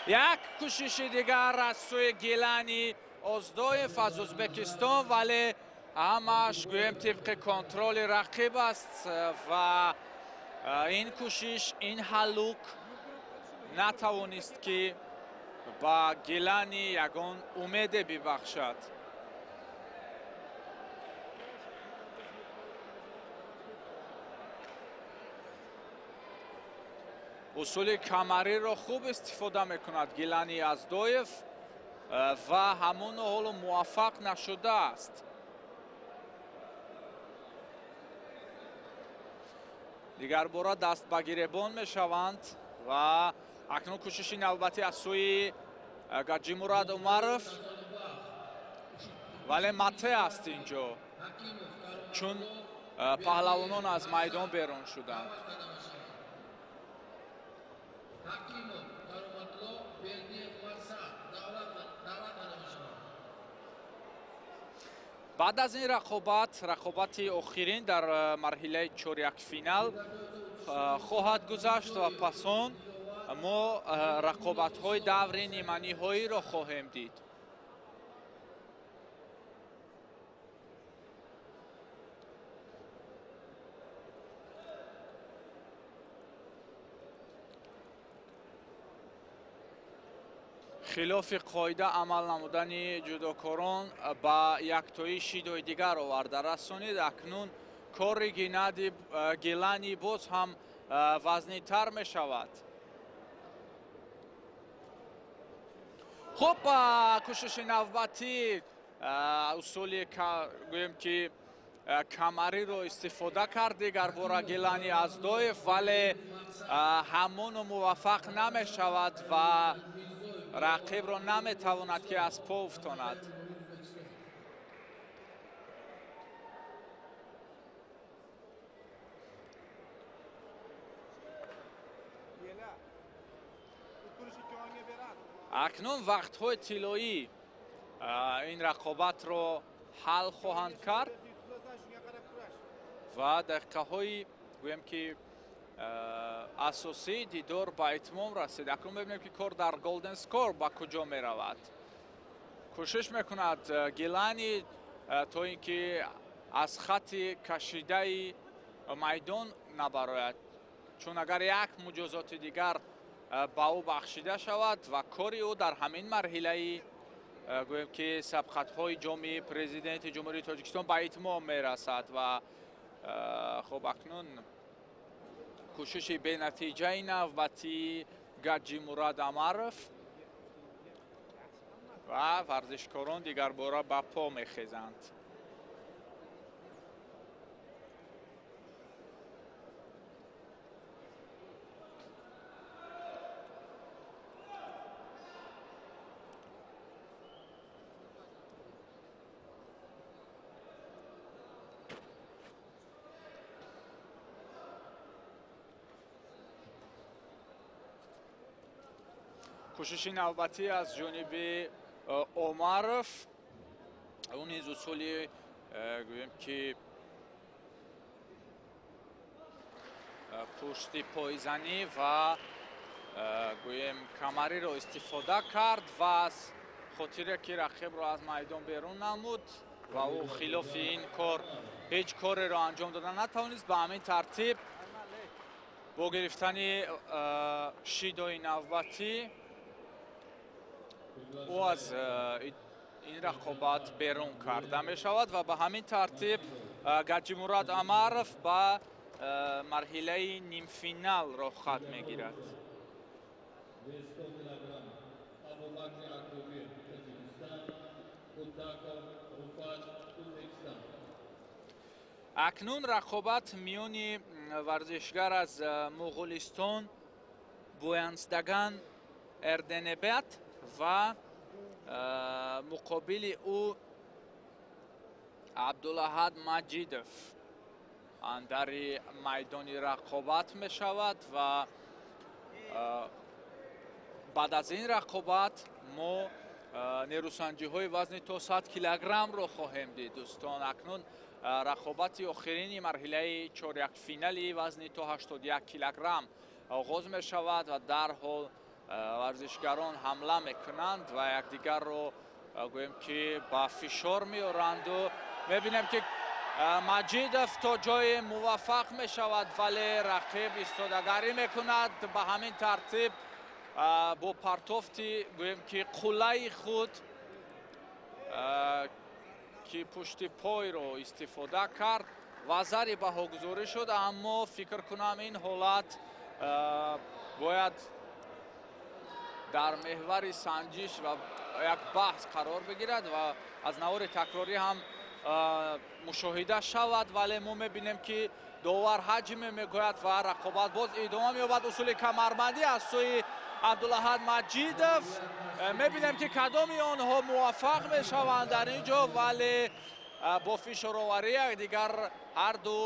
Як кӯшиши дигар аз сӯи Гелани Оздоев аз Ӯзбекистон, вале ҳамаш, гӯем, тибқи контроли рақиб аст ва ин кӯшиш, ин ҳаллук Натавонист, ки ба Гилани ягон умеде бибахшад. Усули камариро хуб истифода мекунад Гилани Аздоев ва ҳамоно ҳоло муваффақ нашудааст. Дигарбора даст ба гиребон мешаванд ва акнун кӯшиши навбатӣ аз сӯи Гаҷимурад Умаров, вале мате аст инҷо, чун паҳлавонон аз майдон берун шуданд. Баъд аз ин рақобат, рақобати охирин дар марҳилаи чорякфинал хоҳад гузашт ва пас он мо рақобатҳои даври ниманиҳоиро хоҳем дид. Хилофи қоида амал намудани ҷудокорон ба яктои шидои дигар оварда расонид. Акнун кори Гилани боз ҳам вазнитар мешавад. Хуб, кӯшиши навбатӣ усули гӯем ки камариро истифода кард дигарбора Гилани Аздоев, вале ҳамоно муваффақ намешавад ва рақибро наметавонад, ки аз по уфтонад. Акнун вақтҳои тиллоӣ ин рақобатро ҳал хоҳанд кард ва дақиқаҳои гӯем ки асосии дидор ба итмом расид. Акнун мебинем, ки кор дар голден скор ба куҷо меравад. Кӯшиш мекунад Гилани то ин ки аз хатти кашидаи майдон набарояд, чун агар як муҷозоти дигар ба ӯ бахшида шавад ва кори ӯ дар ҳамин марҳилаи гӯем ки сабқатҳои ҷоми президенти Ҷумҳурии Тоҷикистон ба итмом мерасад. Ва хуб, акнун кӯшиши бенатиҷаи навбатии Гаҷимурад Амаров ва варзишкорон дигарбора ба по мехезанд. Кӯшиши навбатӣ аз ҷониби Омаров, ӯ низ усули гӯем ки пушти пойзанӣ ва гӯем камариро истифода кард ва аз хотире ки рақибро аз майдон берун намуд ва ӯ хилофи ин кор ҳеҷ кореро анҷом дода натавонист. Ба ҳамин тартиб бо гирифтани шидои навбатӣ ӯ аз ин рақобат берун карда мешавад ва ба ҳамин тартиб Гаҷимурад Амаров ба марҳилаи нимфинал роҳхат мегирад. Акнун рақобат миёни варзишгар аз Муғулистон Буянсдаган Эрденебет ва муқобили ӯ Абдулаҳад Маҷидов андари майдони рақобат мешавад ва баъд аз ин рақобат мо нерӯсанҷиҳои вазни то 100 килограммро хоҳем дид. Дӯстон, акнун рақобати охирини марҳилаи чорякфинали вазни то 81 килограмм оғоз мешавад ва дарҳол варзишгарон ҳамла мекунанд ва якдигарро гӯем ки ба фишор меоранду мебинем, ки Маҷидов то ҷое муваффақ мешавад, вале рақиб истодагарӣ мекунад. Ба ҳамин тартиб Бо партофти, гӯем ки қуллаи худ, ки пушти пойро истифода кард, вазари баҳогузорӣ шуд, аммо фикр кунам ин ҳолат бояд дар меҳвари санҷиш ва як баҳс қарор бигирад ва аз навори такрорӣ ҳам мушоҳида шавад. Вале мо мебинем, ки довар ҳаҷме мегӯяд ва рақобат боз идома меёбад. Усули камарбандӣ аз сӯи Абдулаҳад Маҷидов. Мебинем, ки кадоми онҳо муваффақ мешаванд дар ин ҷо, вале бо фишороварӣ якдигар ҳарду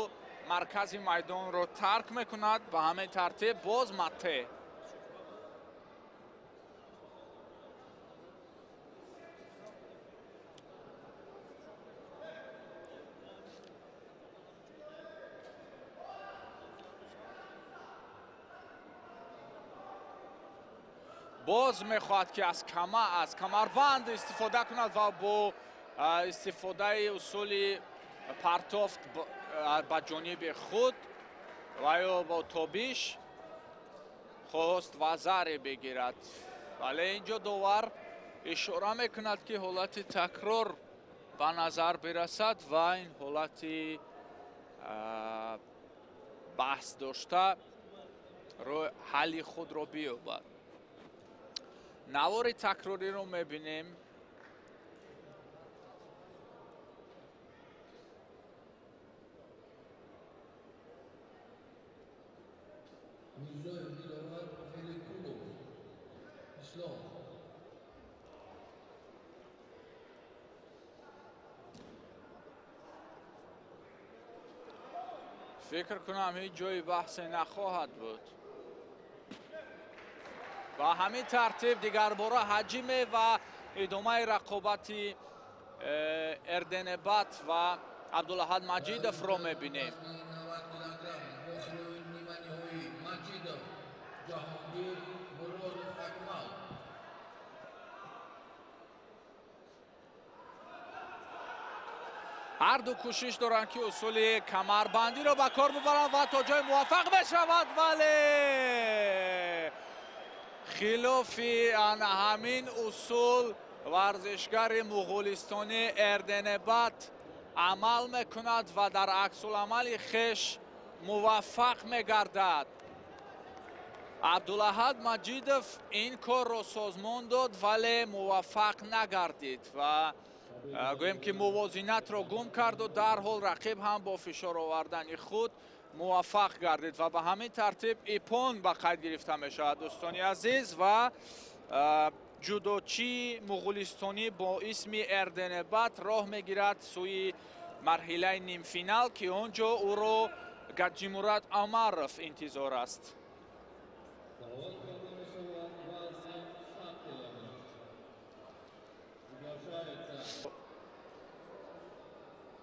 маркази майдонро тарк мекунад. Ба ҳамин тартиб боз матте. Боз мехоҳад, ки аз камарбанд истифода кунад ва бо истифодаи усули партофт ба ҷониби худ ва ё бо тобиш хост вазаре бигирад. Вале инҷо довар ишора мекунад, ки ҳолати такрор ба назар бирасад ва ин ҳолати баҳс дошта ҳалли худро биёбад. Навори такрориро мебинем. Мирзоев Диловар Великулов Ислом. Фикр кунам, ҳеҷ ҷои баҳсе нахоҳад буд. Ва ҳамин тартиб дигарбора ҳаҷиме ва идомаи рақобати Эрденебат ва Абдулаҳад Маҷидовро мебинем. Ҳарду кӯшиш доранд, ки усули камарбандиро ба кор бибаранд ва то ҷой муваффақ мешавад, вале хилофи ана ҳамин усул варзишгари муғулистонӣ Эрденебат амал мекунад ва дар аксуламали хеш муваффақ мегардад. Абдулаҳад Маҷидов ин корро созмон дод, вале муваффақ нагардид ва гӯем ки мувозинатро гум карду дарҳол рақиб ҳам бо фишор овардани худ муваффақ гардид ва ба ҳамин тартиб ипон ба қайд гирифта мешавад, дӯстони азиз. Ва ҷудочии муғулистонӣ бо исми Эрденебат роҳ мегирад сӯи марҳилаи нимфинал, ки он ҷо ӯро Гаджимурад Омаров интизор аст.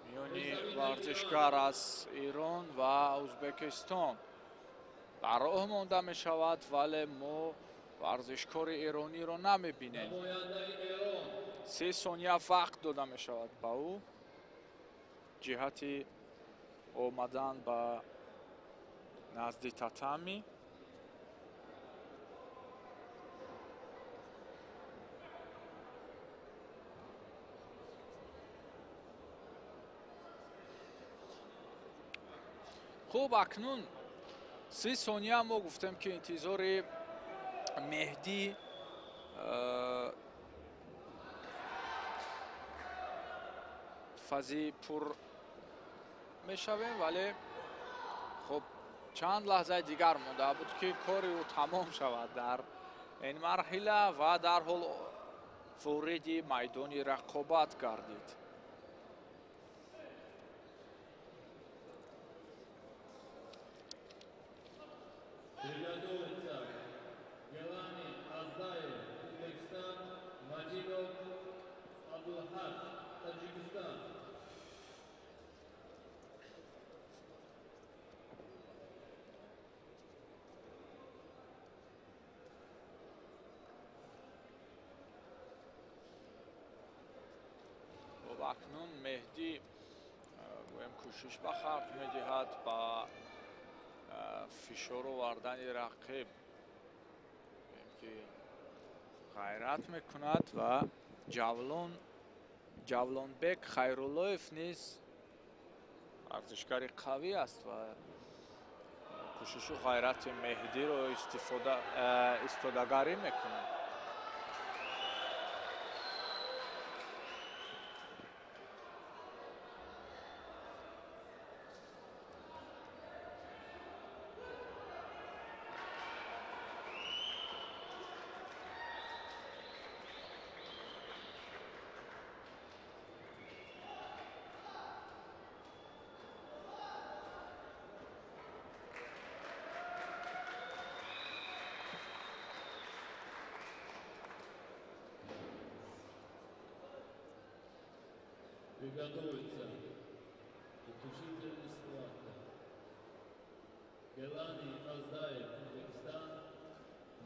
Миёни варзишгар аз Эрон ва Ӯзбекистон ба роҳ монда мешавад, вале мо варзишкори эрониро намебинем. 3 сония вақт дода мешавад ба ӯ ҷиҳати омадан ба назди татами. Хуб, акнун 30 сония мо гуфтем, ки интизори Меҳдӣ Фазипур мешавем, вале хуб, чанд лаҳзаи дигар монда буд, ки кори ӯ тамом шавад дар ин марҳила ва дарҳол вориди майдони рақобат гардид. Приготовиться Гелани Аздаев, Узбекистан, Маджидов Абдулхак, Таджикистан. Хуб, акнун Меҳдӣ, гӯем, кӯшиш ба харҷ медиҳад ба фишор овардани рақиб, гӯем ки Ғайрат мекунад ва Ҷавлонбек Хайруллоев низ варзишгари қавӣ аст ва кӯшишу ғайрати Меҳдиро истодагарӣ мекунад. Приготовиться. Заключительная схватка. Гелани Аздаев, Узбекистан.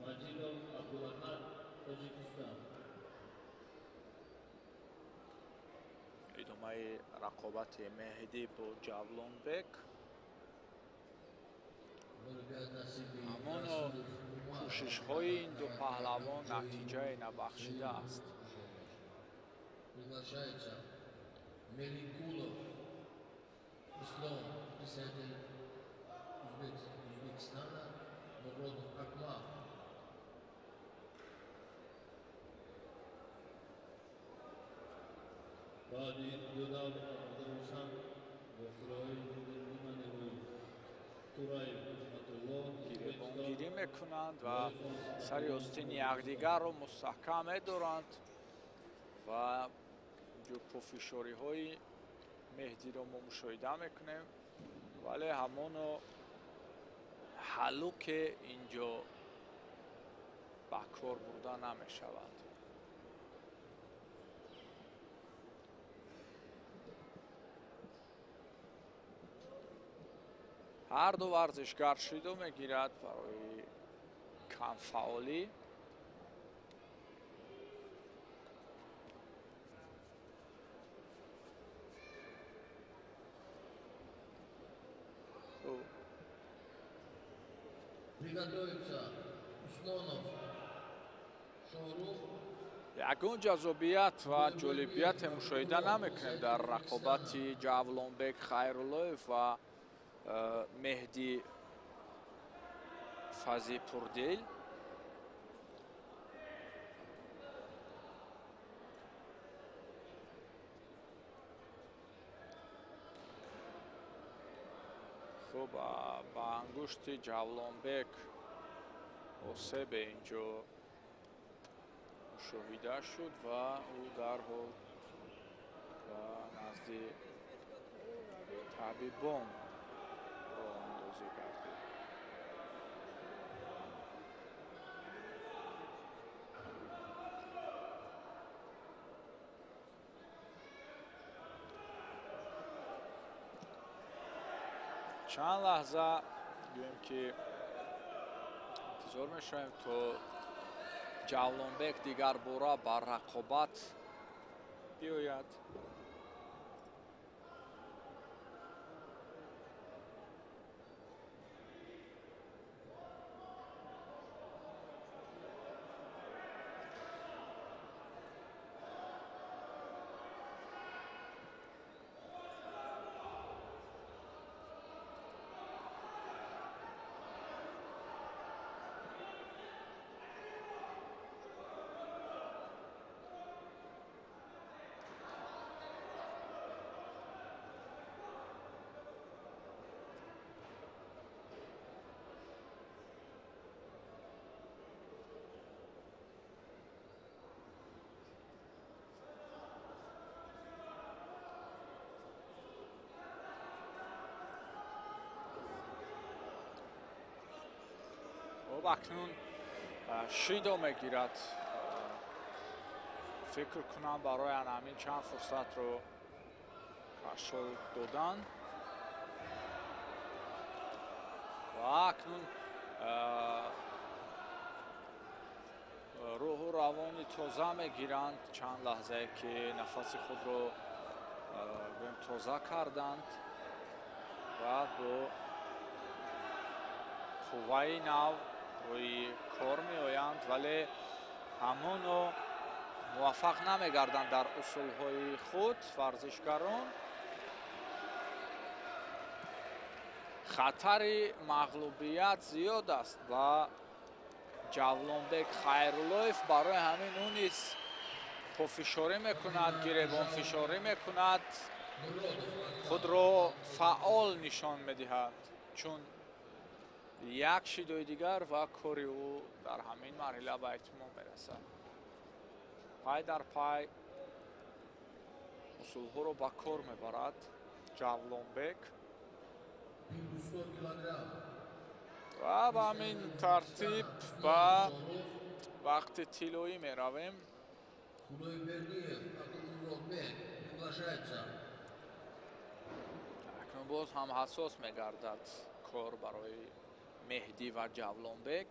Маджидов Абдулахат, Таджикистан. Идомаи рақобати Меҳдӣ бо Ҷавлонбек. Ҳамоно кӯшишҳои ин ду паҳлавон натиҷае набахшидааст. Приглашается Меликулов Ислом, представитель Узбекистана, Муродов Акмал. Баъди ду давр Абдурушан вохӯриҳои ниманиҳоӣ Тураев Ҳикматулло гиребонгирӣ мекунанд ва сари остини якдигарро мустаҳкам медоранд ва пофишориҳои Меҳдиро мо мушоҳида мекунем, вале ҳамоно ҳалуке инҷо ба кор бурда намешавад. Ҳар ду варзишгар шидо мегирад барои камфаъолӣ. Приготовиться Усмонов Шорух. Ягон ҷазобият ва ҷолибияте мушоҳида намекунем дар рақобати Ҷавлонбек Хайруллоев ва Меҳдӣ Фазипурдил. Хуб, ба ангушти Ҷавлонбек осебе инҷо мушоҳида шуд ва ӯ дарҳол ба назди табибон роҳандозӣ гардид. Чанд лаҳза гӯем ки интизор мешавем то Ҷавлонбек дигарбора ба рақобат биёяд. Акнун шидо мегирад. Фикр кунам барои ҳамин чанд фурсатро кашол додан ва акнун рӯҳу равони тоза мегиранд. Чанд лаҳзае ки нафаси худро гӯем тоза карданд ва бо қувваи нав рӯи кор меоянд, вале Ҳамоно муваффақ намегарданд дар усулҳои худ варзишгарон. Хатари мағлубият зиёд аст ва Ҷавлонбек Хайруллоев барои ҳамин ӯ низ пофишорӣ мекунад, гиребонфишорӣ мекунад, худро фаъол нишон медиҳад, чун як шидои дигар ва кори ӯ дар ҳамин марҳила ба итмом мерасад. Пай дар пай усулҳоро ба кор мебарад Ҷавлонбек ва ба ҳамин тартиб ба вақти тиллоӣ меравем. Акнун боз ҳам ҳассос мегардад кор барои Меҳдӣ ва Ҷавлонбек.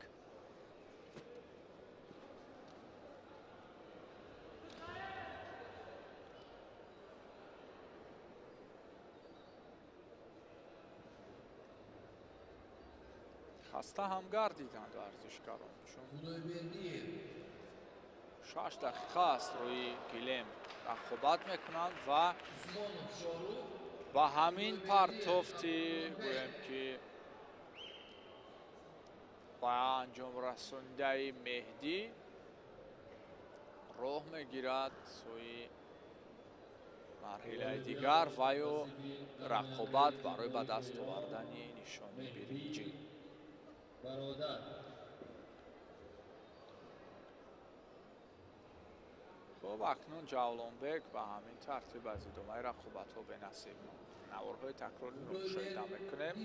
Хаста ҳам гардиданд варзишгарон, чун 6 дақиқа аст рӯи гилем рақобат мекунанд ва ба ҳамин партофти гӯем ки ба анҷом расондаи Меҳдӣ роҳ мегирад сӯи марҳилаи дигар ва ё рақобат барои ба даст овардани нишони биринҷӣ. Хуб, акнун Ҷавлонбек ба ҳамин тартиб аз идомаи рақобатҳо бенасиб монд. Наворҳои такрориро мушоҳида мекунем.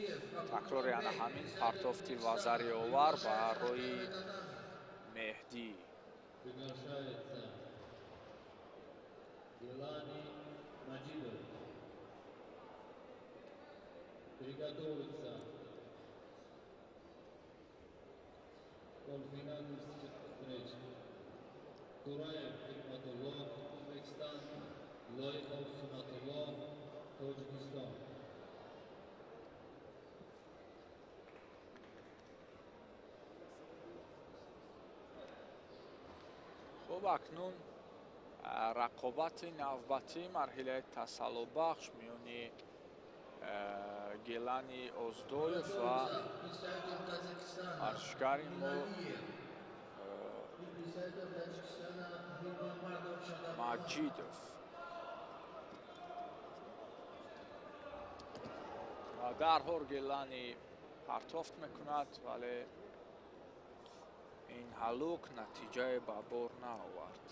Такрори ана ҳамин партофти вазариовар барои Меҳдӣ. Полуфинальной встречи. Тураев Хикматулло, Узбекистан, Лоиков Сунатулло, Тоҷикистон. Хуб, акнун рақобати навбатӣ марҳилаи тасаллобахш миёни Гелани Оздоев ва варзишгари мо Маҷидов. Ва дарҳол Гелани партофт мекунад, вале ин ҳалук натиҷае ба бор наовард.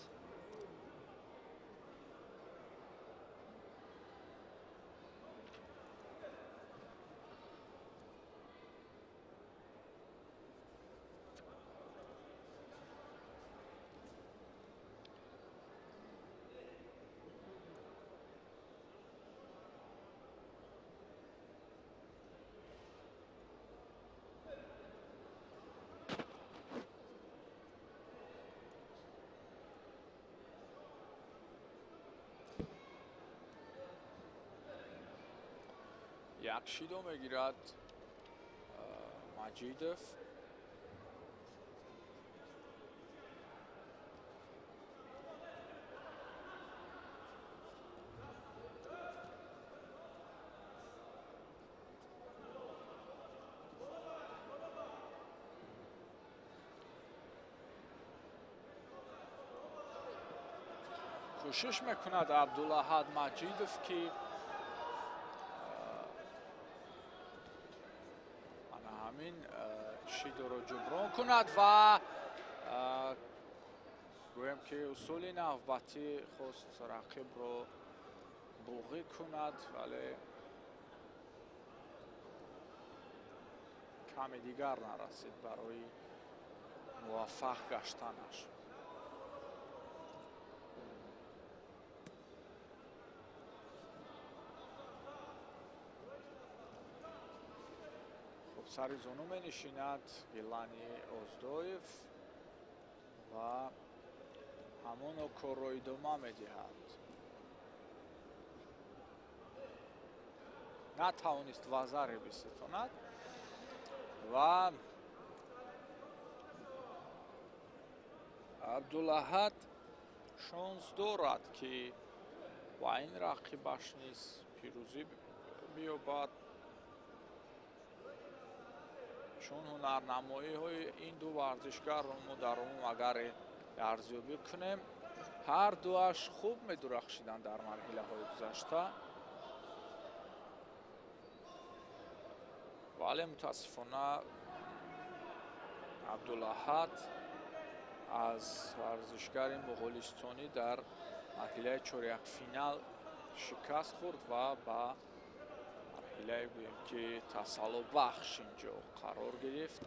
Як шидо мегирад Маҷидов. Кӯшиш мекунад Абдулаҳад Маҷидов, ки ҳамин шидоро ҷуброн кунад ва гӯем ки усули навбатӣ хост рақибро буғӣ кунад, вале ками дигар нарасид барои муваффақ гаштанаш. Сари зону менишинад Гелани Оздоев ва ҳамоно корро идома медиҳад. Натавонист вазаре биситонад ва Абдулаҳад шонс дорад, ки ба ин рақибаш низ пирӯзӣ биёбад, чун ҳунарнамоиҳои ин ду варзишгарро мо дар умум агар арзёбӣ кунем, ҳар дуаш хуб медурахшиданд дар марҳилаҳои гузашта, вале мутаассифона Абдулаҳад аз варзишгари муғулистонӣ дар марҳилаи чорякфинал шикаст хӯрд ва ба марҳилаи гӯем ки тасаллобахш инҷо қарор гирифт.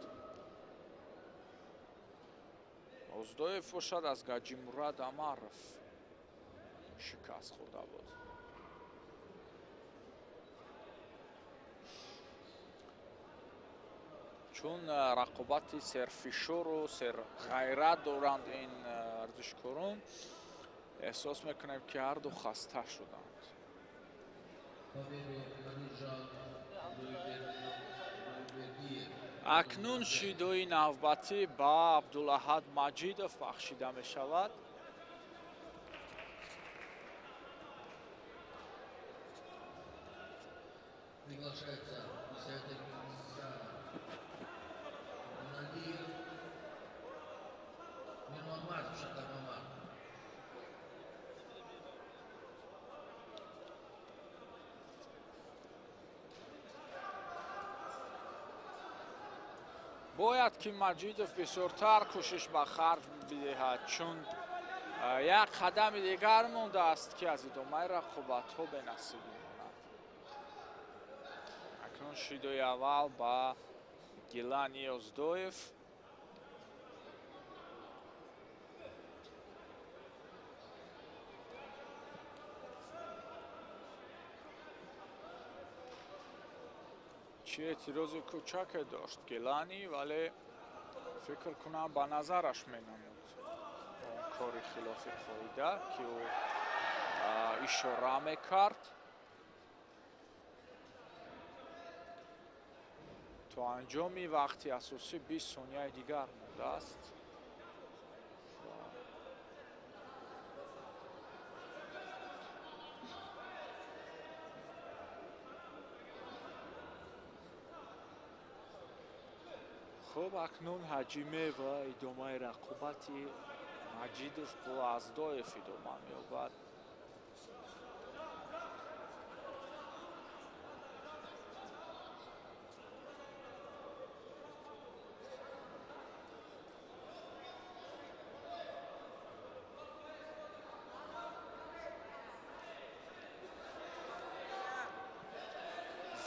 Оздоев бошад аз Гаҷимурад Амаров шикаст хӯрда буд. Чун рақобати серфишору серғайрат доранд ин варзишкорон, эҳсос мекунем, ки ҳарду хаста шуданд. Акнун шидои навбатӣ ба Абдулаҳад Маҷидов бахшида мешавад. Бояд ки Маҷидов бисёртар кӯшиш ба харҷ бидиҳад, чун як қадами дигар мондааст, ки аз идомаи рақобатҳо бенасиб мемонад. Акнун шидои аввал ба Гилани Оздоев. Чӣ эътирози кӯчаке дошт Геланӣ, вале фикр кунам ба назараш менамуд он кори хилофи қоида, ки ӯ ишора мекард. То анҷоми вақти асосӣ 20 сонияи дигар мондааст. Хуб, акнун ҳаҷиме ва идомаи рақобати Маҷидов бо Аздоев идома меёбад.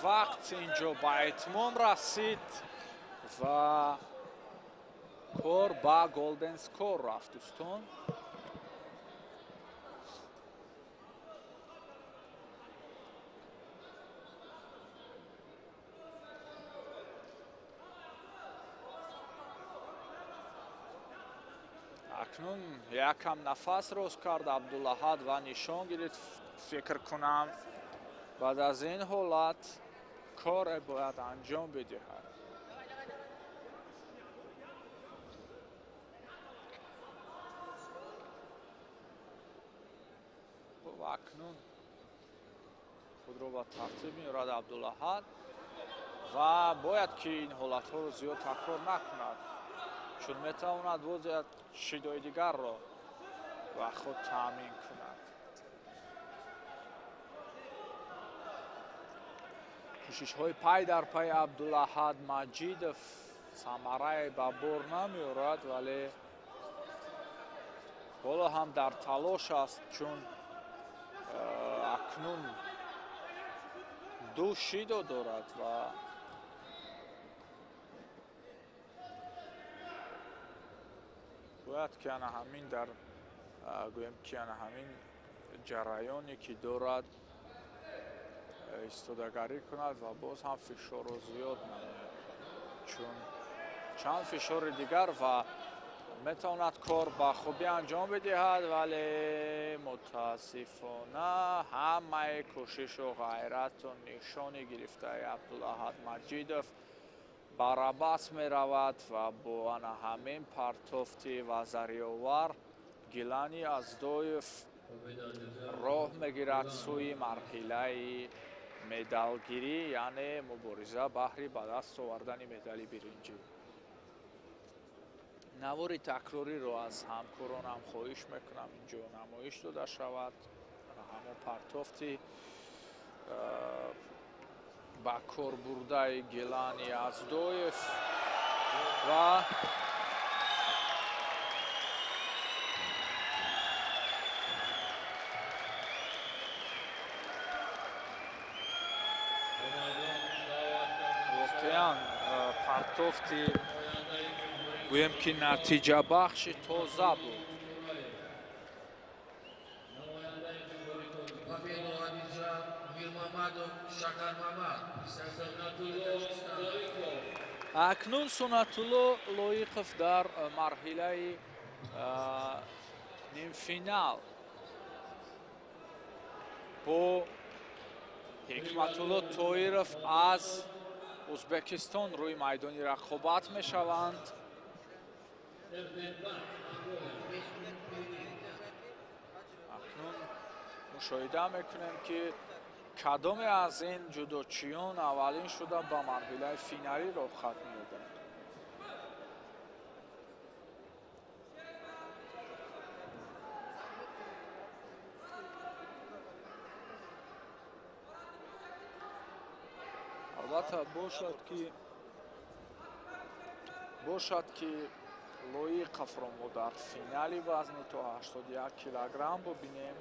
Вақт инҷо ба итмом расид ва кор ба голден скор рафт, дӯстон. Акнун якам нафас рост кард Абдулаҳад ва нишон гирифт, фикр кунам баъд аз ин ҳолат коре бояд анҷом бидиҳад. Акнун худро ба тартиб меорад Абдулаҳад ва бояд ки ин ҳолатҳоро зиёд такрор накунад, чун метавонад боз як шидои дигарро ба худ таъмин кунад. Кӯшишҳои пай дар пай Абдулаҳад Маҷидов самарае ба бор намеорад, вале ҳоло ҳам дар талош аст, чун акнун ду шидо дорад ва бояд ки ана ҳамин дар гӯем ки ана ҳамин ҷараёне ки дорад истодагарӣ кунад ва боз ҳам фишорро зиёд намояд, чун чанд фишори дигар ва метавонад кор ба хубӣ анҷом бидиҳад, вале мутаассифона ҳамаи кӯшишу ғайрату нишони гирифтаи Абдулаҳад Маҷидов Барабас меравад ва бо ана ҳамин партофти вазариовар Гилани Аздоев роҳ мегирад сӯи марҳилаи медалгирӣ, яъне мубориза баҳри ба даст овардани медали биринҷӣ. Навори такрориро аз ҳамкоронам хоҳиш мекунам инҷо намоиш дода шавад. Ҳамон партофти ба кор бурдаи Гилани Аздоев ва воқеан партофти гӯем ки натиҷабахши тоза буд. Акнун Сунатулло Лоиқов дар марҳилаи нимфинал бо Ҳикматулло Тоиров аз Ӯзбекистон рӯи майдони рақобат мешаванд. Акнун мушоҳида мекунем ки кадоме аз ин ҷудочиён аввалин шуда ба марҳилаи финалӣ роҳхат меёбад. Албатта бошад ки Лоиқовро мо дар финали вазни то 81 килограмм бубинем,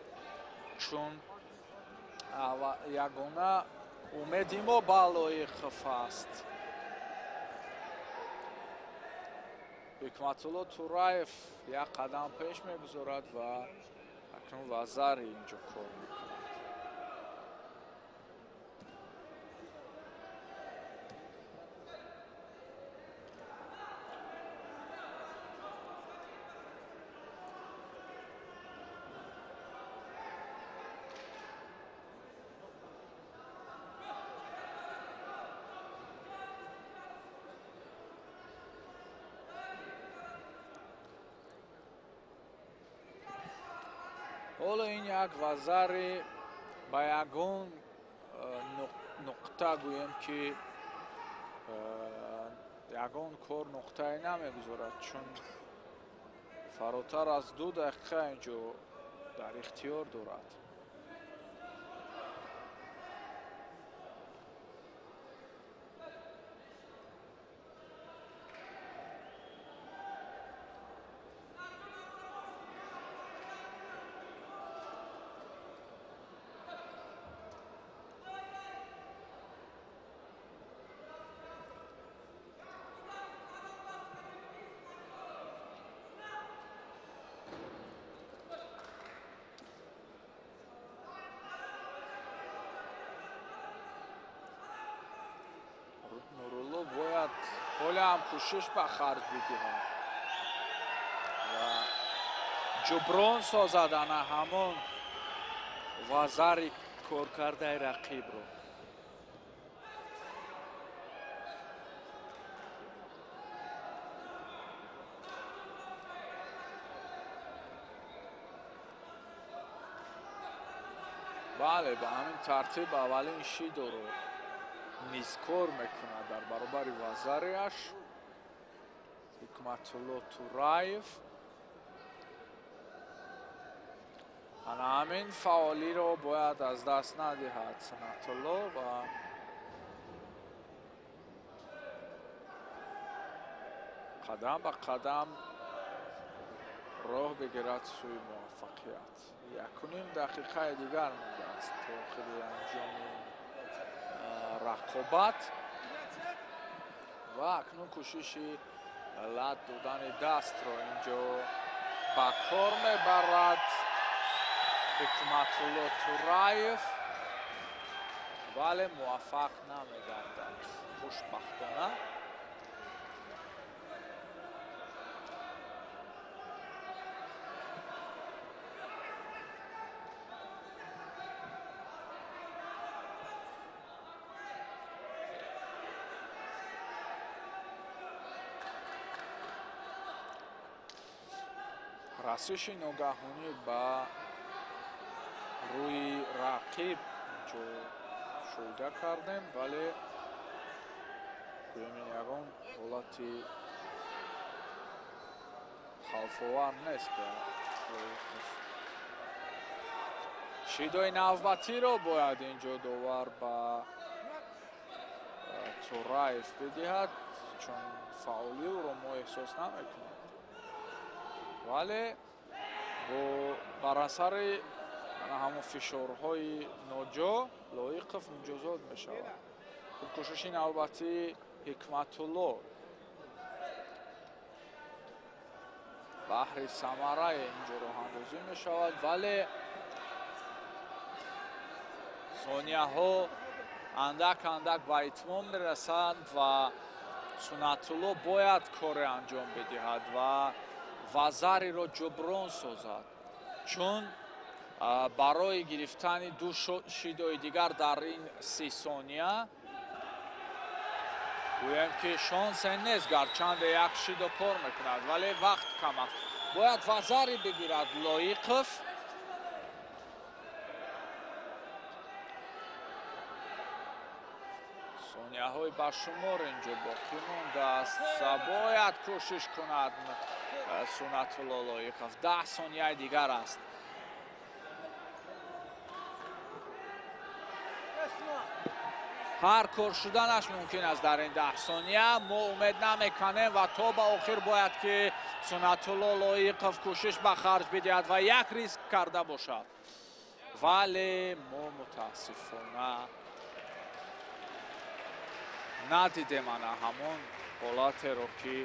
чун ягона умеди мо ба Лоиқов аст. Ҳикматулло Тураев як қадам пеш мегузорад ва акнун вазари инҷо кор мекунад. Ҳоло ин як вазари ба ягон нуқта гӯем ки ягон кор нуқтае намегузорад, чун фаротар аз 2 дақиқа инҷо дар ихтиёр дорад. Нурулло бояд ҳоло ҳам кӯшиш ба харҷ бидиҳад ва ҷуброн созад ана ҳамон вазари коркардаи рақибро. Бале, ба ҳамин тартиб аввалин шидоро низ кор мекунад дар баробари вазариаш Ҳикматулло Тураев. Ана ҳамин фаъолиро бояд аз даст надиҳад Сунатулло ва қадам ба қадам роҳ бигирад сӯи муваффақият. 1.5 дақиқаи дигар мондааст то охири анҷоми рақобат ва акнун кӯшиши лат додани дастро инҷо ба кор мебарад Ҳикматулло Тураев, вале муваффақ намегардад хушбахтона. Расиши ногаҳонӣ ба рӯи рақиб инҷо мушоҳида кардем, вале гӯем ин ягон ҳолати хавфовар нест ба Лоиқов. Шидои навбатиро бояд инҷо довар ба Тураев бидиҳад, чун фаъолӣ ӯро мо эҳсос намекунем. Вале бо бар асари ҳамон фишорҳои ноҷо Лоиқов муҷозот мешавад. Хуб, кӯшиши навбатии Ҳикматулло баҳри самарае инҷо роҳандозӣ мешавад, вале сонияҳо андак андак ба итмом мерасанд ва Сунатулло бояд коре анҷом бидиҳад ва вазариро ҷуброн созад, чун барои гирифтани ду шидои дигар дар ин 30 сония гӯем ки шонсе нест, гарчанде як шидо кор мекунад, вале вақт кам аст. Бояд вазари бигирад Лоиқов. Сонияҳои баршумор инҷо боқӣ мондааст. Бояд кӯшиш кунад Сунатулло Лоиқов. 10 сонияи дигар аст. Ҳар кор шуданаш мумкин аст дар ин 10 сония. Мо умед намекунем ва то ба охир бояд ки Сунатулло Лоиқов кӯшиш ба харҷ бидиҳад ва як риск карда бошад. Вале мо мутаассифона надидем ана ҳамон ҳолатеро ки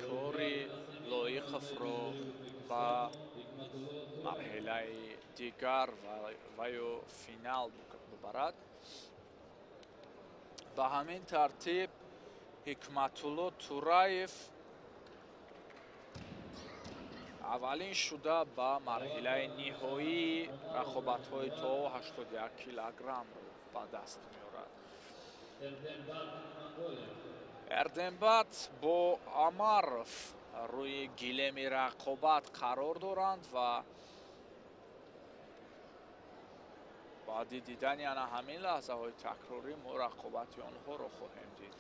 кори Лоиқовро ба марҳилаи дигар ва ё финал бибарад. Ба ҳамин тартиб Ҳикматулло Тураев аввалин шуда ба марҳилаи ниҳоии рақобатҳои то 81 килограммро ба даст меорад. Эрденбат бо Амаров рӯи гилеми рақобат қарор доранд ва баъди дидани ана ҳамин лаҳзаҳои такрорӣ мо рақобати онҳоро хоҳем дид.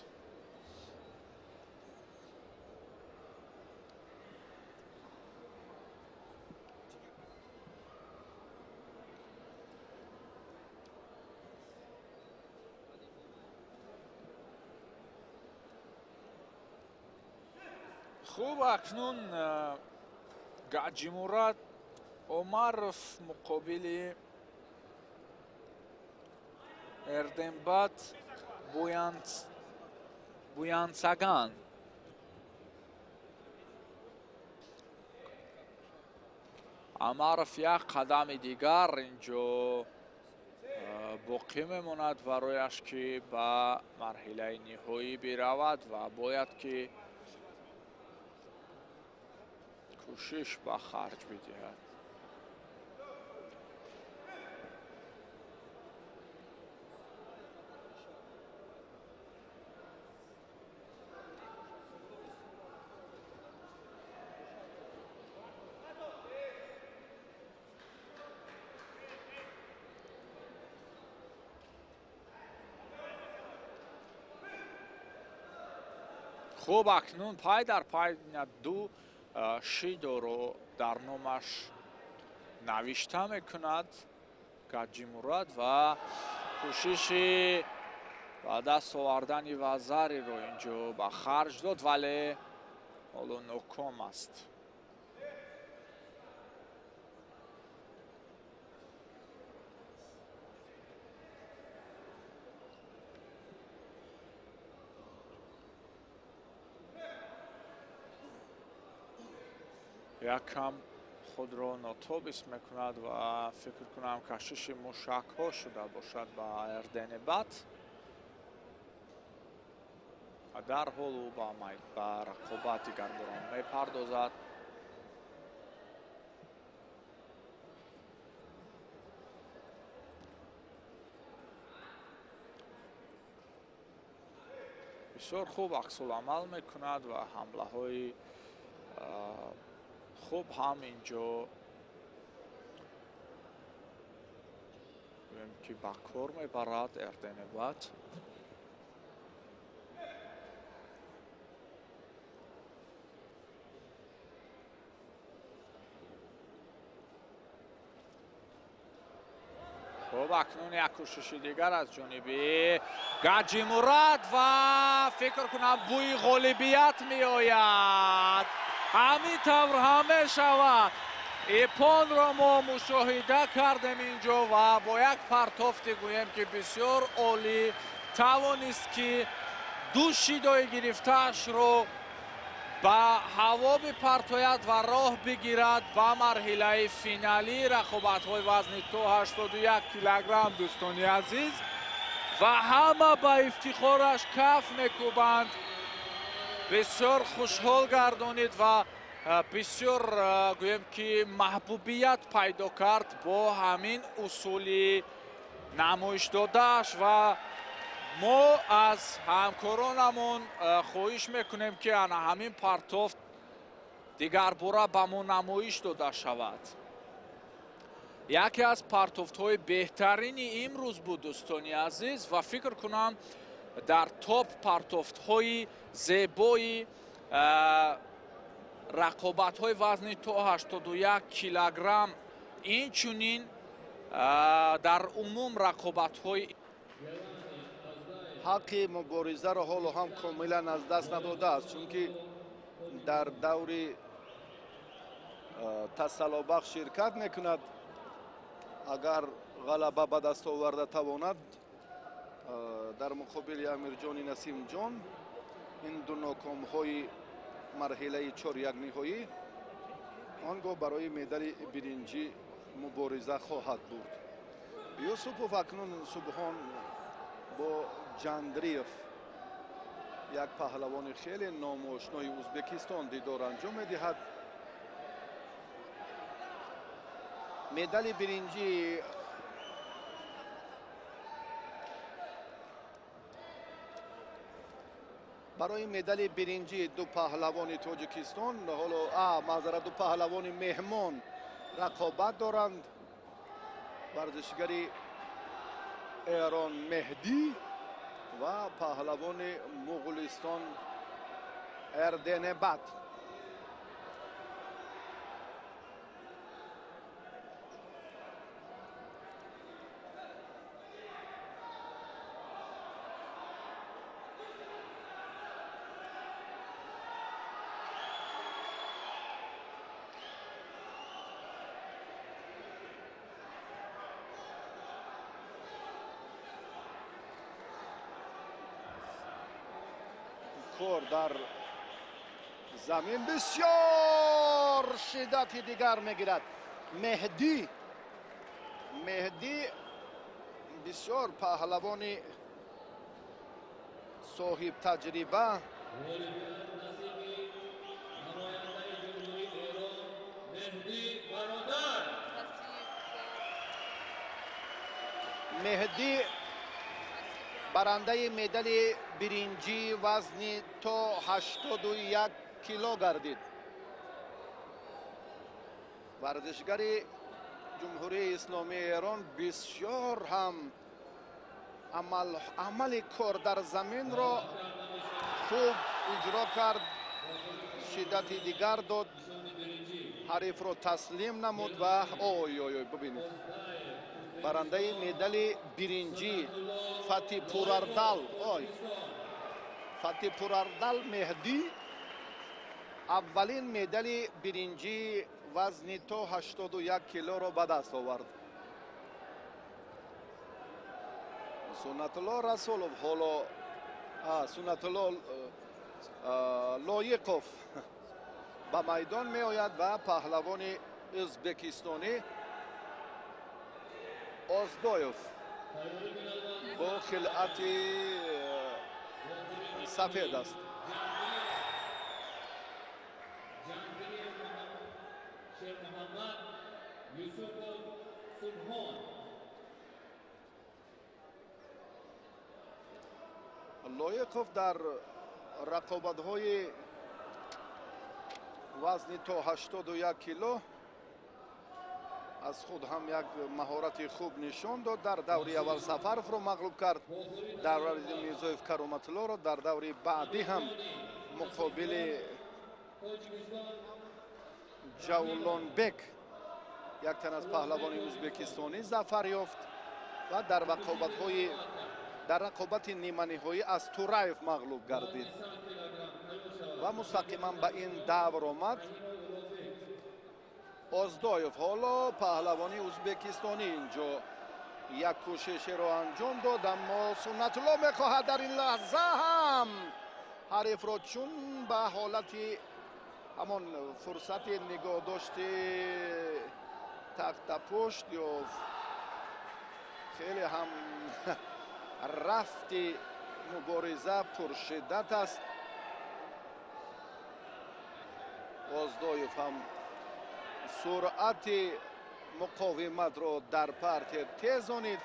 Хуб, акнун Гаҷимурад Омаров муқобили Эрденбат Буянцаган. Амаров як қадами дигар инҷо боқӣ мемонад барояш ки ба марҳилаи ниҳоӣ биравад ва бояд ки кӯшиш ба харҷ бидиҳад. Хуб, акнун пай дар пай ду шидоро дар номаш навишта мекунад Гаҷимурад ва кӯшиши ба даст овардани вазариро инҷо ба харҷ дод, вале ҳоло ноком аст. Якам худро нотобис мекунад ва фикр кунам кашиши мушакҳо шуда бошад ба Эрденебат. Ва дарҳол ӯ ба рақобат дигарборон мепардозад. Бисёр хуб аксуламал мекунад ва ҳамлаҳои Хуб ҳам инҷо ки ба кор мебарад Эрденебат. Хуб, акнун як кӯшиши дигар аз ҷониби Гаҷимурад ва фикр кунам бӯи ғолибият меояд. Ҳамин тавр ҳам мешавад. Ипонро мо мушоҳида кардем инҷо ва бо як партофте гӯем ки бисёр олӣ тавонист ки ду шидои гирифтаашро ба ҳаво бипартояд ва роҳ бигирад ба марҳилаи финалии рақобатҳои вазни то 81 килограмм. Дӯстони азиз, ва ҳама ба ифтихораш каф мекӯбанд. Бисёр хушҳол гардонид ва бисёр гӯем ки маҳбубият пайдо кард бо ҳамин усули намоиш додааш. Ва мо аз ҳамкоронамон хоҳиш мекунем ки ана ҳамин партофт дигарбора ба мо намоиш дода шавад. Яке аз партофтҳои беҳтарини имрӯз буд, дӯстони азиз, ва фикр кунам дар топ партофтҳои зебои рақобатҳои вазни то 81 килограмм, инчунин дар умум рақобатҳои ҳаққи муборизаро ҳоло ҳам комилан аз даст надодааст, чунки дар даври тасаллобахш ширкат мекунад. Агар ғалаба ба даст оварда тавонад дар муқобили Амирҷони Насимҷон, ин ду нокомҳои марҳилаи 4-1 ниҳоӣ, он гоҳ барои медали биринҷӣ мубориза хоҳад бурд. Юсупов акнун Субҳон бо Ҷандриев, як паҳлавони хеле номошнои Ӯзбекистон, дидор анҷом медиҳад. Медали биринҷӣ барои медали биринҷӣ ду паҳлавони Тоҷикистон ҳоло маъзарат, ду паҳлавони меҳмон рақобат доранд. Варзишгари Эрон Меҳдӣ ва паҳлавони Муғулистон Эрденебат. Кор дар замин бисёр шиддати дигар мегирад. Меҳдӣ бисёр паҳлавони соҳибтаҷриба. Меҳдӣ барандаи медали биринҷӣ вазни то 81 кило гардид. Варзишгари Ҷумҳурии Исломии Эрон бисёр ҳам амали кор дар заминро хуб иҷро кард, шиддати дигар дод, ҳарифро таслим намуд ва ой ой ой, бибинед, барандаи медали биринҷӣ Фатипурардал, ой, Фатипурардал Меҳдӣ аввалин медали биринҷӣ вазни то 81 килоро ба даст овард. Суннатулло Расулов ҳоло Суннатулло Лоиқов ба майдон меояд ва паҳлавони ӯзбекистонӣ Оздоев бо хилъати сафед аст. Лоиқов дар рақобатҳои Вазни то 81 кило аз худ ҳам як маҳорати хуб нишон дод. Дар даври аввал Сафаровро мағлуб кард, дар даври Мирзоев Кароматуллоро, дар даври баъдӣ ҳам муқобили Ҷавлонбек, як тан аз паҳлавони ӯзбекистонӣ, зафар ёфт ва дар рақобати ниманиҳоӣ аз Тураев мағлуб гардид ва мустақиман ба ин давр омад. Оздоев ҳоло паҳлавони ӯзбекистонӣ инҷо як кӯшишеро анҷом дод, аммо Суннатулло мехоҳад дар ин лаҳза ҳам ҳарифро чун ба ҳолати ҳамон фурсати нигоҳдошти тахтапушт ёфт. Хеле ҳам рафти мубориза пуршиддат аст. Оздоев ҳам суръати муқовиматро дар партер тезонид.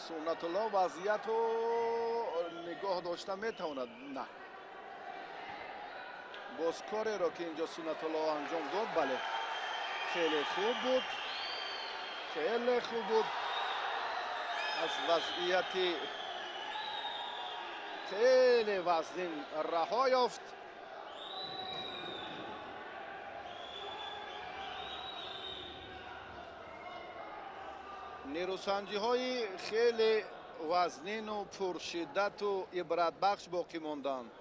Суннатулло вазъиятро нигоҳ дошта метавонад. На, боз кореро ки инҷо Суннатулло анҷом дод, бале, хеле хуб буд, хеле хуб буд. Аз вазъияти хеле вазнин раҳо ёфт. Нерӯсанҷиҳои хеле вазнину пуршиддату ибратбахш боқӣ монданд.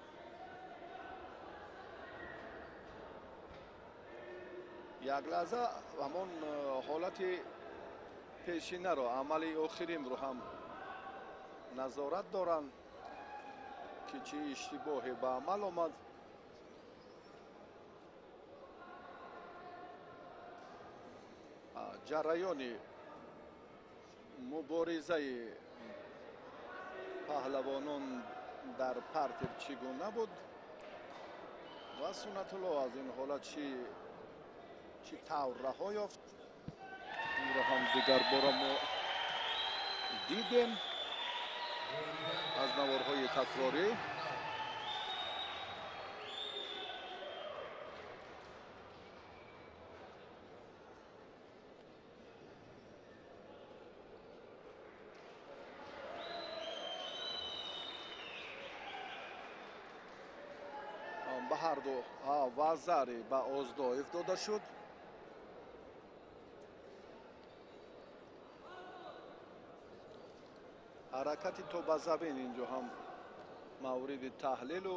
Як лаҳза ҳамон ҳолати пешинаро, амали охиринро ҳам назорат доранд ки чӣ иштибоҳе ба амал омад. Ҷараёни муборизаи паҳлавонон дар партер чӣ гуна буд ва Суннатулло аз ин ҳолат чӣ тавр раҳо ёфт, инро ҳам дигарбора мо дидем аз наворҳои такрорӣ. Ба ҳарду вазари ба Оздоев дода шуд. Ҳаракати то ба замин инҷо ҳам мавриди таҳлилу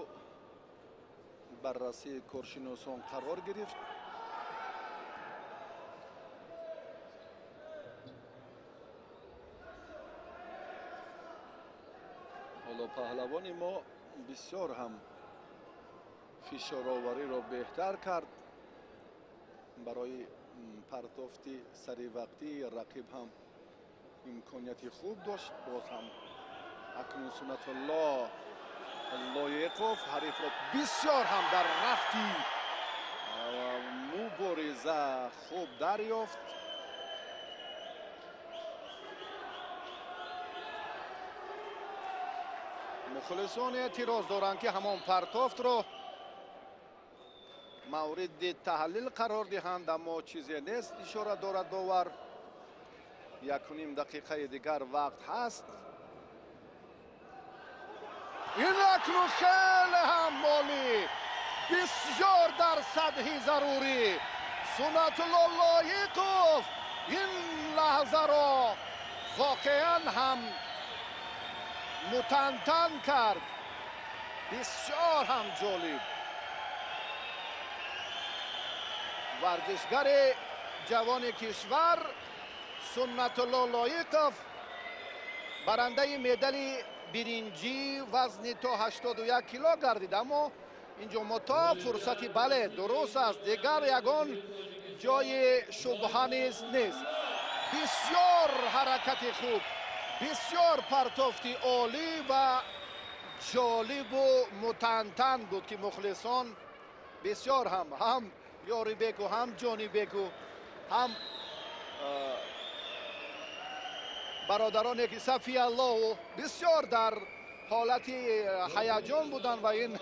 баррасии коршиносон қарор гирифт. Ҳоло паҳлавони мо бисёр ҳам фишоровариро беҳтар кард. Барои партофти саривақтии рақиб ҳам имконияти хуб дошт. Боз ҳам акнун Суннатулло Лоиқов ҳарифро бисёр ҳам дар рафти мубориза хуб дарёфт. Мухлисон эътироз доранд ки ҳамон партофтро мавриди таҳлил қарор диҳанд, аммо чизе нест, ишора дорад довар. 1.5 дақиқаи дигар вақт ҳаст. Ин акнун хеле ҳам молӣ, бисёр дар сатҳи зарурӣ. Суннатулло Лоиқов ин лаҳзаро воқеан ҳам мутантан кард. Бисёр ҳам ҷолиб. Варзишгари ҷавони кишвар Суннатулло Лоиқов барандаи медали биринҷӣ вазни то 81 кило гардид, аммо инҷо мо то фурсати, бале, дуруст аст, дигар ягон ҷои шубҳа низ нест. Бисёр ҳаракати хуб, бисёр партофти олӣ ва ҷолибу мутантан буд ки мухлисон бисёр ҳам Ёрибеку, ҳам Ҷонибеку, ҳам бародароне ки Сафиаллоҳу бисёр дар ҳолати ҳаяҷон буданд ва ин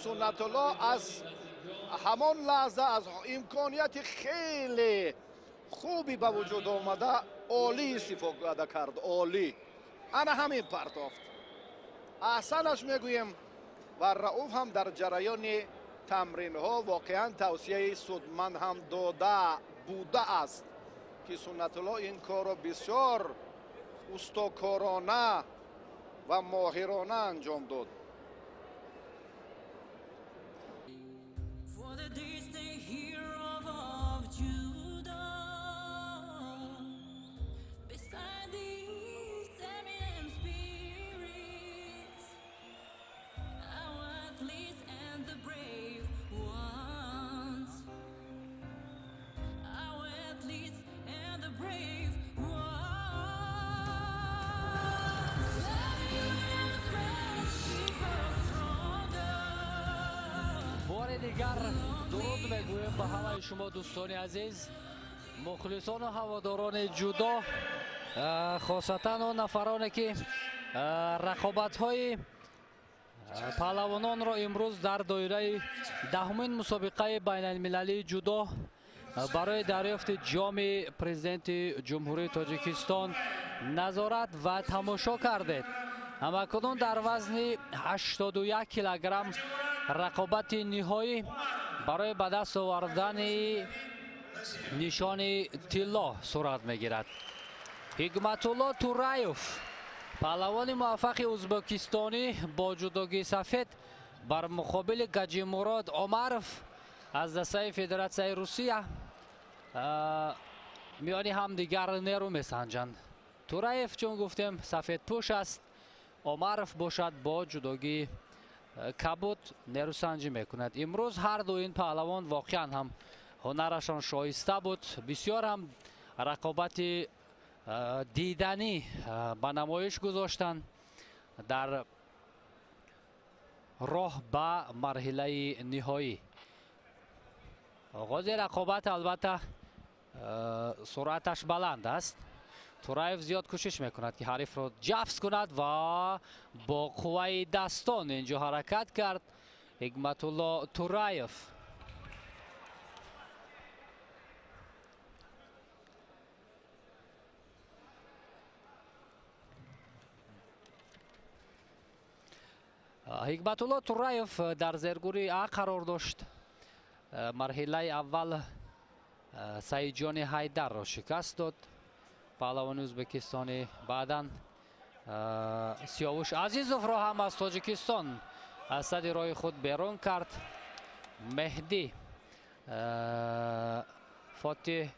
Суннатулло аз ҳамон лаҳза аз имконияти хеле хуби ба вуҷуд омада олӣ истифода кард. Олӣ ана ҳамин партофт. Аҳсанаш мегӯем ва Рауф ҳам дар ҷараёни тамринҳо воқеан тавсияи судманд ҳам дода будааст, ки Суннатулло ин корро бисёр устокорона ва моҳирона анҷом дод. Дигар дуруд мегӯем ба ҳамаи шумо дӯстони азиз, мухлисону ҳаводорони ҷудо, хосатан он нафароне ки рақобатҳои паҳлавононро имрӯз дар доираи 10-умин мусобиқаи байналмилалии ҷудо барои дарёфти ҷоми президенти Ҷумҳурии Тоҷикистон назорат ва тамошо кардед. Ҳамакунун дар вазни 81 килограмм рақобати ниҳоӣ барои ба даст овардани нишони тилло сурат мегирад. Ҳикматулло Тураев, паҳлавони муваффақи ӯзбекистонӣ бо ҷудогии сафед бар муқобили Гаҷимурод Омаров аз дастаи Федератсияи Русия миёни ҳамдигар нерӯ месанҷанд. Тураев, чун гуфтем, сафедпӯш аст, Омаров бошад бо ҷудогии кабуд нерӯсанҷӣ мекунад. Имрӯз ҳар ду ин паҳлавон воқеан ҳам ҳунарашон шоиста буд, бисёр ҳам рақобати диданӣ ба намоиш гузоштанд дар роҳ ба марҳилаи ниҳоӣ. Оғози рақобат албатта суръаташ баланд аст. Тураев зиёд кӯшиш мекунад, ки ҳарифро ҷафз кунад ва бо қувваи дастон инҷо ҳаракат кард Ҳикматулло Тураев. Ҳикматулло Тураев дар зергурӯҳи А қарор дошт. Марҳилаи аввал Саидҷони Ҳайдарро шикаст дод паҳлавони ӯзбекистонӣ. Баъдан Сиёвуш Азизовро ҳам аз Тоҷикистон аз сади роҳи худ берун кард. Меҳдӣ Фотиҳ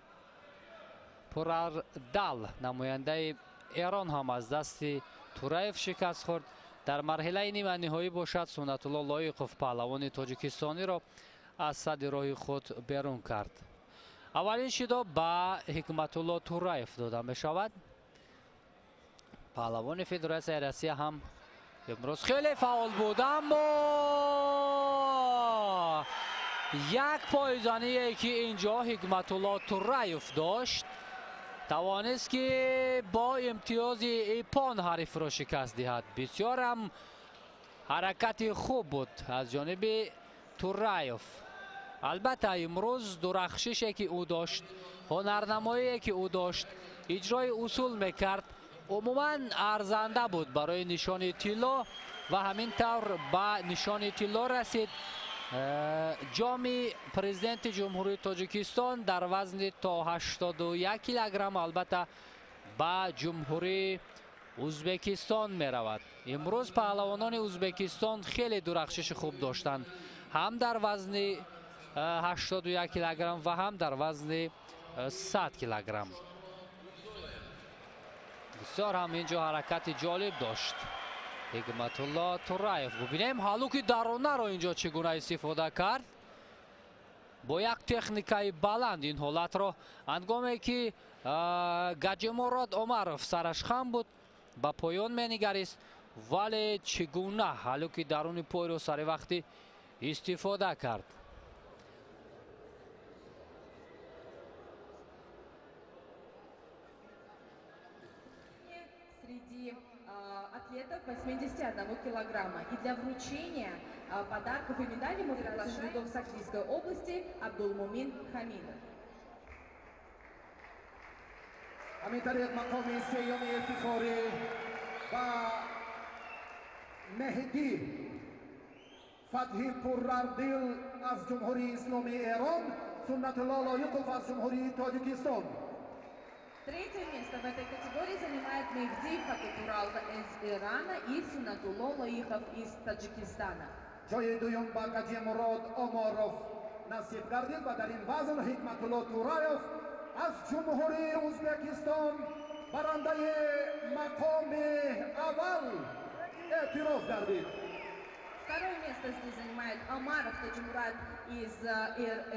Пурардал, намояндаи Эрон, ҳам аз дасти Тураев шикаст хӯрд. Дар марҳилаи ниманиҳоӣ бошад Суннатулло Лоиқов паҳлавони тоҷикистониро аз сади роҳи худ берун кард. Аввалин шидо ба Ҳикматулло Тураев дода мешавад. Паҳлавони Федератсияи Россия ҳам имрӯз хеле фаъол буд, аммо як пойзание ки инҷо Ҳикматулло Тураев дошт, тавонист ки бо имтиёзи ипон ҳарифро шикаст диҳад. Бисёр ҳам ҳаракати хуб буд аз ҷониби Тураев. Албатта имрӯз дурахшише ки ӯ дошт, ҳунарнамоие ки ӯ дошт, иҷрои усул мекард, умуман арзанда буд барои нишони тилло ва ҳамин тавр ба нишони тилло расид. Ҷоми президенти Ҷумҳурии Тоҷикистон дар вазни то 81 килограмм албатта ба Ҷумҳурии Ӯзбекистон меравад. Имрӯз паҳлавонони Ӯзбекистон хеле дурахшиши хуб доштанд, ҳам дар вазни 81 килограмм ва ҳам дар вазни 100 килограмм. Бисёр ҳам инҷо ҳаракати ҷолиб дошт Ҳикматулло Тураев. Бубинем ҳалуки даронаро инҷо чӣ гуна истифода кард. Бо як техникаи баланд ин ҳолатро ҳангоме ки Гаҷимурод Омаров сараш хам буд, ба поён менигарист, вале чӣ гуна ҳалуки даруни пойро сари вақтӣ истифода кард. атлетов 81 килограмма. И для вручения подарков и медалей мы приглашаем дзюдо в Согдийской области Абдулмумин Хамидов. Ҳамин тариқ мақоми сеюми ифтихорӣ ба Меҳдӣ Фатҳи Пуррардил аз Ҷумҳурии Исломии Эрон, Суннатулло Лоиқов аз Ҷумҳурии Тоҷикистон. Третье место в этой категории занимает Мехди Фатутурал из Ирана и Сунатулло Лоихов из Таджикистана. Ҷои дуюм ба Гаҷимурод Оморов насиб гардид ва дар ин вазн Ҳикматулло Тураев аз Ҷумҳурии Ӯзбекистон барандаи мақоми аввал эътироф гардид. Второе место здесь занимает Омаров Таджимурад из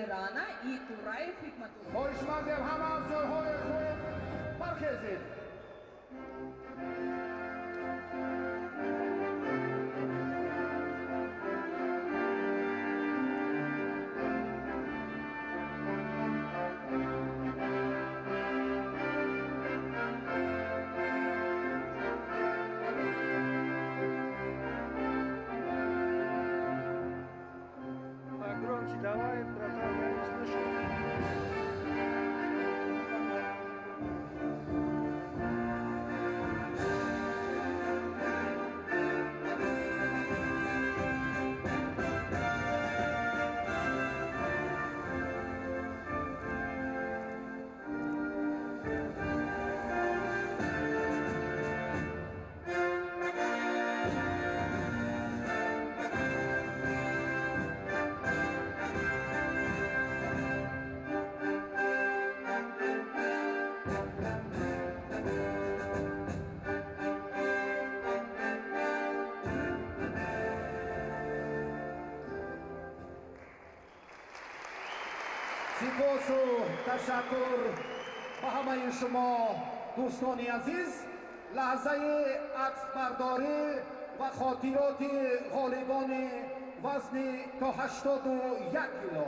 Ирана и Тураев Хикматулло. Хоҳишмандем ҳама аз ҷойҳои худ бархезед. Погромче давай, братан, я не слышу. Сипосу ташаккур ба ҳамаи шумо, дӯстони азиз. Лаҳзаи аксбардорӣ ва хотироти ғолибони вазни то 81 кило.